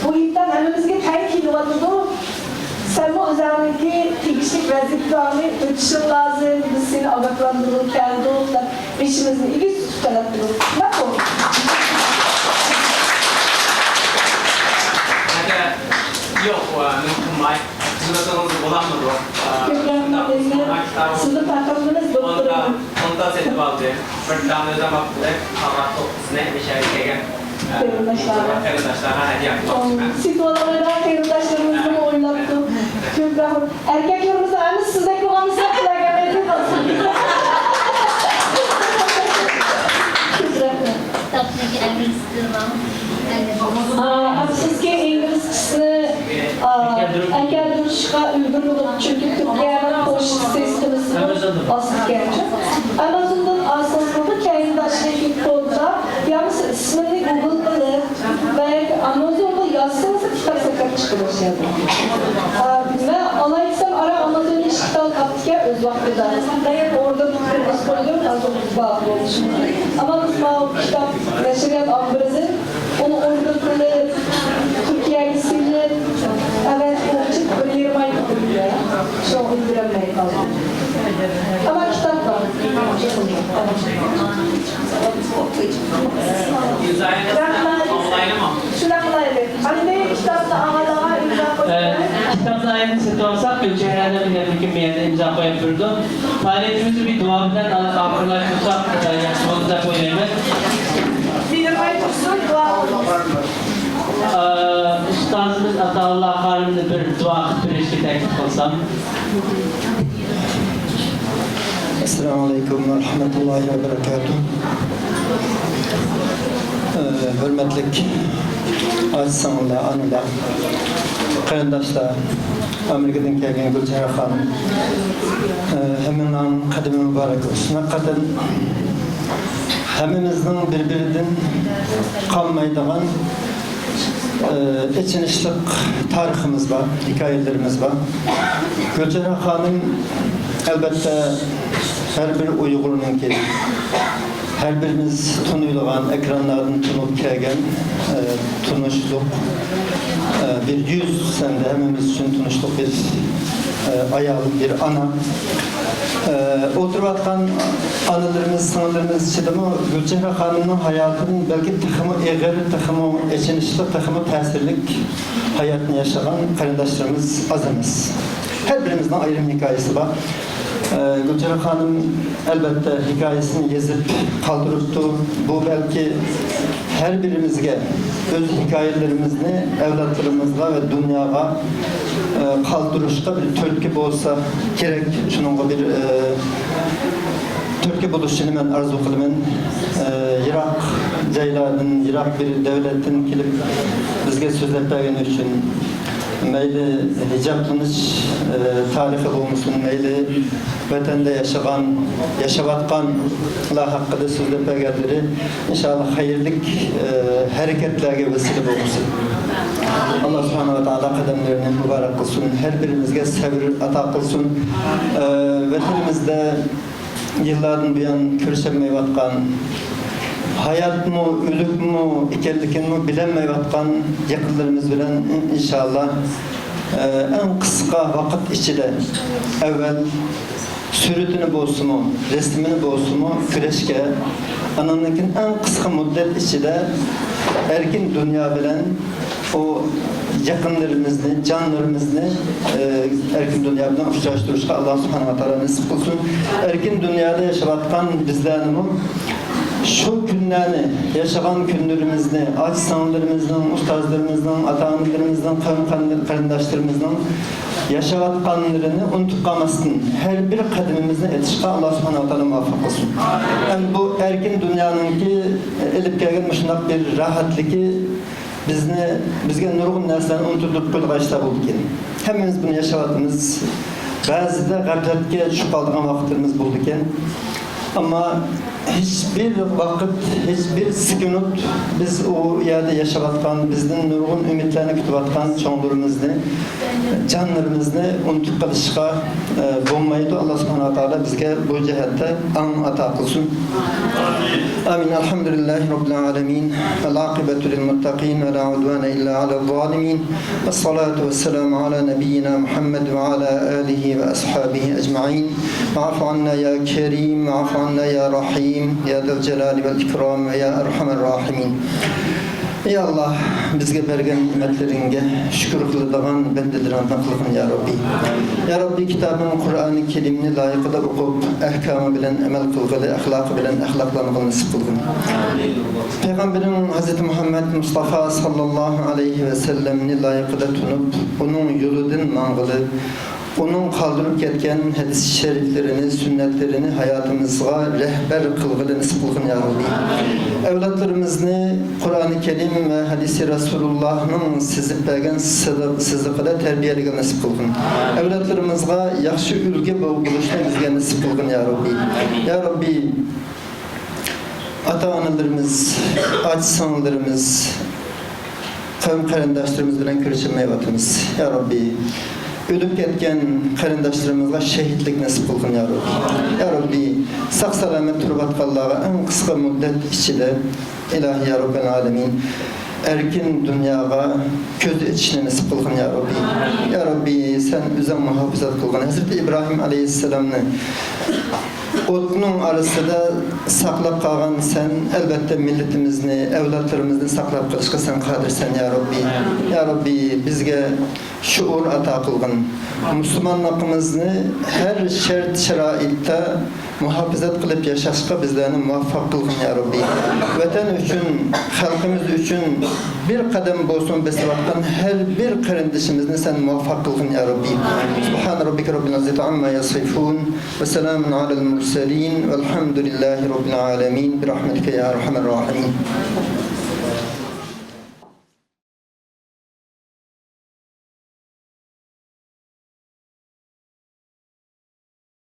بۇ ئىمتىھان ھەممىمىزگە تەڭ كېلىۋاتىدۇ. سەنمۇ ئۆزۈڭنىڭكى تېگىشلىك ۋەزىپىڭنى ئۆتىشىڭ لازىم. بىز سېنى ئاگاھلاندۇرغىلى كەلدۇق دەپ بېشىمىزنى ئېگىز تۇتۇپ تەلەپ قىلدۇق. ماقۇل. Yo'q, nima qilmay. خىزمىتىڭىز بولامدۇ؟ كۆپ رەھمەت ئەيلەن. سىزنى پەخىرلىنىمىز، دوكتور. ئونتا سېتىپ ئالدى. بىر دانە ئۆزۈم ئاپتىدەك، قاغاق توققۇزنى مۇشەگە كەلگەن، ئە، قېرىنداشلارغا. قېرىنداشلارغا ھەدىيە قىلىپ قويىمەن. سېتىۋالغىلى قېرىنداشلىرىمىزنىمۇ ئويلاپتۇ. كۆپ رەھمەت. ئەركەكلىرىمىزنىڭ ھەممىسى سىزدەك بولغان بولسا، قىلايگەن ئىدى. كۆپ رەھمەت. ئا، ئەپسۇسكى، ئىنگلىزچىسىنى، ئا، ئەكەلدۈرۈشكە ئۈلگۈرمىدۇق، چۈنكى تۈركىيەنىڭ پوچتا سىستېمىسىنىڭ ئاستىكەن. ئامازوندىن ئالسىڭىز بولىدۇ، كەينىدە ئاشۇنداق كود بار، يا بولمىسا ئىسمىنى گوگل قىلىپ ۋە ياكى ئامازونغا يازسىڭىز، كىتاب سېتىپ چىقىدۇ ئۇ يەردە. ئا، مەن ۋاقتىدا قەيەردە ئوردۇن قىلىپ قويدۇم، ھازىر بار بولۇشىمىز. ئەمما بىز ماۋۇ كىتاب نەشرىيات ئامبىرىدىن ئۇنى ئوردۇن قىلىپ، تۈركىيەگە سېلىپ، ئەۋەتىپ بىر يېرىم ئاي كۈتتۇق. شۇڭا ئۈلگۈرەلمەي قالدۇق. ئەمما كىتاب بار. رەھمەت. شۇنداق قىلايلى. ئەمدى كىتابنى ئاڭلىغان ئىمزا قويۇپ بېرىڭ. كىتابنى ئايەتنى سېتىۋالساق، گۈلچېھرە دەپ مۇكىم بىر يەردە ئىمزا قويۇپ بېرىدۇ. پائالىيىتىمىزنى بىر دۇئا بىلەن ئاخىرلاشتۇرساق، ياخشى بولىدۇ دەپ ئويلايمەن. بىلمەي تۇرسۇن، دۇئا قىلىڭ. ئۇستازىمىز ئاتائاللا قارىمنى بىر دۇئا قىلىپ بېرىشكە تەكلىپ قىلسام. ئەسسالامۇ ئەلەيكۇم ۋە رەھمەتۇللاھى ۋە بەرەكاتۇھ. ئە، ھۆرمەتلىك ئاچا-سىڭىللار، ئانىلار، قېرىنداشلار، ئامېرىكىدىن كەلگەن گۈلچېھرە خانىم، ئە، ھەممىڭلارنىڭ قەدىمى مۇبارەك بولسۇن. ھەقىقەتەن ھەممىمىزنىڭ بىر-بىرىدىن قالمايدىغان ئېچىنىشلىق، ئېچىنىشلىق تارىخىمىز بار، ھېكايىلىرىمىز بار. گۈلچېھرە خانىم، ئەلۋەتتە، ھەر بىر ئۇيغۇرنىڭكى، ھەر بىرىمىز تونۇيدىغان، ئېكرانلاردىن تونۇپ كەلگەن، ئە، تونۇشلۇق، ئە، بىر يۈز، ھەمدە ھەممىمىز ئۈچۈن تونۇشلۇق بىر، ئە، ئايال، بىر ئانا. ئە، ئولتۇرۇۋاتقان ئانىلىرىمىز، سىڭىللىرىمىز ئىچىدىمۇ گۈلچېھرە خانىمنىڭ ھاياتىدىن بەلكى تېخىمۇ ئېغىر، تېخىمۇ ئېچىنىشلىق، تېخىمۇ تەسىرلىك ھاياتنى ياشىغان قېرىنداشلىرىمىز ئاز ئەمەس. ھەر بىرىمىزنىڭ ئايرىم ھېكايىسى بار. ئە، گۈلچېھرە خانىم، ئەلۋەتتە، ھېكايىسىنى يېزىپ قالدۇرۇپتۇ. بۇ بەلكى ھەر بىرىمىزگە ئۆز ھېكايىلىرىمىزنى ئەۋلادلىرىمىزغا ۋە دۇنياغا، ئە، قالدۇرۇشقا بىر تۈرتكە بولسا كېرەك. شۇنىڭغا بىر، ئە، تۈرتكە بولۇشىنى مەن ئارزۇ قىلىمەن. ئە، يىراق جايلاردىن، يىراق بىر دۆلەتتىن كېلىپ بىزگە سۆزلەپ بەرگىنى ئۈچۈن. مەيلى ھىجابلىنىش، ئە، تارىخى بولمىسۇن، مەيلى ۋەتەندە ياشىغان، ياشاۋاتقانلار ھەققىدە سۆزلەپ بەرگەنلىرى، ئىنشائاللا، خەيرلىك، ئە، ھەرىكەتلەرگە ۋەسىلە بولغۇسى. ئاللا سۇبھانەھۇ ۋە تائالا قەدەملىرىنى مۇبارەك قىلسۇن، ھەر بىرىمىزگە سەۋر ئاتا قىلسۇن. ئە، ۋەتىنىمىزدە يىللاردىن بۇيان كۆرۈشەلمەيۋاتقان، ھاياتمۇ، ئۆلۈكمۇ ئىكەنلىكىنىمۇ بىلەلمەيۋاتقان يېقىنلىرىمىز بىلەن ئىنشائاللا، ئە، ئەڭ قىسقا ۋاقىت ئىچىدە ئەۋۋەل سۈرىتىنى بولسىمۇ، رەسىمىنى بولسىمۇ كۆرۈشكە، ئانىڭدىن كېيىن ئەڭ قىسقا مۇددەت ئىچىدە ئەركىن دۇنيا بىلەن ئۇ يېقىنلىرىمىزنى، جانلىرىمىزنى، ئە، ئەركىن دۇنيا بىلەن ئۇچراشتۇرۇشقا ئاللا سۇبھانەھۇ ۋە تائالا نېسىپ قىلسۇن. ئەركىن دۇنيادا ياشاۋاتقان بىزلەرنىمۇ شۇ كۈنلەرنى، ياشىغان كۈنلىرىمىزنى، ئاچا-سىڭىللىرىمىزنىڭ، ئۇستازلىرىمىزنىڭ، ئاتا-ئانىلىرىمىزنىڭ، قەۋم قېرىنداشلىرىمىزنىڭ ياشاۋاتقانلىرىنى ئۇنتۇپ قالماستىن، ھەر بىر قەدىمىمىزنى ئېتىشقا ئاللا سۇبھانەھۇ ۋە تائالا مۇۋەپپەق قىلسۇن. ئەمدى بۇ ئەركىن دۇنيانىڭكى ئېلىپ كەلگەن مۇشۇنداق بىر راھەتلىكى بىزنى، بىزگە نۇرغۇن نەرسىلەرنى ئۇنتۇتۇپ قويىدىغان ئىشلار بولىدىكەن. ھەممىمىز بۇنى ياشاۋاتىمىز. بەزىدە غەپلەتكە چۈشۈپ قالىدىغان ۋاقىتلىرىمىز بولىدىكەن. ئەمما ھېچبىر ۋاقىت، ھېچبىر سېكۇنت بىز ئۇ يەردە ياشاۋاتقان، بىزدىن نۇرغۇن ئۈمىدلەرنى كۈتۈۋاتقان چوڭلىرىمىزنى، جانلىرىمىزنى ئۇنتۇپ قېلىشقا، ئە، بولمايدۇ. ئاللا سۇبھانەھۇ ۋە تائالا بىزگە بۇ جەھەتتە ئاڭ ئاتا قىلسۇن. ئامىن. الحمد لله رب العالمين. والعاقبة للمتقين ولا عدوان إلا على الظالمين. والصلاة والسلام على نبينا محمد وعلى آله وأصحابه أجمعين. واعف عنا يا كريم، واعف عنا يا رحيم، يا ذا الجلال والإكرام، ويا أرحم الراحمين. يا الله، بىزگە بەرگەن نېمەتلىرىڭگە شۈكۈر قىلىدىغان بەندىلىرىڭدىن قىلغىن، يا رەببى. يا رەببى، كىتابىڭ قۇرئانى كەرىمنى لايىقىدا ئوقۇپ، ئەھكامى بىلەن ئەمەل قىلغىلى، ئەخلاقى بىلەن ئەخلاقلانغىلى نېسىپ قىلغىن. پەيغەمبىرىڭ ھەزرىتى مۇھەممەد مۇستافا ساللاللاھۇ ئەلەيھى ۋەسەللەمنى لايىقىدا تونۇپ، ئۇنىڭ يولىدىن ماڭغىلى، ئۇنىڭ قالدۇرۇپ كەتكەن ھەدىس شەرىپلىرىنى، سۈننەتلىرىنى ھاياتىمىزغا رەھبەر قىلغىلى نېسىپ قىلغىن، يا رەببى. ئەۋلادلىرىمىزنى قۇرئانى كەرىم ۋە ھەدىسى رەسۇلۇللاھنىڭ سىزىپ بەرگەن سىزىق-، سىزىقىدا تەربىيەلىگىلى نېسىپ قىلغىن. ئەۋلادلىرىمىزغا ياخشى ئۈلگە بول-، بولۇشنى بىزگە نېسىپ قىلغىن، يا رەببى. يا رەببى، ئاتا-ئانىلىرىمىز، ئاچا-سىڭىللىرىمىز، قەۋم قېرىنداشلىرىمىز بىلەن كۆرۈشەلمەيۋاتىمىز. يا رەببى، ئۆلۈپ كەتكەن قېرىنداشلىرىمىزغا شېھىتلىك نېسىپ قىلغىن، يا رەببى. يا رەببى، ساق-سالامەت تۇرۇۋاتقانلارغا ئەڭ قىسقا مۇددەت ئىچىدە، ئىلاھى يا رەببەل ئالەمىن، ئەركىن دۇنياغا كۆز ئېچىشنى نېسىپ قىلغىن، يا رەببى. يا رەببى، سەن ئۆزۈڭ مۇھاپىزەت قىلغىن. ھەزرىتى ئىبراھىم ئەلەيھىسسالامنى ئوتنىڭ ئارىسىدا ساقلاپ قالغان سەن، ئەلۋەتتە، مىللىتىمىزنى، ئەۋلادلىرىمىزنى ساقلاپ قېلىشقا سەن قادىرسەن، يا رەببى. يا رەببى، بىزگە شۇئۇر ئاتا قىلغىن. مۇسۇلمانلىقىمىزنى ھەر شەرت-شارائىتتا مۇھاپىزەت قىلىپ ياشاشقا بىزلەرنى مۇۋەپپەق قىلغىن، يا رەببى. ۋەتەن ئۈچۈن، خەلقىمىز ئۈچۈن بىر قەدەم بولسۇن بېسىۋاتقان ھەر بىر قېرىندىشىمىزنى سەن مۇۋەپپەق قىلغىن، يا رەببى. سۇبھانە رەببىكە رەببىل ئىززەتى ئامما يەسىفۇن. ۋە سەلامۇن ئەلەل مۇرسەلىن. ۋەلھەمدۇلىللاھى رەببىل ئالەمىن. بىرەھمەتىكە يا ئەرھەمەر راھىمىن.